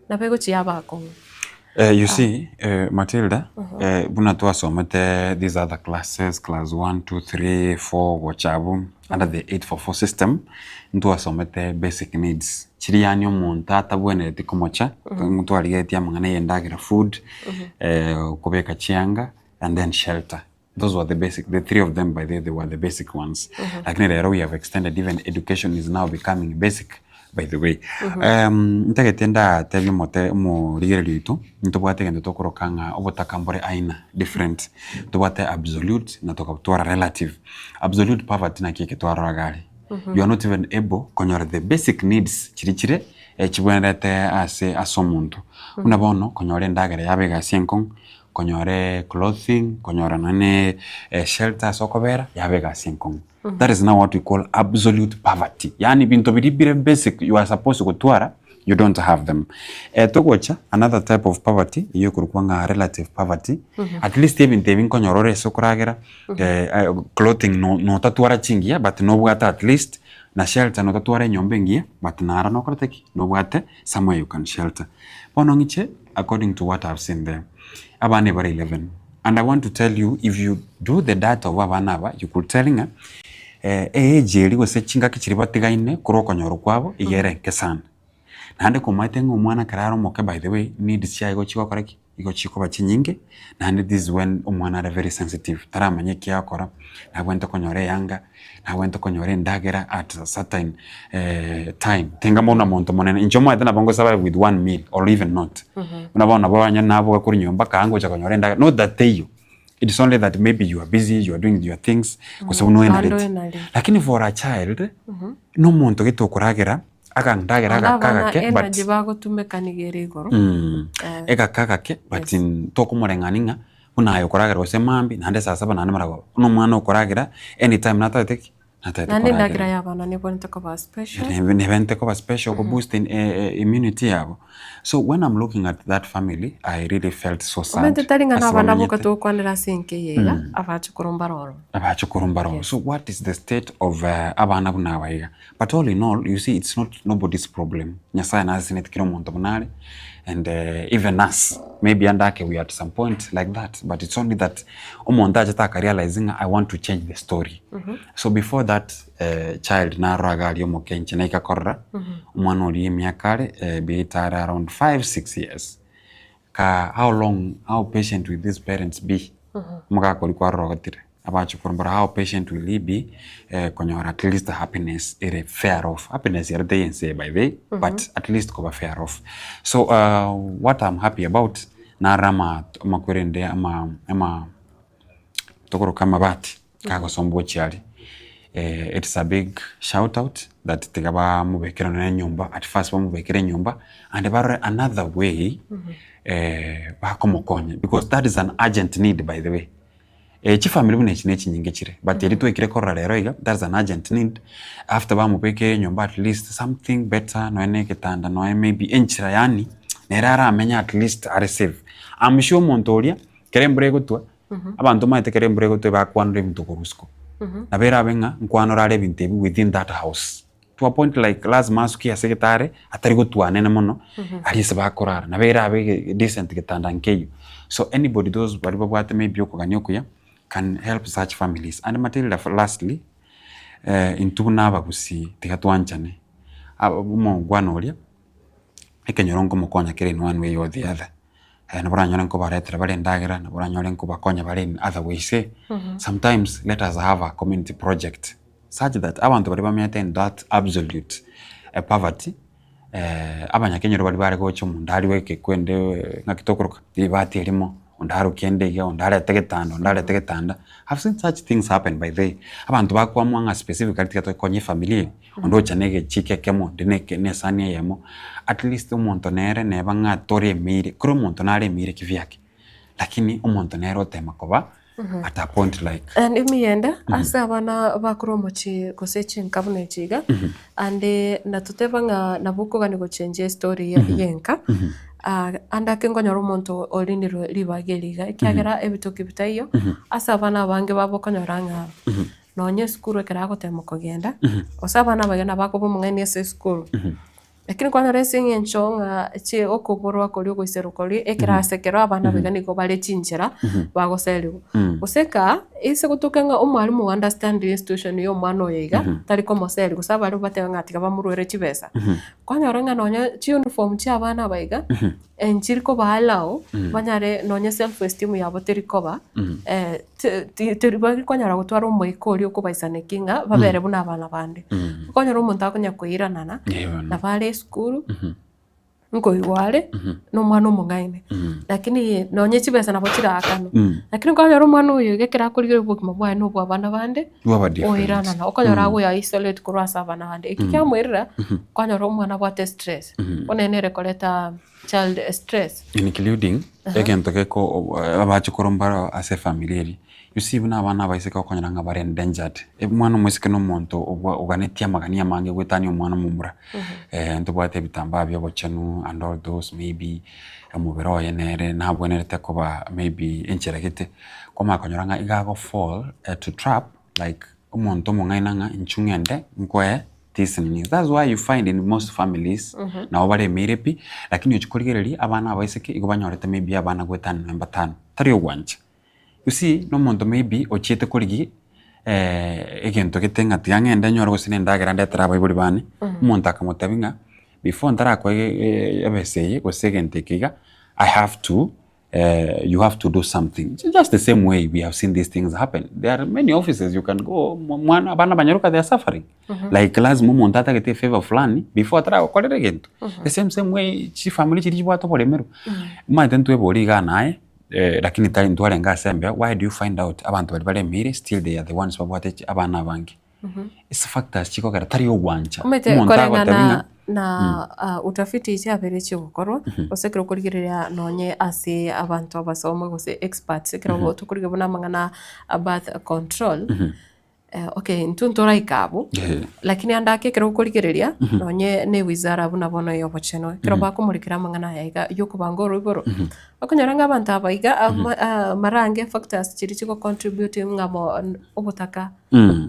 nabo egochia yaba akong'u. You see, Matilda, buna twasomete these other classes, class 1, 2, 3, 4, gocha abwo, under the 844 system, ntwasomete basic needs. Chiria yaani omonto atabwenereti komocha, ntwarigeretie amang'ana ya endagera food, kobeka chianga and then shelter. Those were the basic, the three of them by the way they were the basic ones. Lakini rero we have extended even education is now becoming basic by the way. Ntagete ndatebie omote omorigereria oito, ntobwate egento tokoroka ng'a obotaka mbore aina different. Ntobwate absolute na tokatwara relative. Absolute poverty naki eke twarora iga aria. You are not even able konyora the basic needs chiria chire chibwenerete ase ase omonto. Buna bono konyora endagera yaba egasi enkong'u. konyora clothing, konyora nonye na shelter ase okobera, yaba egasi enkong'u. That is now what we call absolute poverty, yaani ebinto biria bire basic you are supposed gotwara, you don't have them. Togocha another type of poverty, eywo ekorokwa ng'a relative poverty, at least ebinto ebi nkonyora ore ase okoragera, clothing no notatwara chingiya but nobwate at least, na shelter notatwara enyomba engiya but naro nokorete ki? Nobwate somewhere you can shelter. Bono ng'iche according to what I have seen there, abana ebare 11 and I want to tell you if you do the data of abana aba you could tell ng'a eage eria gose chingaki chiria batigaine korwa okonyora kwabo iga ere enke sana. Naende komaete ng'a omwana ekero are omoke by the way needs chiaye igo chigokora ki? Igo chikoba chinyinge naende this is when omwana are very sensitive taramanya eki agokora, nabwenerete konyora eyanga, nabwenerete konyora endagera at a certain time. Tenga buna omonto monene, inche omanyete nabo ngo survive with one meal or even not. Buna bono nabo onye naboka korwa nyomba kaa ngocha konyora endagera, not that teiyo, it's only that maybe you are busy, you are doing your things, gose buna Naende oenareti. oenareti. Lakini for a child, na omonto gete okoragera, Akandagera Naende agaka abana agake but energy bagotumeka nigo ere igoro. Eh. Egaka agake but tokomoreng'ani ng'a buna aye okoragera gose mambia naende saa saba naende maragoba. Buna omwana okoragera anytime natagete ki? Natagete Naende endagera koragera. ya abana nebwenerete koba special. Nebwenerete koba special ko boost immunity yabo. So when I'm looking at that family I really felt so sad Omanyete tari ng'a ase nabana boka bamenyete. togokwanera ase enka eye iga, abachukuru mbare ororo. Abachukuru mbare ororo. So what is the state of abana buna aba iga? But all in all you see it's not nobody's problem, Nyasaye naseseneti kera omonto buna are and even us maybe ande ake we are at some point like that but it's only that omonto achete aka realize ng'a I want to change the story. So before that child narora iga aria omoke inche naika korora, omwana oria emiaka are be it are around five, six years, ka how long, how patient will these parents be? Omogaka oria kwarora ogotire, abachukuru mbaro how patient will he be konyora at least happiness ere fair off, happiness ere teiyo ense eye by the way, but at least koba fair off. So what am happy about, narora ama amakwerende ama ama tokoroka amabati kagosomba gochia aria, it's a big shout out that tiga bamobekere nonye enyomba at first bamobekere enyomba and barore another way bakomokonya because that is an urgent need by the way. Chifamiri buna echi nechinyinge chire but eri twaikire korora rero iga that is an urgent need after bamobekeire enyomba at least something better nonye na egetanda nonye maybe enchera yaani nere aramenye at least are safe. I'm sure omonto oria Ekero embura egotwa, abanto omanyete ekero embura egotwa ebakwanora ebinto korwa isiko. Nabo erabe ng'a nkwanora are ebinto ebi within that house. To a point like lazima asuke ase egetare atari gotwa anene mono, aria ase bakorara. Nabo erabe ege decent getanda nkeiyo. So anybody those baria babwate maybe okogania okuya, can help such families. And Matilda lastly, intwe buna abagusii tiga twanchane, omongwana oria, ekenyoro nkomokonya kere in one way or the other. Nabo oranyore nkobaretera bare endagera, nabo oranyore nkobakonya bare in other ways eh. Sometimes let us have a community project such that abanto baria bamenyete in that absolute poverty, abanyakenyoro baria bare gocha omonto arue ekekwende ng'aki tokoroka ribati erimo, onde arokie ende iga, onde arete getanda, onde arete getanda. I've seen such things happen by the way, abanto bakoamua ng'a specifically tiga tokonye efamiri eye. Onde ocha na egechiko ekemo, onde na eke na esani eyemo, at least omonto nere neba ng'a toremeire, kera omonto naremeire kivyake, lakini omonto nere otema koba at a point like. And emeyende ase abana bakore omochie gose chinka buna echi iga, ande natoteba ng'a nabo okogania gochenjia estory ya enka, ande ake nkonyora omonto orinirwe ribaga eri iga, ekiagera ebitoki bitaiyo, ase abana abange babo okonyora ng'a. Nonya esukuru ekero agotema kogenda, gose abana abaye nabo akoba omong'aini ase esukuru, lakini kwanyora ase eng'encho ng'a chi okoborwa koria ogoiserwa koria ekerasi ekero abana abaiga nigo bare chinchera bagoseriwa. Gose eka, ase gotoka ng'a omwalimu o understand situation ya omwana oyo iga, tari komoseria gose abarimu batebe ng'a tiga bamorwere chibesa, kwanyora ng'a nonya chiuniform chia abana aba iga, Enchiri koba allow banyare nonye self esteem yabo teri koba teri bari konyara gotwara omoika oria okobaisaneki ng'a babere buna abana bande. Okonyora omonto akonya koiranana nabo are esukuru, nkoigwa are, na omwana omong'aini, lakini nonye chibesa nabo chirakanwe, lakini okonyora omwana oyo iga ekero akorigereria obogima bwaye na obwa abana bande, Bwaba different. oiranana, okonyora agoya isolate korwa ase abana bande. Eki kiamoirera, okonyora omwana abwate stress, bono ere nere ekoreta. child stress. Including egento geko abachokoro mbaro ase efamiri eria, you see buna abana abaiseke okonyora ng'a bare endangered, omwana omoiseke na omonto obwa oganetie amagani amange goetania omwana omomura, ntobwate ebitambaa bia obochenu and all those maybe omobere oye nere nabwenerete koba maybe enchera gete, kwamanya konyora ng'a iga ago fall to trap like omonto omong'aini ng'a inchu ng'ende nkoe this nini. That's why you find in most families nabo baremeire pi, lakini ochia korigereria abana abaiseke igo banyorete maybe abana goetania nonye mbatano, tari ogwancha. You see, na omonto maybe ochiete korigia egento gete ng'a tiga ng'ende nyore gose na endagera ndetere abaibori bane, omonto akamotebia ng'a before ntarakoe ebesa eye gose egento eke iga, I have to you have to do something. Just the same way we have seen these things happen. There are many offices you can go, mwana abana banyaroka they are suffering. Like lazima omonto atagete efavour fulani before ataragokorera egento. The same same way chifamiri chiria chibwate oboremerwa. Omanyete ntwebori igaa naye lakini tari ntwarenge ase embeo, why do you find out abanto baria baremeire still they are the ones babwate chi abana abange. Ase factors chikogera tari ogwancha. Omanyete Omonto koreng'ana agotebi ng'a na utafiti chiabeire chigokorwa, gose ekero okorigereria nonye ase abanto abasomwa gose experts, ekero tokorigia buna amang'ana a birth control, okay intwe ntoraika abwo, lakini ande ake ekero okorigereria nonye na ewizara buna bono ya obochenu, ekero bakomorekera amang'ana aya iga ya okobanga oroiboro, okonyora ng'a abanto aba iga mara ange factors chiria chigo contribute ng'a mo obotaka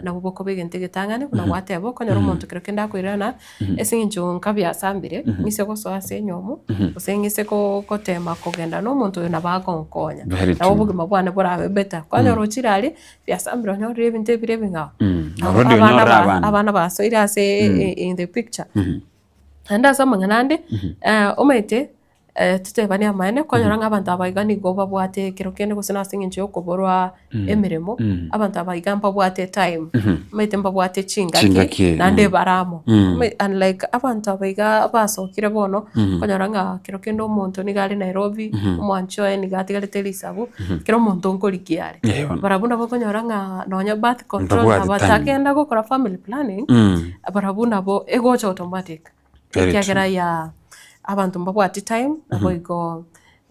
nabwo bokoba egento egetang'ani buna gwateba okonyora omonto kero kende akoirana ase eng'encho nka biasambire ng'ise gosoa ase enyomo gose ng'ise gotema kogenda na omonto oyo nabo agonkonya Very nabo true. obogima bwane borabe better kwanyora ochire aria biasambire onyorire ebinto ebire ebing'ao Already abana onyorire ba abana. abana basoire ase in the picture naende ase amang'ana ande omanyete Totebanie amaene, kwanyora ng'a abanto aba iga nigo babwate ekero kende gose nase eng'encho y'okoborwa emeremo, abanto aba iga mbabwate etime, omanyete mbabwate chingaki, Chingaki, naende bare amo. Omanyete unlike abanto aba iga basokire bono, okonyora ng'a kero kende omonto nigo are Nairobi, omwanchi oye nigo atigarete risabu, kera omonto nkorigia are. Eh, bono. Barabwo nabo okonyora ng'a nonya birth control Mbabwate nabo time. atagenda gokora family planning, barabwo nabo egocha automatic. Very Ekiagera true. ya abanto mbabwati time, naboigo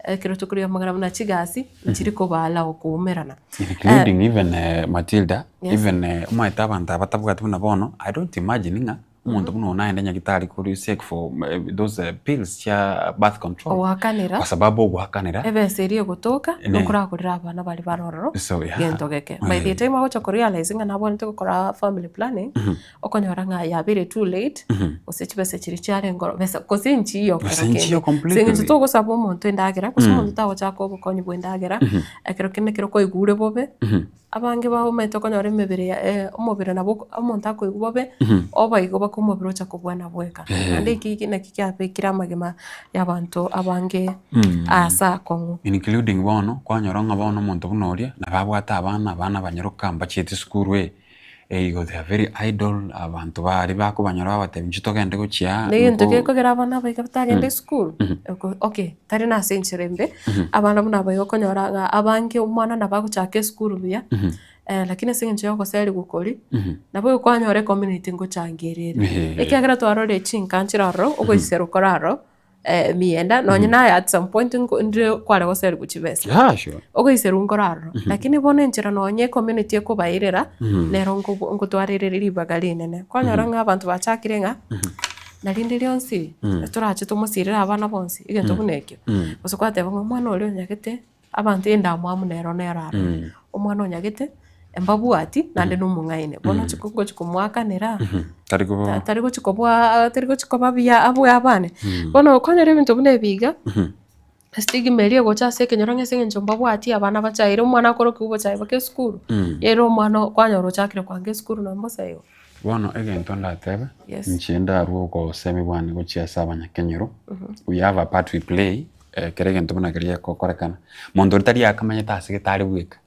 ekero tokoria amang'ana buna chigasi, nchiri koba allow koumerana. Including even Matilda, Yes. even omanyete abanto aba batabwati buna bono, I don't imagine ng'a omonto buna oyo naende nyagitari korwa seek for those pills chia birth control. Ogoakanera. Kwa sababu ogoakanera. Ebesa eria egotoka, Ne. nokoragorera abana baria bare ororo, So, yeah. gento geke. By the time agocha korealize ng'a nabwenerete gokora family planning, Okonyora ng'a yabeire too late, gose chibesa chiria chiarenge ororo, besa gose nchiyo Gose kero kende. nchiyo Ase completely. eng'encho togosaba omonto endagera, gose omonto tagochaka obokonyi bwa endagera, ekero kende ekero kwaigure bobe, abange baomete okonyora emebere ya omobere nabo oko omonto akoigwa bobe, oba igo mpaka omobere ocha kobwana bweka. Naende eki eki naki kiabekire amagima ya abanto abange ase akong'u. Including bono, kwanyora ng'a bono omonto buna oria, nabo abwate abana, abana abanyaroka mbachieti esukuru eye. Igo they are very idle, abanto baria bakobanyora babatebia inchuo togende gochia aa. Na egento nko- gekogera abana abaiga batagenda esukuru, oko okay, tari na ase enchera embe, abana buna abaiga okonyora ng'a abange omwana nabo agochaka esukuru buya, lakini ase eng'encho ya ogoserigwa koria, nabo okwanyora ecommunity ngochangia ere. Ekiagera twarorire chinka nchire ororo, ogoiserwa kore ororo, emiyenda, nonye naye at some point nko ndire kware goserigwa chibesa. Yeah, sure. Ogoiserwa nkore aroro, lakini bono enchera nonye ecommunity ekobairera, nero nkobo nkotwarerire ribaga rinene. Kwanyora ng'a abanto bachakire ng'a, na rinde rionsi, torache tomosirere abana bonsi, egento buna ekio. Gose kwateba ng'a omwana oria onyagete, abanto endamwamu nero nero aroro. Omwana onyagete, mbabwati, naende na omong'aini. Bono ochia ngochia komoakanera, Tari koba ta- tari gochia kobua tari gochia koba buya abue abane. Bono okonyora ebinto buna ebi iga, estigma eria egocha ase ekenyoro ng'a ase eng'encho mbabwati abana bachaire, omwana akorokigwa obochae mpaka esukuru, ere omwana kwanyora ochakire koanga esukuru nonye bosa igo. Bono egento ndatebe, Yes. inche ndarue ogosemi bwane gochia ase abanyakenyoro, we have a part we play, ekero egento buna keria gegokorekana. Monto oria tari akamanyete ase gete are bweka,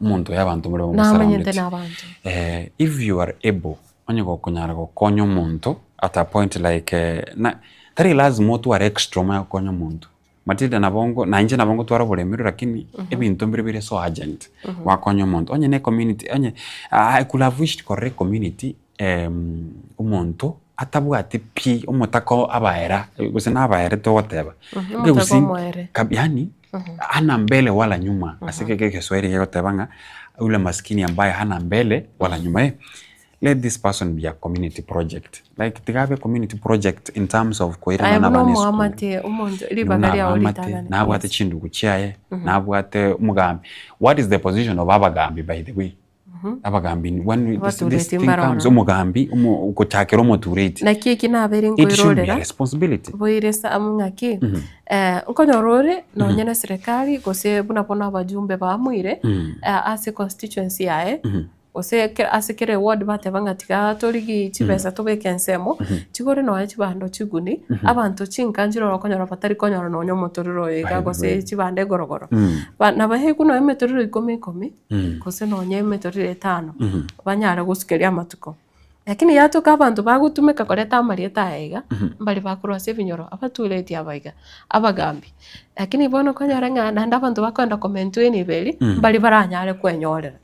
omonto oyo abanto mbare Namanyete bamosurroundeti. na abanto. If you are able, onye gokonyara gokonya omonto at a point like na tari lazima otware extra omanye gokonya omonto. Matilda nabo nko na inche nabo ngotwara oboremerwa lakini ebinto mbire bire so urgent, gwakonya omonto. Onye na ecommunity onye I could have wished korora ecommunity omonto. atabwati pi omotaka abaera gose nabaere togoteba. Omotaka Ekegusii omoere. kab yaani hana mbele wala nyuma ase eke egeswahili gegoteba ng'a yule maskini ambaye hana mbele wala nyuma eh. Let this person be a community project like tiga abe community project in terms of Aye koirana buna na abana esukuru. omoamate omonto ribaga Buna riao abaamate, ritang'ani. nabwate chindugu chiaye, nabwate omogambi. What is the position of abagambi by the way? Abagambi when this, this Abatureti thing mbare comes ororo. omogambi omo ogochakera omotureti. Naki eki nabeire It should be a nkoirorera responsibility. boire sa ng'aki nkonyora ore nonye na eserekari gose buna bono abajumbe bamuire ase constituency yaye Gose ekero ase kera eward bateba ng'a tiga torigie chibesa tobeke ensemo, chigore nonya chibando chiguni, abanto chinka nchire okonyora batari konyora nonya omotorero oyo iga gose chibando egorogoro. Ba nabaegwe nonya emetorero ikomi ikomi, gose nonya emetorero etano, banyare gosukeria amatuko. Lakini yatoka abanto bagotumeka koreta amarieta aya iga, mbari bakorwa ase ebinyoro, abatureti aba iga, abagambi. Lakini bono okonyora ng'a naende abanto bakoenda komentwa enibo eria, mbari baranyare kwenyorera.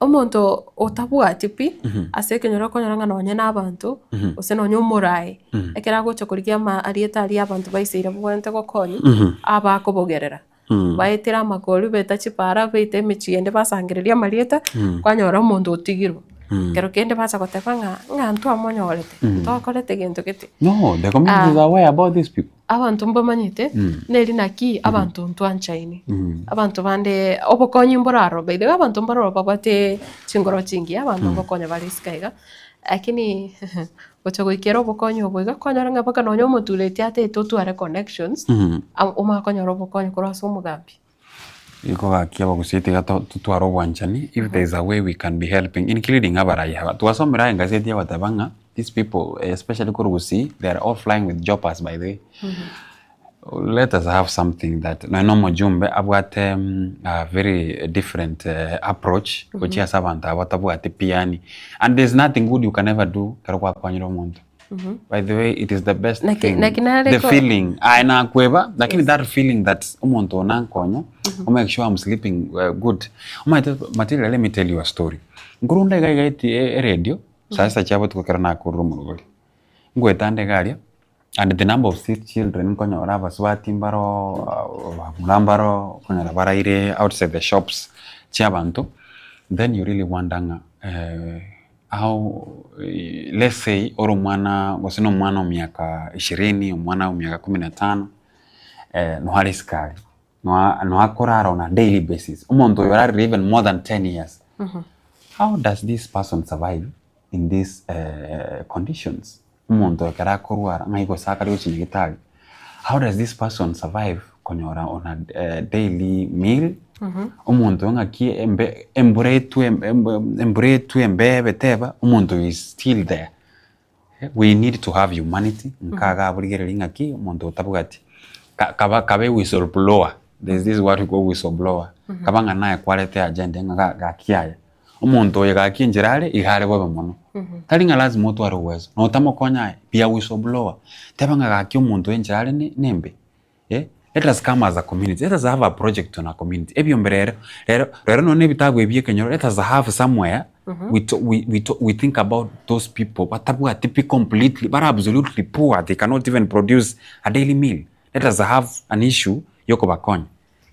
Omonto otabwati pi, ase ekenyoro okonyora ng'a nonye na abanto, gose nonye omoraai, ekero agocha korigia ama arieta aria abanto baisaire babwenerete gokonywa, abakobogerera. Baetire amakori, baeta chipara, baeta emechie ende basangereria amarieta, kwanyora omonto otigirwe. Ekero kende bacha goteba ng'a ng'a ntwamonyorete, ntwakorete gento gete. No, the community is aware about these people. Abanto mbamanyete, neri naki abanto ntwanchaini. Abanto bande obokonyi mboraro by the way abanto mbaroro babwate chingoro chingiya abanto ngokonya bare isiko iga, lakini gocha goikera obokonyi obo iga kwanyora ng'a mpaka nonye omotureti ataete otware connections, omanye konyora obokonyi korwa ase omogambi. Nigo gaki abagusii tiga totware obwanchani, if there is a way we can be helping including abarai aba. Twasomire aye engazeti egoteba ng'a these people especially korwa gusii they are all flying with joppers by the way. Let us have something that nonya na omojumbe abwate a very different approach gochia ase abanto aba batabwati pi yaani and there is nothing good you can ever do ekero gwakwanyire omonto. By the way it is the best Naki- thing naki nare the ko- feeling aye nakweba lakini that feeling that omonto oyo nankonya o make sure I'm sleeping good. Omanyete Matilda let me tell you a story, nkorwa iga iga eti eredio saa sita chia botuko ekero nakorire omorwori, ngoeta iga aria and the number of sick children nkonyora abasubati mbaroo abamura mbaroo, okonyora baraire outside the shops chia abanto, then you really wonder ng'a How let's say ore omwana gose na omwana o miaka ishirini, omwana o miaka kumi na tano, noe are esukari, noa noe akorara on a daily basis, omonto oyo orarire even more than ten years, how does this person survive in these conditions? Omonto oyo ekero akorwara ng'ai gose akare gochia nyagetari, how does this person survive konyora on a daily meal? Omonto oyo ng'aki embe embura etwe embura etwe embebe teba, omonto oyo is still there. We need to have humanity, nkaga abwo rigereria ng'aki omonto otabwati ka- kaba kabe whistle blower, there is this word we call whistle blower, kaba ng'a naye kwareta eagenda ng'a ga- gaki aye. Omonto oyo gaki enchera are, iga are bobe mono. Tari ng'a lazima otware uwezo, na otamokonya aye, be a whistle blower. Teba ng'a gaki omonto oyo enchera are ne nembe, eh, let us come as a community, let us have a project on a community. Ebiombe rero, rero, rero nonye na ebitabu ebi bia ekenyoro, let us have somewhere we to we we to we think about those people batabwati pi completely, bare absolutely poor, they cannot even produce a daily meal. Let us have an issue ya okobakonya.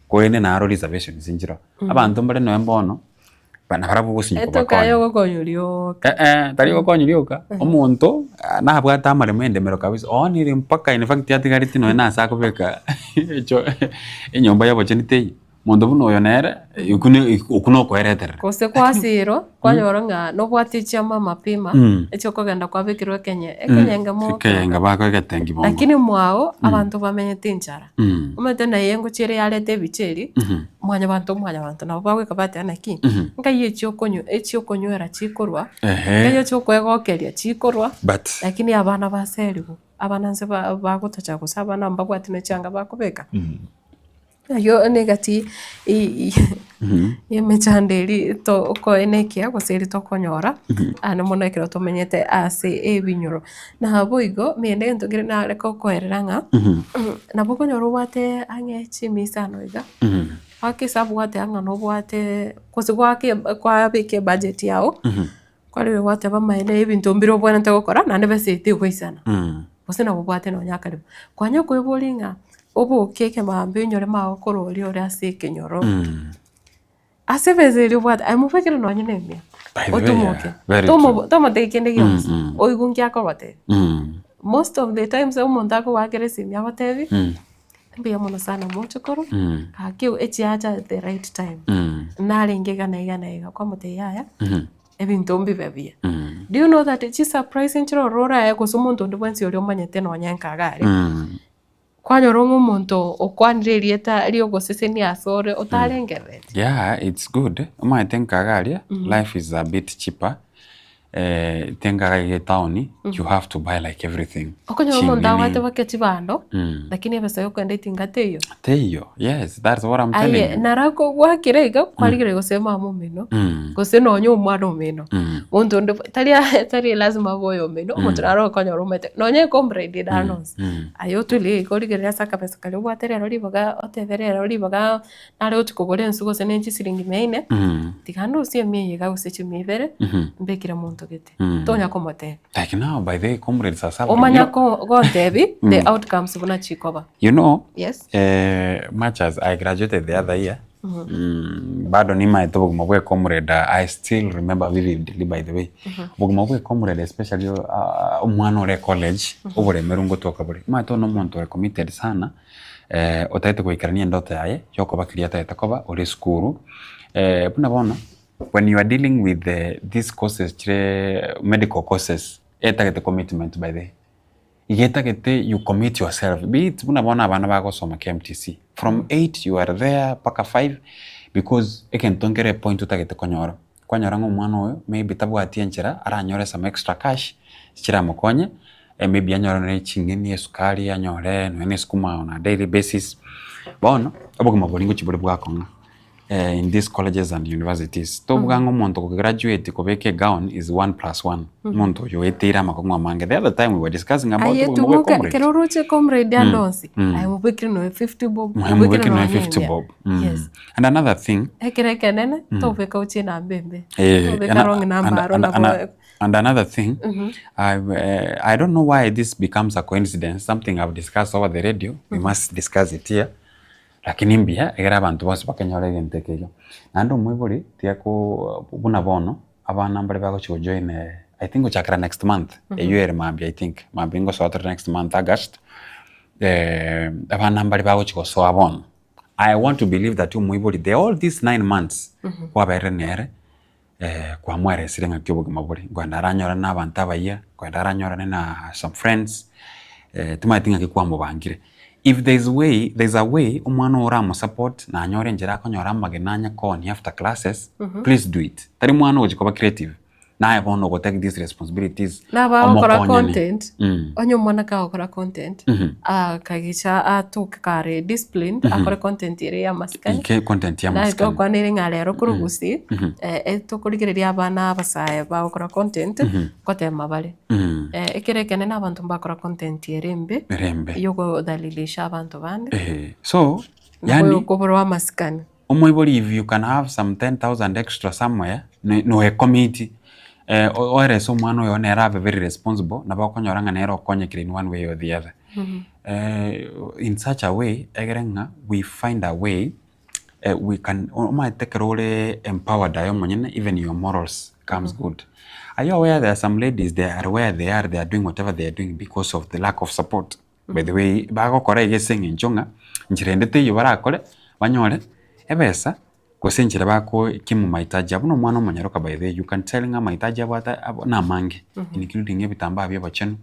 Korende naro reservations nchiroo. Abanto mbare nonya mbono, ba nabarabwo gosinywa Etoka aye kobakonya. ogokonywa rioka. Eh eh, tari gokonywa rioka, omonto nabwate amaremo endemero kabisa, oonire mpaka in fact atigareti nonya na ase akobeka echo enyomba ya obochenu teiyo. Monto buna oyo nere, okwo ne okwo nokoereterera. Gose kwasirwa, kwanyora ng'a nobwate chiama mapema, echiokogenda kwabekerwa ekenye, ekenyenge moke. Ekeyenga bakoa egetengi bongo. Lakini mwao, abanto bamenyete enchara. Omanyete naye engochi ere yareta ebicha eria, mwanyabanto mwanyabanto nabo bagoika bateba naki, nkai echi okonywa echi okonywera chikorwa, nkai echi okwegokeria chikorwa, But. lakini abana baserigwe, abana nse ba bagotocha gose abana mbabwati ne chianga bakobeka. Ayio negati y'emechando eria tokoenekia gose eria tokonyora, aande mono ekero tomenyete ase ebinyoro. Naboigo, mende egento kere nare gokoerera ng'a, nabo okonyora obwate ang'e chimisano iga, goaka esabu gwateba ng'a nobwate gose goaka kwabeka ebudget yago. Kwarire gwateba amaene ebinto mbire obwenerete gokora naende besa eye tegoisana. Gose nabo obwate nonya akarimo. Kwanya koeboria ng'a oboke ekemambia onyore magokora oria ore ase ekenyoro, ase ebesa eria obwate aye mobekere nonya na emia, By the way, otomoke, yeah, very tomo true. tomotebia kende gionsi, oigwe nki akogotebia. Most of the times omonto akogoakera esimi agotebie, mbuya mono sana mochokoro, gaki echiacha at the right time, narenge iga na iga na iga, kwamotebia yaya. Ebinto mbibe buya. Do you know that chisurprise nchire ororo orae gose omonto onde bwensi oria omanyete nonye nkaga are, kwanyora ng'a omonto okwanire erieta riogosesenia asore otarengerereti. Yeah, it's good. Omanyete nkaga aria, life is a bit cheaper. Eh, tenkaga iga etown, you have to buy like everything. Okonyora omonto Ching'eni. abwate bake chibando, lakini ebesa yokogenda etinga teiyo. Teiyo, yes, that's what I'm telling Aye you. naro akogwakera iga, kwarigereria gose mama omino, gose nonye omwana omino, monto onde tari tari lazima abe oyo omino, omonto naro okonyora omanyete, nonye ecomrade ere ande onsi, aye otulie iga origererie ase akabesa karia obwate rero ribaga otebe rero ribaga nare gochia kogora ensu gose ne chisiringi mia ine, tiga ndusie emia eye iga gose chimia ibere, mbekere monto gete, tonya komotebia. Like now by the way comrades are suffering. Omanya You know, ko gontebi the outcomes buna chikoba. you know Yes. eh, much as I graduated the other year mm, bado nimaete obogima bwa ecomrade I still remember vividly by the way obogima bwa ecomrade especially uh, omwana ore college oboremeru ngotoka bore omanyete one omonto ore committed sana eh, otagete goikerania endoto yaye yokoba keria atagete koba ore esukuru eh, buna bono When you are dealing with these courses chire medical courses etagete commitment by the way. Iga etagete you commit yourself be it buna bono abana bagosoma KMTC from 8 you are there mpaka 5 because egento nkere epoint otagete konyora. Kwanyora ng'a omwana oyo maybe tabwati enchera aranyore some extra cash chiramokonye maybe anyore nonye ching'eni, esukari anyore nonye na esukuma on a daily basis. Bono obogima boria ngochia bore bwakong'a. in these colleges and universities. Tobuga ng'a omonto kograduate kobeka egown is one plus one. Omonto oyo oeteire amakong'u amange. The other time we were discussing about Aye obogima bwa tumuka comrade. ekero oroche comrade ande onsi, aye mobekire noe 50 bob, Mwe mobekire mobekire noe nonye 50 emia. bob. Yes. And another thing, Ekero ekenene, tobeka ochie enamba embe. Eh, Tobeka and, wrong and, number aro and, nabo and, and another thing, I don't know why this becomes a coincidence, something I've discussed over the radio, we must discuss it here. Lakini mbuya ekero abanto bonsi bakenyora egento eke iga. Naende omoibori tiga ko buna bono, abana mbare bagochia go join I think gochakera next month, eywo ere mambia I think, mambia ngosoa tore next month August, abana mbare bagochia gosoa bono. I want to believe that omoibori the all these 9 months kwaberire nere, kwamoeresire ng'aki obogima bore, nkoenda aranyorane na abanto abayia, nkoenda aranyorane na some friends, timanyeti ng'aki kwamobangire. If there is way, there is a way omwana oyo oramosupport nanyore enchera akonyora amagena anya koonia after classes, please do it. Tari mwana ogochia koba creative, naye bono ogo take these responsibilities Nabagokora omokonyane. content, onye omwana kagokora content, akagicha atoke kare disciplined, akore content ere ya amasikani. Ike content ya Naye amasikani. twakwanire ng'a rero korwa gusii, tokorigereria abana abasae bagokora content, ngotema bare. Ekero ekenene abanto mbakora content ere embe, Ere embe. yogodhalilisha abanto bande, Ehe, so na yani koborwa amasikani. omoibori if you can have some 10,000 extra somewhere, noecommit oerese omwana oyo nere abe very responsible, nabo okonyora ng'a nere okonyekire in one way or the other. In such a way, egere ng'a we find a way we can omanyete ekero ore empowered aye omonyene even your morals comes good. Are you aware there are some ladies they are where they are, they are doing whatever they are doing because of the lack of support. By the way, bagokora iga ase eng'encho ng'a nchera ende teiyo barakore banyore ebesa gose enchera bakokimu mahitaji abo. Buna omwana omonyaroka by the way you can tell ng'a amahitaji abwate namange including ebitambaa bia obochenu.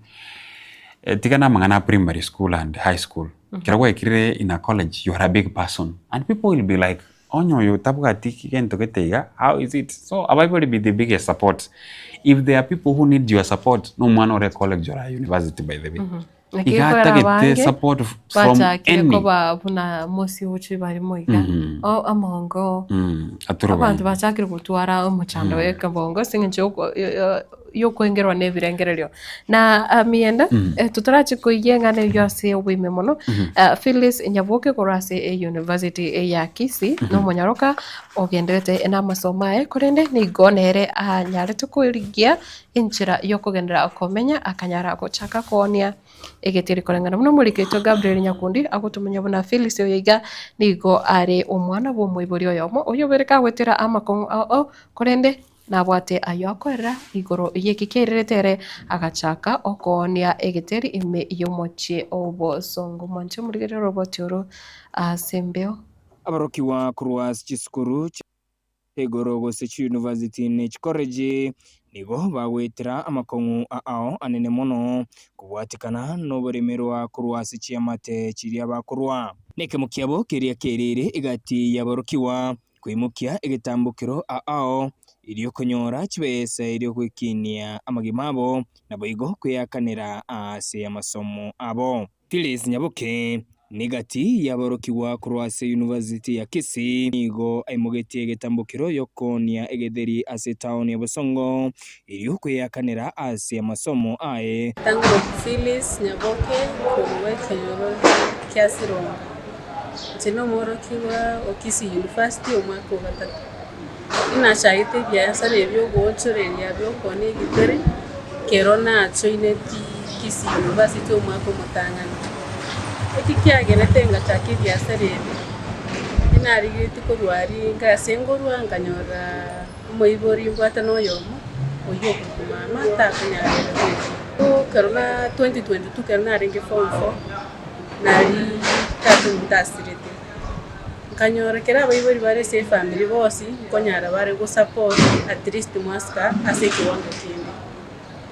Tiga na amang'ana a primary school and high school, ekero gwaikire in a college you are a big person and people will be like onye oyo tabwati gento gete iga how is it? So abaibori be the biggest support. If there are people who need your support na omwana ore college or university by the way. Naki Iga ekwera atagete abange support from bachakire any koba buna mosi ochi barimo iga amongo Aturubani. abanto bachakire gotwara omochando ekebongo ase eng'encho yoko. yokoengerwa na ebirengererio. Na ah, mienda eh, totarachie koiyia eng'ana eyio ase oboime mono, ah, Phyllis Nyaboke korwa ase e-university ya Kisii, na omonyaroka ogenderete na amasomo aye, korende nigo nere anyarete korigia enchera yokogenderera komenya akanyara gochaka koonia egetiri koreng'ana buna omoriki oito Gabriel Nyakundi agotomanya buna Phyllis oyo iga nigo are omwana bw'omoibori oyomo oyio obere kagoetera amakong'u ao ao korende nabwate ayio akoerera igoro y'eki kiairerete ere agachaka okoonia egeteri ime y'omochie obosongo. Mwanche omorigererie oroboti oro ase embeo. Aborokigwa korwa ase chisukuru chia igoro gose chiyunivasiti ne chikoreji nigo bagoetera amakong'u ao anene mono kobwatekana noboremerwa korwa ase chiamate chiria bakorwa. Nekemo kiabo keria kerire egati y'aborokigwa koimokia egetambokero ao erio konyora chibesa erio gwekinia amagima abo, naboigo kweakanera ase amasomo abo. Phyllis Nyaboke negati y'aborokigwa korwa ase University ya Kisii nigo aimogetie egetambokero y'okoonia egetheri ase etaoni ya Bosongo erio kweakanera ase amasomo aye. Tang'ana Phyllis Nyaboke korwa ekenyoro kia Sironga. Inche nomworokigwa o Kisii University omwaka o gatato. Inachagete ebiasara ebi ogoonchoreria bi'okoonia egitere, kero nachoineti Kisii University omwaka omotang'ani. Eki kiagerete ngachaka ebiasara ebi, inarigetie korwa aria inga ase ngorwa nkanyora omoibori mbwate na oyomo, oyio okorokwa mama takonyara ere bweka. Ekero na 2022 ekero narenge form four, naria tata ominto asirete. Nkanyora kera abaibori bare ase efamiri bonsi nkonyara bare gosupport at least mwasika ase ekewango kende.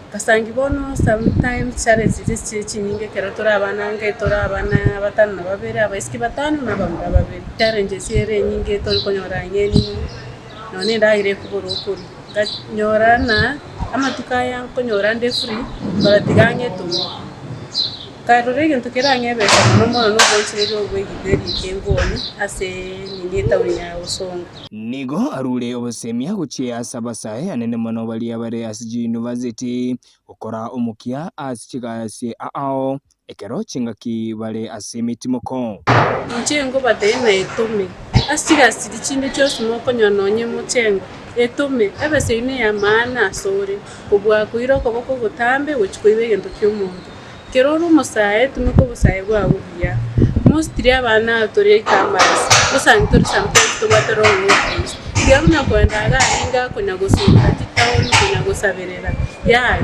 Nkasangi bono sometimes challenges chire chinyinge ekero tore abana ange tore abana batano na babere abaiseke batano na abamura babere. Challenges ere enyinge tori konyora ang'e ning'o nonye endagera ekobora okoria. Nkanyora ng'a amatuko aya nkonyora nde free baratiga ang'e etome. Nkarora egento kere ang'e ebesa mono mono na oboichoreri obo bw'egitheri ekengoni ase nini etaoni ya Bosongo. Nigo arure obosemia gochia ase abasae anene mono baria bare ase chiyunivasiti gokora omokia ase chigasi ao ekero chingaki bare ase emetimoko. Inche nkobatebia ng'a etome ase chigasi chiria chinde chionsi mokonyora nonye mochengo, etome, ebesa eyio ney'amaana asore, kobua koira okoboko ogotambe gochia koiba egento ki'omonto. Ekero ore omosae, tumeka obosae bwao buya. Mostly abana aba tore e-commerce, osange tore sometimes tobwate wrong motives. Tiga buna koenda iga aria iga konya gosunga chitaoni konya gosaberera, yaya,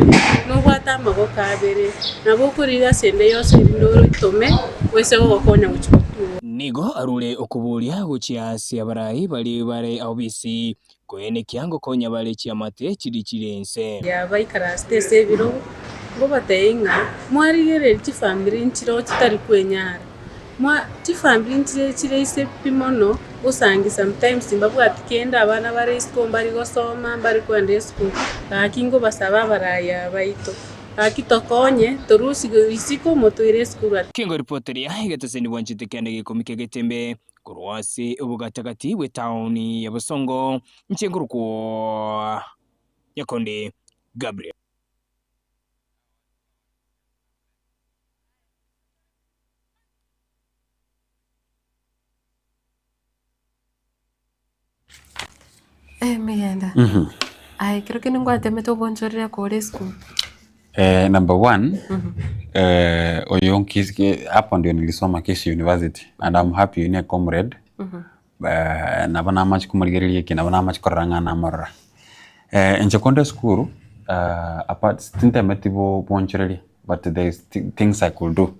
nobwate amaboko abere, nabo okorigia ase ende yonsi erinde oitome, oise gogokonya gochia gotura. Nigo arure okoboria gochia ase abarai baria bare obisi, Koenekia ngokonya bare chiamate chiria chire ense. Yabaikaransete ase ebirogo, ngobatebie ng'a mwarigererie chifamiri nchireo chitari kwenyara, mwa chifamiri nchire chire ise pi mono, osange sometimes mbabwati kende abana bare isiko mbari gosoma, mbari kogenda esukuru, gaki ngobasaba abarai aba baito, gaki tokonye torusie isiko motoire esukuru ase. Kengoripoteria egeteseni bwanchete kende gekomi kegetembe Korwa ase obogatagati bw'etaoni ya Bosongo, inche nkorokwa Nyakonde Gabriel. Emegenda. Aye ekero kende ngwatemete obonchorere kore esukuru. Number one, oyo nkis- hapo ndio nilisoma Kisii University and I'm happy oyo ne comrade nabo namache komorigereria eke nabo namache korora ng'a namorora. Inche konde esukuru apart tintemeti bo bonchoreria but there is things I could do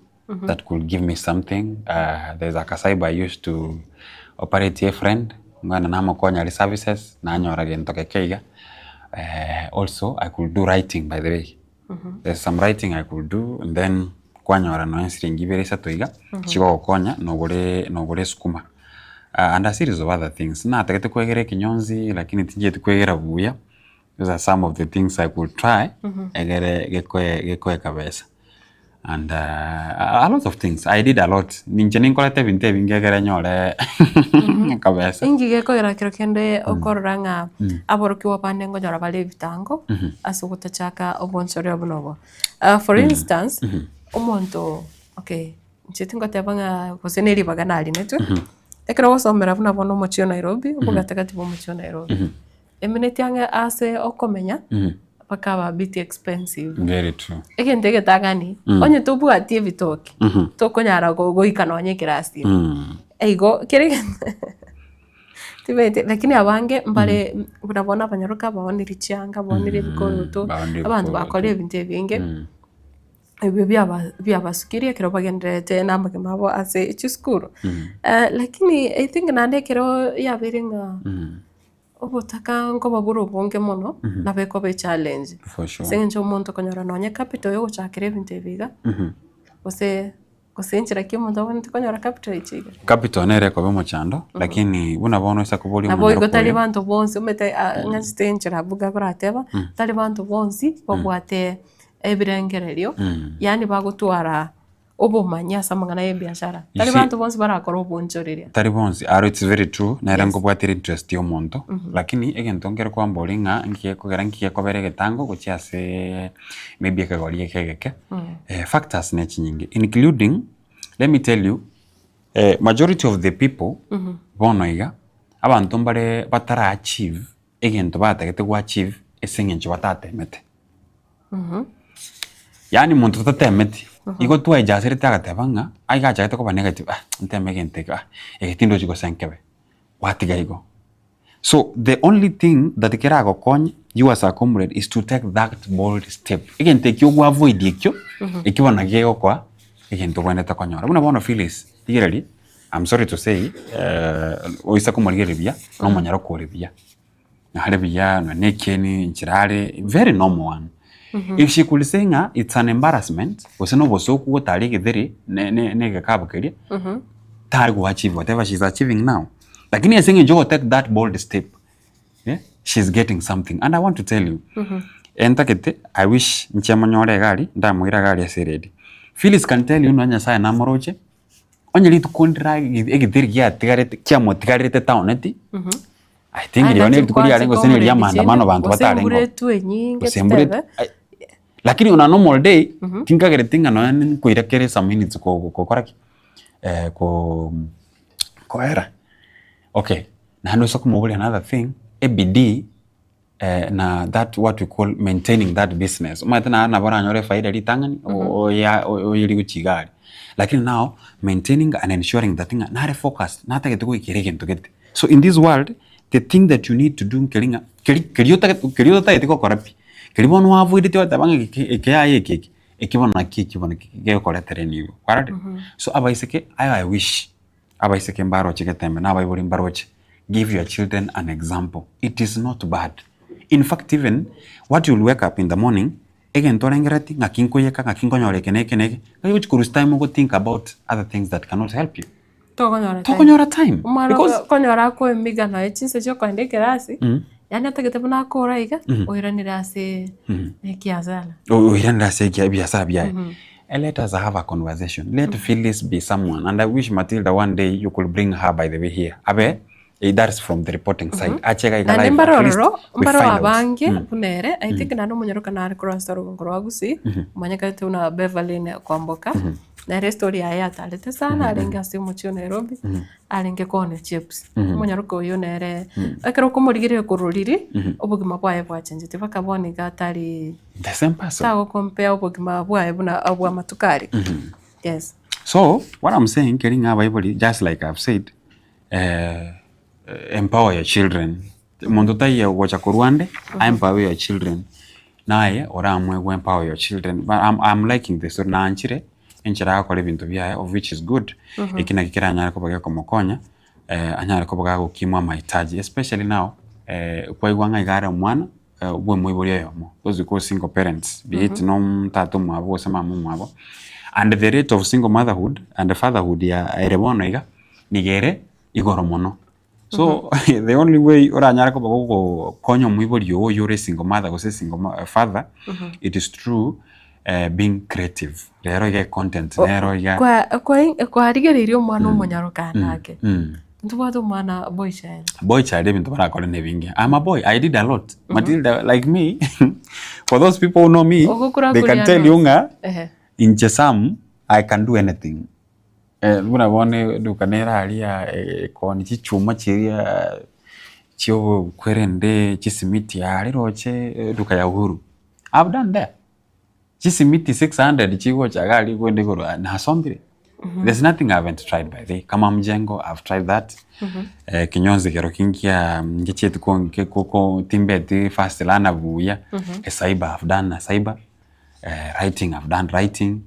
that could give me something there is a cyber I used to operate a friend ng'ana namokonya are services nanyora gento geke iga also I could do writing by the way there's some writing I could do and then kwanyora nonya siringi ibere isato iga chigogokonya nogore nogore esukuma and a series of other things natagete kwegera ekenyonzi lakini tinchieti kwegera buya those are some of the things I could try egere gekoe gekoe kabesa. And a lot of things, I did a lot. Ninche ninkorete ebinto ebinge ekere nyore kabesa. Inki gekogera kero kende okorora ng'a aborokigwa bande nkonyora bare ebitango ase ogotachaka obonchoreria buna obo? For instance, omonto okay, inche tingoteba ng'a gose ne ribaga narinetwe, ekero ogosomera buna bono omochie o Nairobi, obogatagati bwa omochie o Nairobi, Emineti ang'e ase okomenya bakaba a bit expensive. Very true. Egento egetang'ani, onye tobwati ebitoki, tokonyara goika nonye ekerasi ime. Igo kera egento timaeti lakini abange mbare buna bono abanyaroka baonire chianga, baonire ebikoroto, Baonire abanto ebikoroto. bakorire ebinto ebinge, ebio biaba biabasukirie ekero bagendererete na amagima abo ase chisukuru. Lakini I think naende ekero yabeire ng'a Obotaka nkoba bore obonge mono, nabo ekoba echallenge. For sure. Ase eng'encho omonto okonyora nonye capital ya ogochakera ebinto ebi iga, gose gose enchera ki omonto abwenerete konyora capital eche iga. Capital nere ekoba omochando, lakini buna bono ase koboria Nabo igo omonyaroka tari oyo. banto bonsi omanyete ng'achete enchera abwo iga korateba, tari banto bonsi babwate ebirengererio, yaani bagotwara obomanyi ase amang'ana y'ebiashara. You Tari see- banto bonsi barakore obonchoreria. Tari bonsi, aro it's very true, nere Yes. nkobwatera interest ya omonto, lakini egento nkere kwambori ng'a nki gekogera nki gekobera egetango gochia ase maybe ekegori eke egeke, factors ne chinyinge including, let me tell you, majority of the people bono iga, abanto mbare batara achieve egento batagete go achieve ase eng'encho batatemete. Yaani monto totatemeti, igo twaejaserete agateba ng'a aiga achagete koba negative ah nteme egento eke ah eke tindochi gose nkebe, gwatiga igo. So the only thing that keragokonye you as a comrade is to take that bold step. Egento ekio ogwa avoid ekio, ekio bono nakio kegokoa egento obwenerete konyora. Buna bono Phyllis, rigereria, I'm sorry to say oise komorigereria buya, nomonyare ore buya. Are buya nonya na ekieni nchera are very normal one. If she could say ng'a it's an embarrassment gose na obosoku gotara egetheri ne ne na egekabu keria, tari go achieve whatever she is achieving now. Lakini ase eng'encho ogo take that bold step eh, she is getting something and I want to tell you, entagete I wish nche monyore iga aria, ndamoira iga aria ase eredio. Phyllis can tell you nonya Nyasaye namoroche, onye rituko ndira egetheri giatigarete kiamotigarerete taoneti, I think rirorio ne rituko riarenge gose ne ria maandamano banto Gose batarenge embura oo. etwe enyinge Gose embura totebe. ai lakini on a normal day, tinkagereti ng'a nonya nkoira kere some minutes ko gokora ki? Ko koera. Okay, naende ase okomoboria another thing, ebidii na that what we call maintaining that business, omanyete naye nabo oranyore efaida ritang'ani oya oyerie gochia iga aria. Lakini now maintaining and ensuring that ng'a nare focused, natagete goikera egento gete. So in this world, the thing that you need to do nkeri ng'a keri keri otagete keri ototageti gokora pi, keri bono oavoideti ogoteba ng'a eke eke yaya eke eke, eke bono naki eki bono gegokoretera enibo, kwarorire? So abaiseke, aye I wish, abaiseke mbaroche getembe na abaibori mbaroche, give your children an example, it is not bad. In fact even, what you will wake up in the morning, egento orengereti ng'aki nkoyeka, ng'aki nkonyora eke na eke na eke, ng'aki ogochi korusia time ogo think about other things that cannot help you. Tokonyora time. Tokonyora time. Omwana Because okonyora akoemiga nonya chinsa chia okoenda ekerasi, yaani atagete buna akore iga, oiranire ase ekiasara. Oiranire ase ekia ebiasara biaye. Let us have a conversation. Let Phyllis be someone and I wish Matilda one day you could bring her by the way here. Abe eh, that's from the reporting side. Ache iga iga Naende live mbare at least ororo, we mbare find out. abange buna ere, I think naende omonyaroka nare korwa ase orogongo rwa Gusii, omanyekanete buna Beverly Kwamboka, nere estory yaye yatarete sana arenge ase omochie o Nairobi, arenge koonia chips. Omonyaroka oyio nere, ekero okomorigereria korwa riria, obogima bwaye bwachengetie mpaka bono iga atari The same person. tagokompare obogima bwaye buna obwa amatuko aria. Yes. So, what I'm saying, keri ng'a abaibori, just like I've said, empower your children. Omonto taiyo ogocha korwa ande, empower your children. Naye oramue go empower your children. But I'm, I'm liking the story, naanchire enchera agokora ebinto biaye of which is good. Eki naki keranyare koba gekomokonya, anyare koba gagokimwa amahitaji especially now, kwaigwa ng'a iga are omwana bwa omoibori oyomo, those we call single parents, be it no tata omwabo gose mama omwabo, and the rate of single motherhood and fatherhood ya ere bono iga, nigo ere igoro mono. So the only way oranyare koba gogokonya omoibori ogo oywo ore single mother gose single father, it is through. being creative. Rero iga econtent nero iga. Kwa kwa kwarigereirie omwana omonyaroka ake. Ntobwate omwana boy child. Boy child ebinto barakore nebinge. I'm a boy, I did a lot. Matilda, like me, for those people who know me, Ogokura they can koria tell you notes. ng'a Ehe. inche Sam, I can do anything. Eh, buna bono eduka nere aria ekoni chichuma chiria chiobokwerende, chisimiti aria roche eduka ya Uhuru. I've done there. Chisimiti 600 chigocha iga aria kwenda igoro nasombire. There's nothing I haven't tried by the way. Kama mjengo, I've tried that. Eh, kinyonzi kero kinkia ngechieti ko nke ko ko timbeti fast learner buya. A cyber, I've done a cyber. Eh, writing, I've done writing.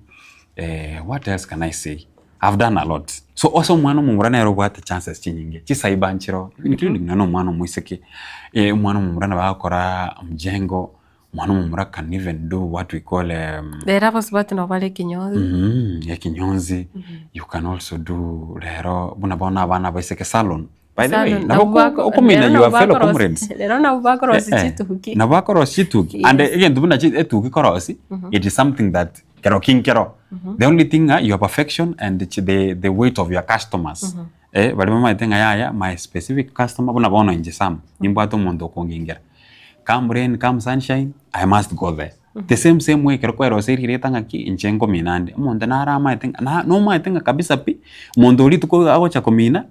Eh, what else can I say? I've done a lot. So ase omwana omomura nere obwate chances chinyinge, chicyber nchiroo, including nonye na omwana omoiseke, eh, omwana omomura nabo agokora mjengo, omwana omomura can even do what we call Rero abasubati nabo bare ekinyonzi. Ekinyonzi, you can also do rero buna bono abana abaiseke salon, by the way, Salon, nabo nabo bako- okomina rero your nabo fellow bakorosi- comrades. Rero nabo bakorosia Eh, eh. chituki. Nabo bakorosia chituki and Yes. egento buna chi etuki korosia, it is something that kero ki nkero. The only thing ng'a your perfection and the, the weight of your customers. Eh, baria bamaete ng'a yaya my specific customer buna bono inche Sam, nimbwate omonto okongingera. Come rain, come sunshine, I must go there. The same same way ekero kweroseirie erieta ng'aki, inche nkomina ande, omonto nare amaete ng'a na nomaete ng'a kabisa pi, omonto oria rituko agocha komina,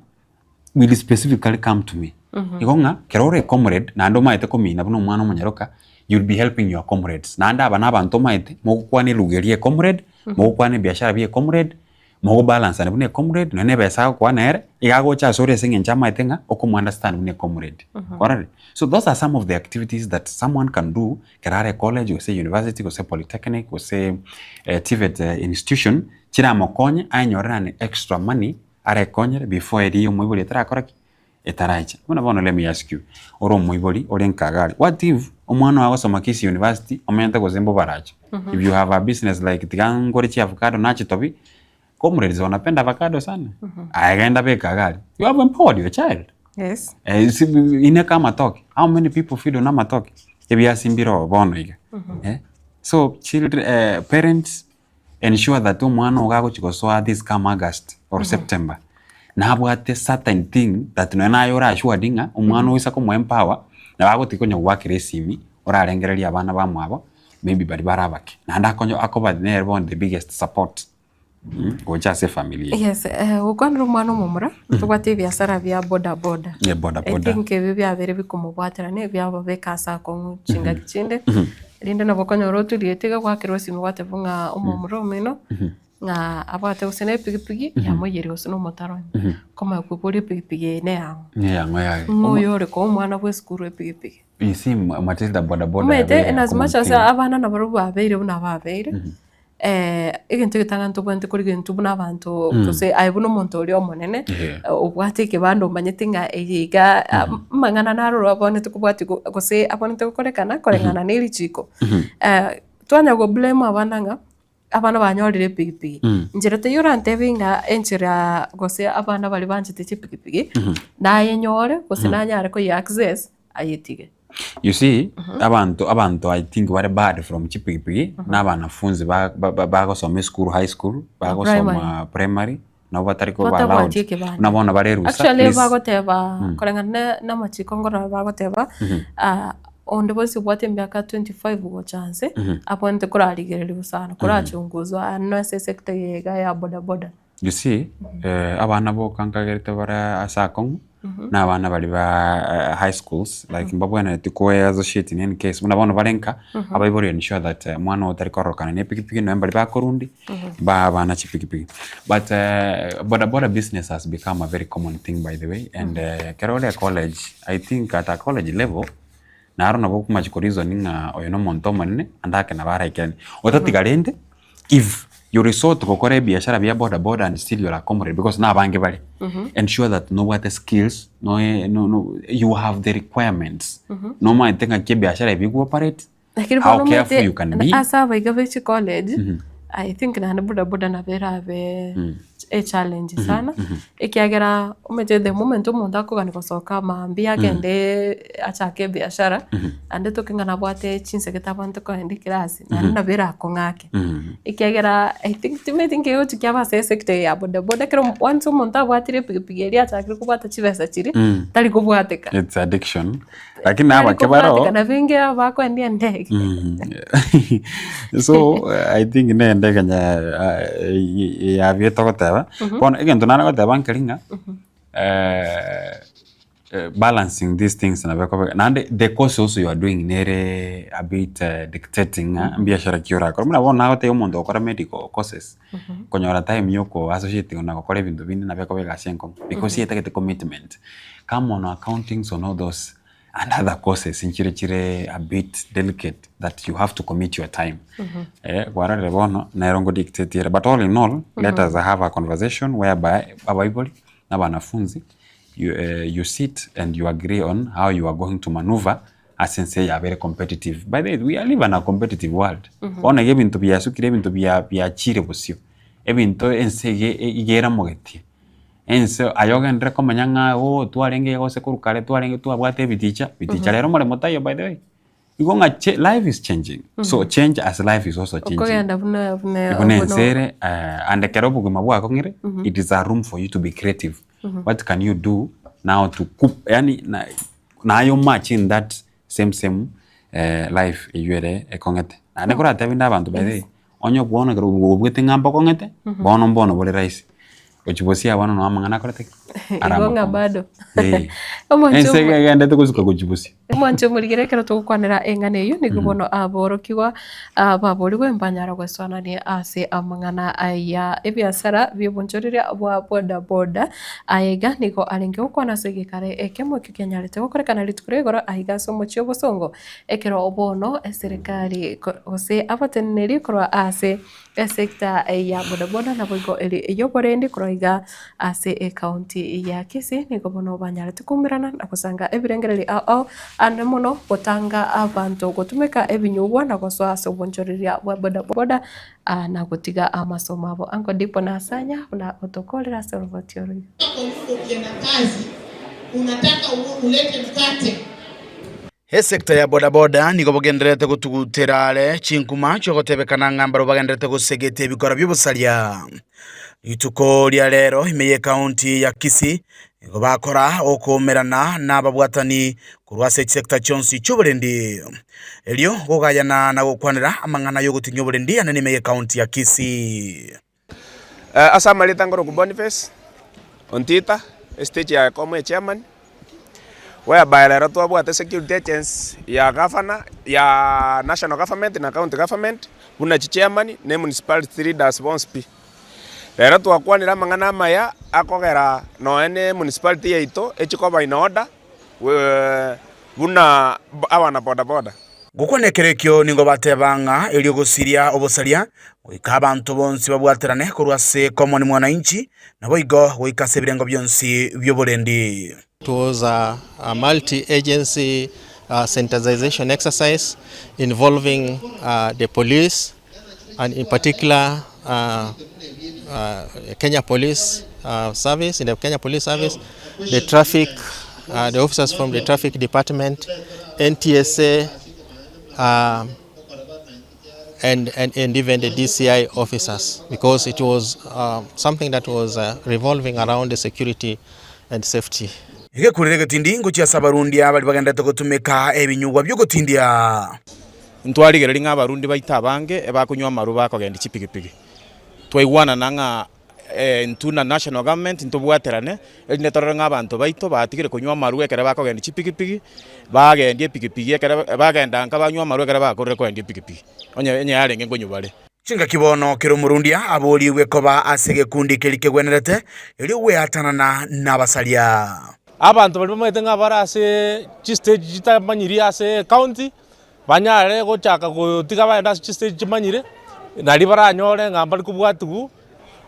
will specifically come to me. Igo ng'a ekero ore ecomrade naende omaete komina buna omwana omonyaroka, you'll be helping your comrades. Naende aba na abanto omaete, mogokwana eluga eria ya ecomrade, mogokwana ebiashara bia ecomrade, mogobalansana buna ecomrade, nonye na ebesa agokoa nere, iga agocha asore ase eng'encho amaete ng'a okomounderstand buna ecomrade. Kwarorire? So those are some of the activities that someone can do ekero are ecollege gose university gose polytechnic gose TVET institution, chiramokonye aenyorere an extra money arekonyere before eria omoibori etarakora ki? Etaracha. Buna bono let me ask you, ore omoibori ore nka iga aria, what if omwana oye agosoma Kisii University omente gose mbobaracho? If you have a business like tiga ngore chiavocado nachitobi, comrades wanapenda avocado sana, aye genda beka iga aria, you have empowered your child. Yes. Eh, si ineka amatoke, how many people feed on amatoke? Ebiasi mbire bono iga, eh. So children, eh, parents Ensure that omwana ogo agochia gosoa this come August or September, nabwate certain thing that nonya naye ore assured ng'a omwana oisa komo empower, nabo agotiga konya gogoakera esimi, orarengereria abana bamwabo, maybe baria bare abake. Naende akonye akoba nere bono the biggest support gocha ase efamiri eye. Yes, gokwanera omwana omomura, tobwate ebiasara bia boda boda. Yeah, boda I boda. think ebio biabeire bikomobwaterania ebiababeka ase akong'u chingaki chinde. Rinde nabo okonyora oturiete iga gwakerwa esimi gwateba ng'a omomura omino, ng'a abwate gose na epigipigi yamoiyeria gose na omotaro onye. Okomanya koboria epigipigi eye neyang'o. Neyang'o yaye. Ng'o oyo ore koa omwana bwa esukuru epigipigi. You see Matilda boda boda Omanyete yabeire in as much as common thing. abana nabarobwo babeire buna babeire, egento egetang'ani tobwenerete korigia intwe buna abanto gose aye buna omonto oria omonene, obwate ekebande omanyete ng'a eye iga amang'ana naro abwenerete kobwatia gose abwenerete gokorekana koreng'ana na erichiko. Twanya go blame abana ng'a, abana banyorire epigipigi, inchera teiyo orantebie ng'a enchera gose abana baria banchete chipigipigi, nayenyore gose nanyare koye access ayetige. You see, abanto abanto I think bare barred from chipigipigi na abanafunzi ba- ba- ba- bagosoma esukuru high school, bagosoma primary, nabo batari koba allowed. Batabwati ekebande. Buna bono bare erusa, Actually please. bagoteba koreng'ana na- na amachiko nkorora bagoteba, onde bwensi obwate emiaka 25 gocha nse, abwenerete korarigereriwa sana, korachunguzwa ano ase esector eye iga ya bodaboda. You see, abana boka nkagerete bare ase akong'u, na abana baria ba high schools, like mbabwenereti koe associate in any case, buna bono bare nka, abaibori ensure that omwana oyo tari kororokana na epikipiki nonya mbaria bakorundi, bae abana chipikipiki. But boda boda business has become a very common thing by the way, and ekero ore college, I think at a college level, naro nabo okomachi ko reason ng'a oyo na omonto omonene, ande ake nabo araikeranie. Otatiga rende, If you resort gokora ebiashara bia boda boda and still you're a comrade because na abange bare, ensure that nobwate skills, no no no you have the requirements. Nomaete ng'aki ebiashara ebi bigo operate, Lakini how bono careful omanyete you can be. ase abaiga be chicollege, I think naende boda boda nabo erabe echallenge sana, ekiagera omanyete the moment omonto akogania gosoka mambia agende achake ebiashara, naende toke ng'a nabwate chinsegete abwate kogenda eclass, naende nabo erakong'ake. Ekiagera I think timanyeti nki egochi kiaba ase esector eye ya boda boda ekero once omonto abwatire epikipiki eria achakire kobwata chibesa chiria, tari kobwateka. It's addiction. Lakini na abake baro Kobwatekana benge abakoendia endege. So I think ne endege nya yabio togoteba. Bono egento nare goteba nkeri ng'a balancing these things nabo ekoba naende the course also you are doing nere a bit dictating ng'a mbiashara ki orakore. Buna bono nagotebia omonto ogokora medical courses, konyora time ya oko associate na gokora ebinto binde nabo ekoba egasi enkong'u because etagete commitment. Come on accountings on all those and other courses nchire chire a bit delicate that you have to commit your time. Eh, kwarorire bono nero ngo dictate ere but all in all let us have a conversation whereby abaibori na abanafunzi you, eh, you sit and you agree on how you are going to maneuver ase ense eye yabere competitive. By the way, we are live in a competitive world. Bono iga ebinto biasukire ebinto bia biachire bosio ebinto ense iga iga eramogetie. Ense aye ogenderere komenya ng'a ooh twarenge iga gose korwa kare twarenge twabwate ebiticha, biticha rero omoremo taiyo by the way. Igo ng'a cha life is changing, so change as life is also changing. Okogenda buna buna Buna ense ere and ekero obogima bwakong'ire, it is a room for you to be creative. What can you do now to coup yaani na naye omatch in that same same life eywo ere ekong'ete. Naende koratebe inde abanto by the way, Onye bono ekero obuete ng'a mbokong'ete, bono mbono bore rahisi. Gochia bosia bono noo amang'ana akorete ki? Are Igo ng'a amakong'u. bado. Eh. Omwancho Ense omo- iga egendete gosuka gochia bosia. Omwancho omorigere ekero togokwanera eng'ana eyio nigo bono aborokigwa ah, baborigwe mbanyara gosoanania ase amang'ana aya ebiasara bi'obonchoreria bwa boda boda. Aya iga nigo arenge gokwana ase egekare ekemo ekio kianyarete gokorekana rituko ria igoro aiga ase omochie obosongo Ekero bono eserekari gose abateneneri korwa ase esector ya bodaboda naboigo ere ey'oborendi korwa iga ase ecounty ya Kisii nigo bono banyarete koumerana na gosanga ebirengererio ao ao ande mono gotanga abanto gotumeka ebinyugwa na gosoa ase obonchoreria bwa bodaboda na gotiga amasomo abo. Uncle Dipo Nasanya buna otokorera ase oroboti oro iga. Esecta ya bodaboda nigo bogendererete gotugutera are chinkuma chi'ogotebekana ng'a mbarabwo bagendererete gosegeta ebikora bi'obosaria. Rituko ria rero ime y'ecounty ya Kisii nigo bakora okoumerana nababwatani korwa ase chisecta chionsi chi'oborendi erio gogayana na gokwanera amang'ana y'ogotinyia oborendi anene ime y'ecounty ya Kisii. Ase amarieta ngoroku Boniface Ontita, estage ya Ekomo echairman, whereby rero twabwate security agents ya gavana ya national government na county government, buna chichairman na emunicipality leaders bonsi pi. Rero twakwanire amang'ana amaya akogera nonya na emunicipality yaito echi koba in order buna abana boda boda. Gokwana ekero ekio nigo bateba ng'a erio gosiria obosaria, goika abanto bonsi babwaterane korwa ase common mwananchi, naboigo goika ase ebirengo bionsi bi'oborendi. It was a multi-agency sensitization exercise involving the police and in particular Kenya Police Service, in the Kenya Police Service, the traffic, the officers from the traffic department, NTSA, and, and, and even the DCI officers, because it was something that was revolving around the security and safety. Egekurero egetindi ngochia ase abarundia baria bagenderete gotumeka ebinyugwa bi'ogotindia. Ntwarigereria ng'a abarundi baito abange ebakonywa amarwa bakogendia chipigipigi. Twaigwanana ng'a intwe na national government ntobwaterane, erinde torore ng'a abanto baito batigire konywa amarwa ekero bakogendia chipigipigi, bagendia epigipigi ekero bagenda nka banywa amarwa ekero bakorire kogendia epigipigi, onye onye yarenge nkonywa bare. Chingaki bono kera omorundia aborigwe koba ase egekundi keria kegwenerete, erio gweatanana nabasaria. Abanto baria bamaete ng'a bare ase chistage chitamanyiri ase ecounty, banyare gochaka gotiga bagende ase chistage chimanyire, nario baranyore ng'a mbari kobwatiwu.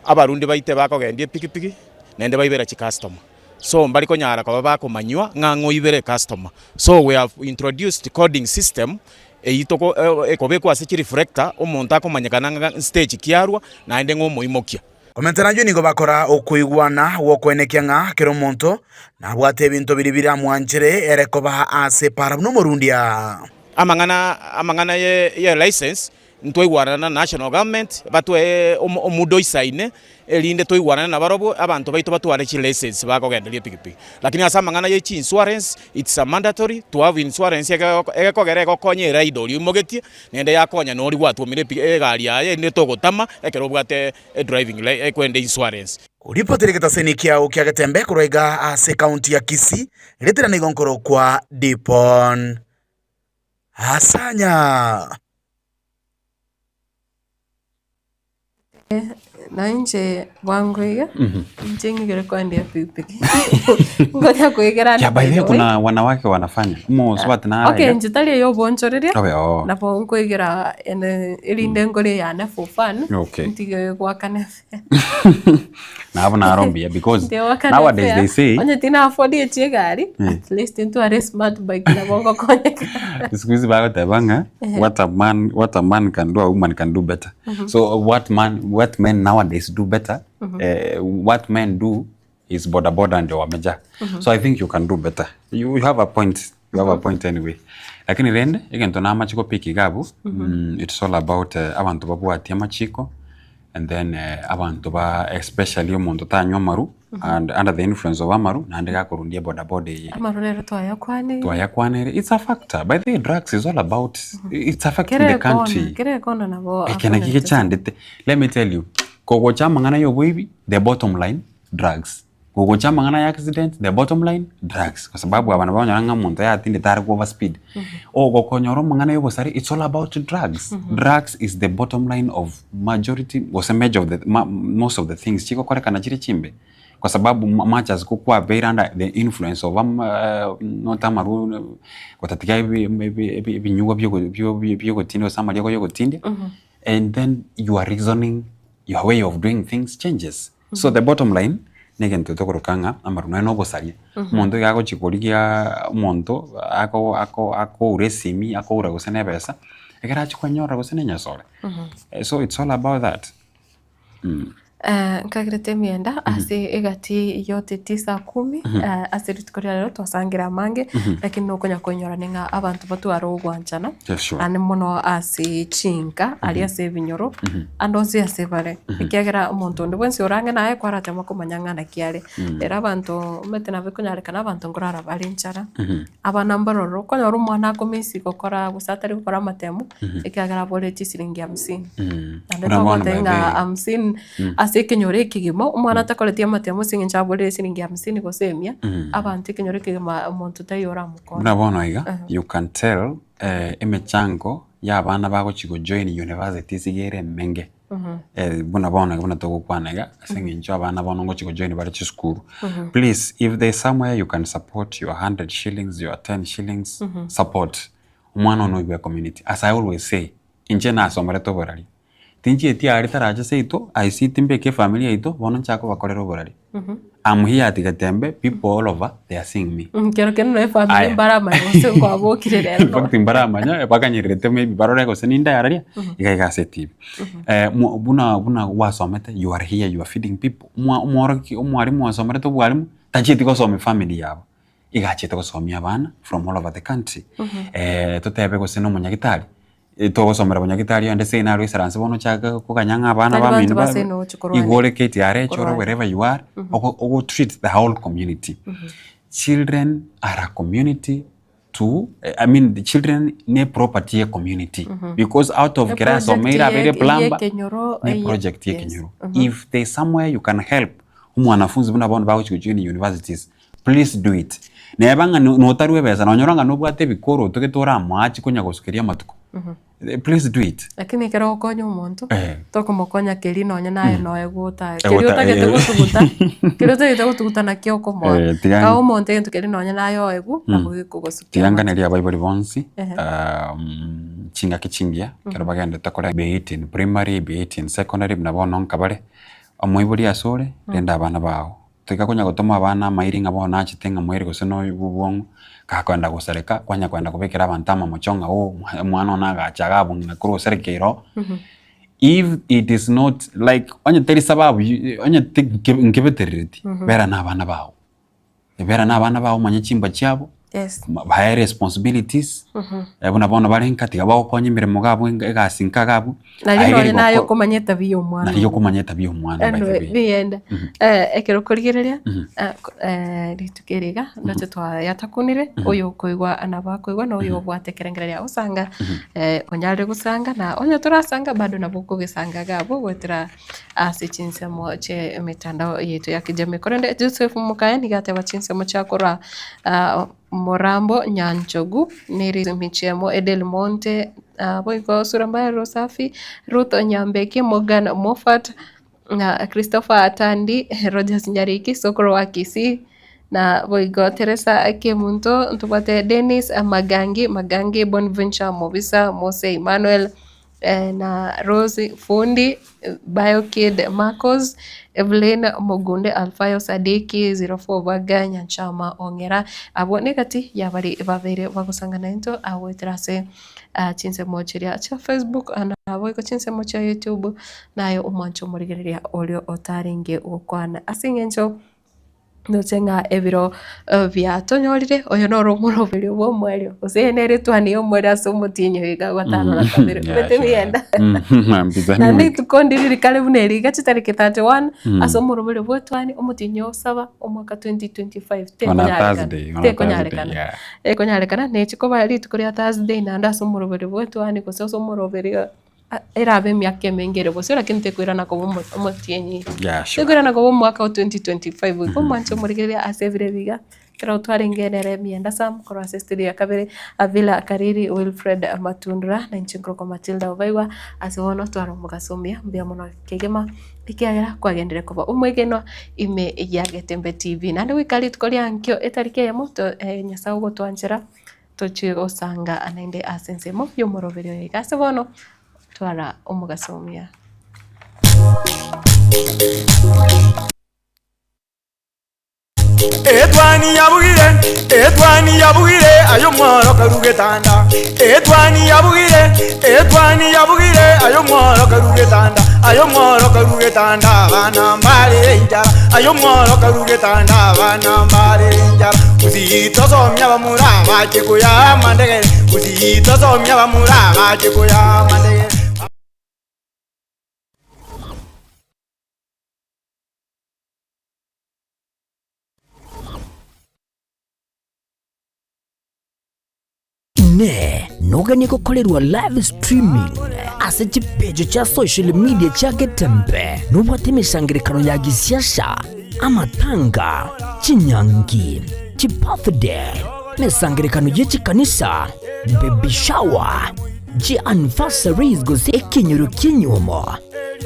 Abarundi baito bakogendia epikipiki, naende baibera chicustomer, so mbari konyara koba bakomanywa ng'a ng'a oibere ecustomer. So we have introduced coding system. Eyio toko ekobekwa ase chireflector, omonto akomanyekana ng'a stage ki arwa, naende ng'a omoimokia. Komentera ayio nigo bakora okoigwana gw'okoenekia ng'a kera omonto nabwate ebinto biria biramwanchere ere koba ase epaara buna omorundia. Amang'ana amang'ana ye ye license ntwaigwanana na national government batwe omuda oisaine erinde toigwanane nabarobwo abanto baito batware chilicence bakogenderia epikipiki. Lakini ase amang'ana ye chiinsurance it's a mandatory to have insurance egekogera egokonya erider oria oimogetie naende yakonya na oria gwatwomire egari yaye erinde togotama ekero obwate edriving ekwende insurance. Ripoti rigetaseni kiao kia Getembe korwa iga ase ekaunti ya Kisii ritera nigo nkorokwa Dipon Asanya. Na inche bwango iga, inche ng'igere koendia epikipiki, ngonya koegera Ya, by the way, by the way. kuna wanawake wanafanya omosubati nare Okay, iga. inche tari eya obonchoreria, Obe, oo. nabo nkoegera ene erinde nkore eyane for fun, Okay. ntige goakana efare. Nabo naro mbuya because Ntige goakana nowadays efare, they say onye tina afford echi egari, Mm. at least ntware esmart bike nabo ngokonyeka. siku hizi bagoteba ng'a what a man what a man can do a woman can do better. So what man what men nowadays do better eh, what men do is boda boda ndio wamejaa. So I think you can do better. You, you have a point. You have a point anyway. Lakini rende egento namache gopika iga abwo it's all about eh, abanto babwatie amachiko and then eh, abanto ba especially omonto tanywa amaru and under the influence of amaru naende gakorundia boda boda eye Amaru rero twayakwanire. twayakwanire it's a factor by the way drugs is all about it's affecting Kera the ekona, country kera ekona nabo eke naki akonete. gechandete let me tell you kogocha amang'ana ya oboibi the bottom line drugs Gogocha amang'ana ya accident the bottom line drugs kwa sababu aba nabo okonyora ng'a omonto yatindete are go over speed. Ogokonyora amang'ana ya obosari it's all about drugs. Drugs is the bottom line of majority gose major of the ma most of the things chigokorekana chire chimbe kwa sababu much as ko kwabeire under the influence of ama not amarwa gotatiga ebi ebi ebinyugwa biogo bio biogotindia gose amariogo ya ogotindia and then your reasoning your way of doing things changes. So the bottom line, negento tokoroka ng'a amaru nonya na obosaria, omonto iga agochia korigia omonto ako ako akoura esimi, akoura gose na ebesa, ekero achia kwenyorera gose na enyasore. So it's all about that. Nkagerete emienda ase egati yote tisa kumi ase rituko ria rero twasangire amange, lakini nokonya koinyora ning'a abanto batware ogwanchana, Yes, sure. naende mono ase chinka aria ase ebinyoro. Ande onsi ase bare, ekiagera omonto onde bwensi ore ang'e naye kwaratema komanya ng'a naki are. Ere abanto omanyete nabo ekonyarekana abanto nkorara bare enchara, abana mbaroro, okonyora omwana akomisi gokora gose atari gokora amatemu, ekiagera abore chisiringi hamsini. Naende Buna bono togoteba by the ng'a way. hamsini ase ekenyoro ekegima, omwana atakoreti amatemu ase eng'encho aborire esiringi hamsini gose emia, abanto ekenyoro ekegima omonto taiyo oramokonye. Buna bono iga, you can tell emechango y'abana bagochia go join universities iga ere emenge, buna bono iga buna togokwana iga, ase eng'encho abana bono ngochia go join bare chisukuru. Please if there is somewhere you can support your hundred shillings, your ten shillings, support omwana one oigwe community. As I always say, inche nasomerete oborari, tinchieti aria tarache seito, ICT mbeke efamiri yaito, bono nchake kobakorera oborari. I'm here at Getembe, people all over they are seeing me. Kero kende nonya efamiri Aya. mbaramanye gose nkwabokire rero In fact mbaramanya bakanyererete maybe barore gose ninde araria iga iga ase etibi. Eh, mo- buna buna gwasomete you are here you are feeding people. Omwa omworokia omwalimu wasomerete obwalimu tachieti gosomia family yabo, iga achiete gosomia abana from all over the country. Totebe gose na omonyagitari. Togosomera bonyagitari onde ase narwe isaranse bono ochake koganya ng'a abana Tari banto bamino ba ase nogochia korwania. igo ore KTRH ore Korwania. wherever you are, ogo ogo treat the whole community. Children are a community to, I mean the children ne property ye community because out of E kera project asomeire ye- abeire plumber, yekenyoro, ne eye- project ye yes. ekenyoro. If there is somewhere you can help omwanafunzi buna bono bagochia gojoin universities, please do it. Neba ng'a notarwa ebesa nonyora ng'a nobwate ebikoro otogete oramoache konya gosukeria amatuko, please do it. Lakini ekero ogokonya omonto, Eh. tokomokonya keria nonye naye noe gota keria Egota- otagete eh. gotuguta, keria otagete gotuguta nakio okomoa. Eh, tiga- Kae omonto egento keria nonye naye oegwe, nabo gekogosukia Tiga amatuko. nkanerie abaibori bonsi, Ehe. chingaki chingiya, ekero bagenderete kore be it in primary, be it in secondary, buna bono nkabare, omoibori asore, renda abana bao. Tiga konya gotoma abana amairi ng'a bono nachete ng'a moire gose na oyo bwong'u, gakoenda gosareka, kwanya koenda kobekera abanto amamocho ng'a oh omwana one agacha iga abwo ng'a korwa osarekeire oo. If it is not like onye teri sababu onye nkebeterereti, bera na abana bago. Bera na abana bao omanye chimbwa chiabo, Yes. bae responsibilities, buna bono bare nka tiga bagokonye emeremo iga abwo egasi nka iga abwo. Nario Aye nonye geri naye goko- okomanya etabi ya omwana Nario oria. okomanya etabi ya omwana by the Anyway, way. biyende. Ekero okorigereria, rituko eri iga, ndoche twayatakunire, oyo okoigwa nabo akoigwa na oyo obwate ekerengererio agosanga, onyarire gosanga na onye torasanga bado nabo okogesanga iga abwo goetera ase chinsemo chi'emetandao yaito ya kijamii. Korende Joseph Mokaya nigo ateba chinsemo chia korwa Morambo, Nyanchogu, nere Michiemo, Edel Monte, boigo Sura Mbaya Rosafi, Ruth Nyambeki, Morgan Moffat, na Christopher Atandi, Rogers Nyariki, Sokoro wa Kisii, na boigo Teresa Kemunto, ntobwate Dennis Magangi, Magangi Bonventure Mobisa, Mose Emmanuel, na Rose Fundi, Biokid Marcos, Evelyn Mogunde, Alfayo Sadiki, 04 Baga, Nyanchama Ong'era. Abwo negati yabare babere bagosanga naintwe agoetera ase chinsemo chiria chia Facebook naboigo chinsemo chia YouTube naye omwanche omorigereria oria otarenge gokwana ase eng'encho Ndoche ng'a ebiro biatonyorire, oyo noro omoroberio bw'omoerio, gose eye nere etwani y'omoerio ase omotienyi oyo iga gatano na kabere, omanyete bigenda. Naende rituko ndiri rikare buna eri iga chitariki 31, ase omoroberio bwa etwani, omotienyi o saba, omwaka 2025, On a tekonyarekana, Thursday, on a Thursday, tekonyarekana. yeah. Ekonyarekana, nechi koba rituko ria Thursday naende ase omoroberio bwa etwani gose ase omoroberio. Erabe emiaka emenge ere bosio lakini tekoirana koba omotienyi, Yeah, sure. tekoirana koba omwaka o 2025 igo omwanche omorigereria ase ebiro ebi iga, ekero twarenge nere Mienda Sam korwa ase estudio ya kabere, Avila Kariri, Wilfred Matundura, na inche nkorokwa Matilda Obaigwa, ase bono tware omogaso omuya, mbuya mono kegima, ekiagera kwagenderire koba omwegenwa ime ya Getembe TV. Naende goika rituko ria nkio etariki eyemo to Nyasaye ogotwanchera. Tochie gosanga naende ase ensemo y'omoroberio oyo iga. Ase bono, twara omogaso omuya. Etwani yabugire, etwani yabugire, aye omworo karu getanda. Etwani yabugire, etwani yabugire, aye omworo karu getanda. Aye omworo karu getanda, abana mbare enchara. Aye omworo karu getanda, abana mbare enchara. Gusii tosomie abamura abache koya amandegere, Gusii tosomie abamura abache koya amandegere. Inee! Noganie gokorerwa live streaming ase chipeji chia social media chia Getembe? Nobwate emesangererekano ya gisiasa, amatanga, chinyangi, chibirthday, emesangererekano ye chikanisa, baby shower, chianniversaries gose ekenyoro ki'enyuomo,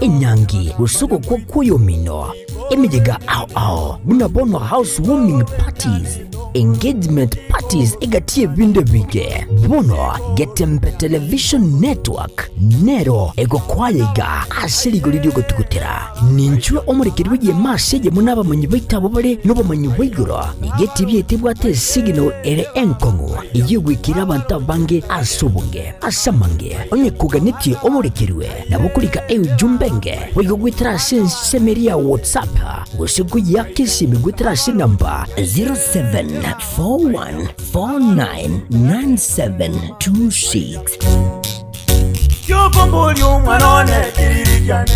enyangi gose ogokwa kw'oyomino, emeyega ao ao buna bono house warming parties, engagement parties egati y'ebinto ebinge. Bono Getembe Television Network nero egokwaya iga ase rigori ri'ogotugutera. Ninchwe omorekeri bw'egeema ase eyemo n'abamanyi baito abwo bare nobomanyi bwa igoro. Nigo etibi yaito ebwate esignal ere enkong'u eyio egwekire abanto abange ase obonge. Ase amange, onye koganetie omorekerwe, nabo okorika eujumbe enge boigo goetera ase ensemo eria ya WhatsApp gose koyeaka esimi goetera ase enamba 0741499726. Kiokomboria omwana one kiriri kiane.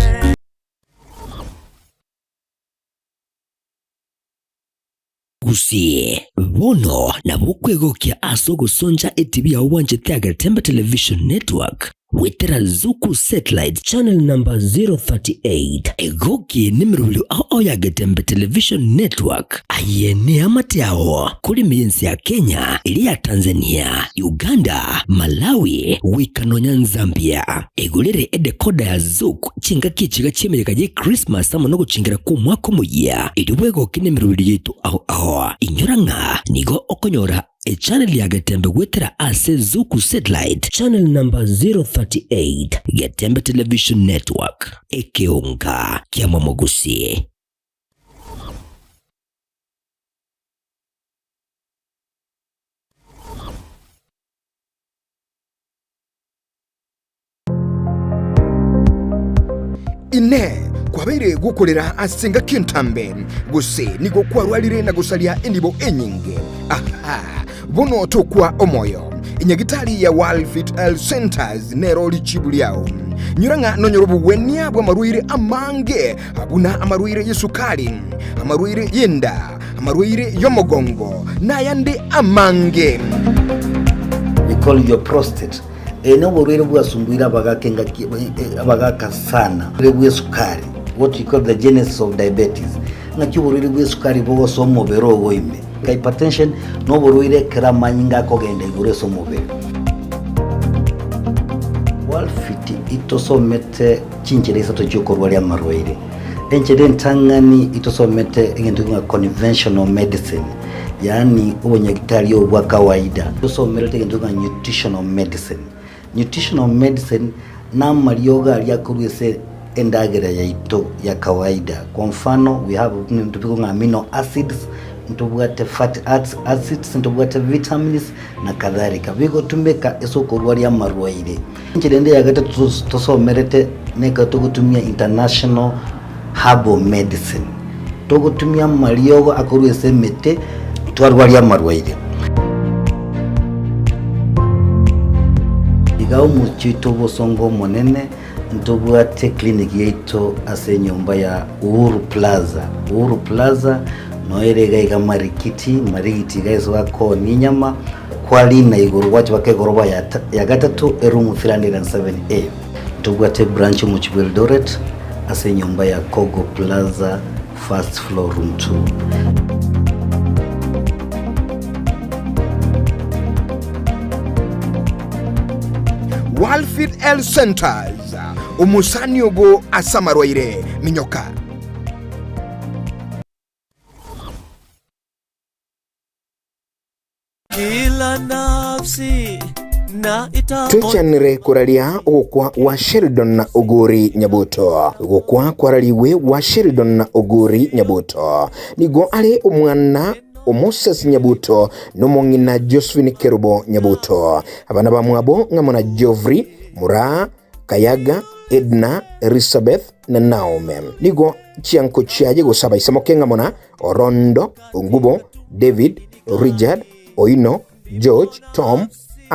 Gusii, bono nabo okwegokia ase ogosoncha etibi yao bwanchete ya Getembe Television Network goetera Zuku Satellite channel number 038. Egokie nemeroberio ao ao ya Getembe Television Network. Aye neamate ao kore ime y'ense ya Kenya, eria ya Tanzania, Uganda, Malawi, goika nonya Nzambia. Egorere edecoder ya Zuku chingaki echiga chi'emeyega ye Christmas amo nogochingera kw'omwaka omoyia, erio bwegoke nemeroberio yaito ao ao. Inyora ng'a nigo okonyora echannel ya Getembe goetera ase Zuku Satellite channel number 038, Getembe Television Network, ekeonga kiamomogusi. Inee! Kwabeire gokorera ase engaki entambe, gose nigo kwarwarire na gosaria enibo enyinge? Aha! Bono tokwa omoyo. Enyagitari ya World Health Centers nero richibu riao. Nyora ng'a nonyore obogwenia bw'amarwaire amange, buna amarwaire y'esukari, amarwaire y'enda, amarwaire y'omogongo, na ayande amange. We call your prostate. Eye noborwaire bwasumbuire abagaka engaki abagaka sana. Oborwaire bw'esukari, what we call the genesis of diabetes. Ng'aki oborwaire bw'esukari bogosoa omobere ogo ime. Hypertension noborwaire ekero amanyinga akogenda igoro ase omobere. Worldfit itosomete chinchera isato chiokorwaria amarwaire. Enchera entang'ani itosomete egento ng'a conventional medicine, yaani obonyagitari obo bwa kawaida. Tosomerete egento ng'a nutritional medicine. Nutritional medicine namariogo aria akorwa ase endagera yaito ya kawaida. Kwa mfano we have ebinto bikong'a ng'a amino acids, ntobwate fatty acids, ntobwate vitamins na kadhalika. Bigotumeka ase okorwaria amarwaire. Enchera ende ya gatato tosomerete nekero togotumia international herbal medicine. Togotumia amariogo akorwa ase emete twarwaria amarwaire. Iga omochie oito obosongo omonene ntobwate clinic yaito ase enyomba ya Uhuru Plaza. Uhuru Plaza noyo ere iga iga Marikiti, Marigiti iga ase bakoonia enyama, kwarina igoro gwacha mpaka egoroba ya gatato eroom 307A. Ntobwate ebranch omochie bwa Eldoret ase enyomba ya Kogo Plaza first floor room 2. Walfit Health Centers, omosani obo ase amarwaire, minyoka. Kila nafsi na ita Twechanire koraria ogokwa gwa Sheldon Ogori Nyaboto. Ogokwa kwarariwe gwa Sheldon Ogori Nyaboto. Nigo are omwana o Moses Nyabuto na omong'ina Josephine Kerubo Nyabuto. Abana bamwabo ng'amo na Geoffrey, Muraa, Kayaga, Edna, Elisabeth na Naomi. Nigo chianko chiaye gose abaisamoke ng'amo na Orondo, Ongubo, David, Richard, Oino, George, Tom,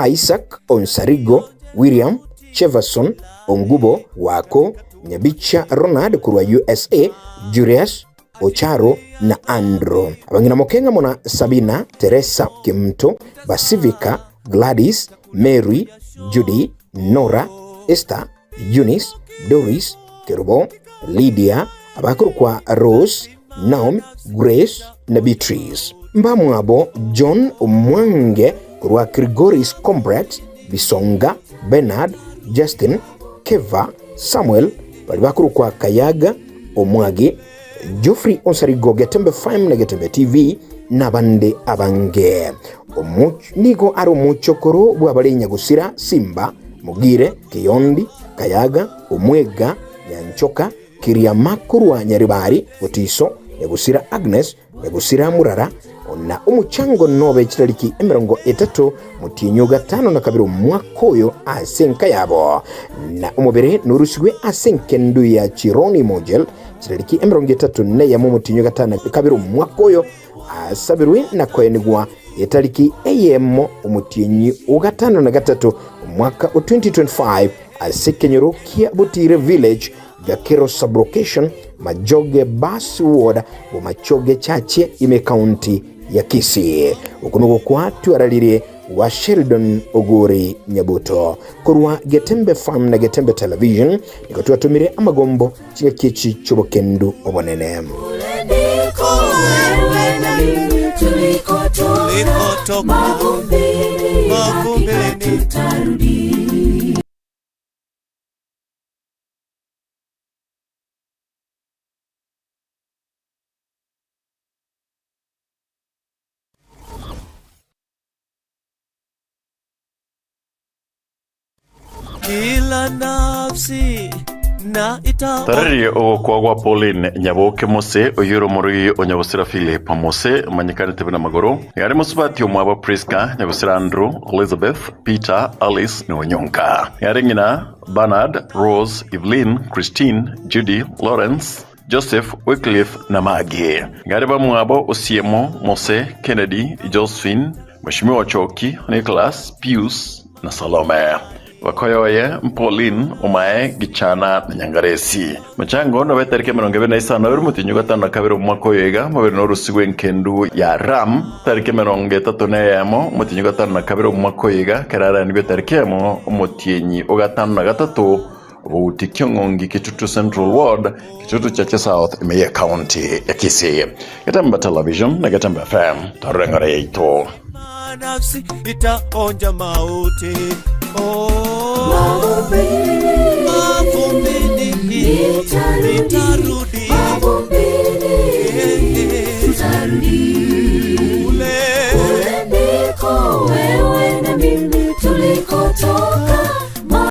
Isaac, Onsarigo, William, Cheverson, Ongubo, Wako, Nyabicha Ronald korwa USA, Julius, Ocharo na Andrew. Abang'ina moke ng'amo na Sabina, Teresa, Kimto, Basivika, Gladys, Mary, Judy, Nora, Esther, Eunice, Doris, Kerubo, Lydia, abakorokwa Rose, Naomi, Grace na Beatrice. Mbamwabo John Omwange korwa Grigoris Complex, Bisonga, Bernard, Justin, Keva, Samuel, baria bakorokwa Kayaga, Omwagi, Geoffrey Onsarigo, Getembe Fm na Getembe TV, nabande abange. Nigo are omochokoro bw'abare Nyagusira, Simba, Mogire, Kiyondi, Kayaga, Omwega, Nyanchoka, Kiriama korwa Nyaribari, Otiso, Nyagusira Agnes, Nyagusira Murara, na omochango nobe chitariki 30 motienyi o gatano na kabere omwaka oyo ase enka yabo, na omobere norusigwe ase enkendu ya Chironi Mogel chitariki 31 omotienyi o gatano na kabere omwaka oyo asabirwe na koenigwa etariki eyemo omotienyi o gatano na gatato omwaka o 2025 ase ekenyoro kia Butire Village, Gakero Sub-location, Majoge Bus Ward, Bomachoge Chache ime County ya Kisii. Oko nigo kwatwararirie gwa Sheldon Ogori Nyabuto. Korwa Getembe Farm na Getembe Television nigo twatomire amagombo chingaki echi chi'obokendu obonene. Kila nafsi na ita Taririe ogokwa gwa Pauline Nyaboke Mose, oyio ore omorogi o Nyagosira Philip Mose, omanyekanete buna Magoro, nigo are mosubati omwabo Prisca, Nyagosira Andrew, Elizabeth, Peter, Alice na Onyonka. Nigo are ng'ina Bernard, Rose, Evelyn, Christine, Judy, Lawrence, Joseph, Wycliffe na Maggie. Nigo are bamwabo Osiemo, Mose, Kennedy, Josephine, Mweshimiwa Ochoki, Nicholas, Pius na Salome. Bakoyoye, Pauline, Omae, Gichana na Nyangaresi. Mochango nobe etariki 25 na ibere omotienyi o gatano na kabere omwaka oyo iga, mobere norusi gw'enkendu ya Ram, tariki 31 omotienyi o gatano na kabere omwaka oyo iga, ekero aranigwe etariki eyemo omotienyi o gatano na gatato, Obouti Kiong'ongi Kitutu Central Ward, Kitutu Chache South, ime y'Ecounty ya Kisii. Getembe Television na Getembe FM, torore eng'ora yaito. Nafsi itaonja mauti. Oh, mavumbini nitarudi, Kule ndiko wewe na mimi tulikotoka.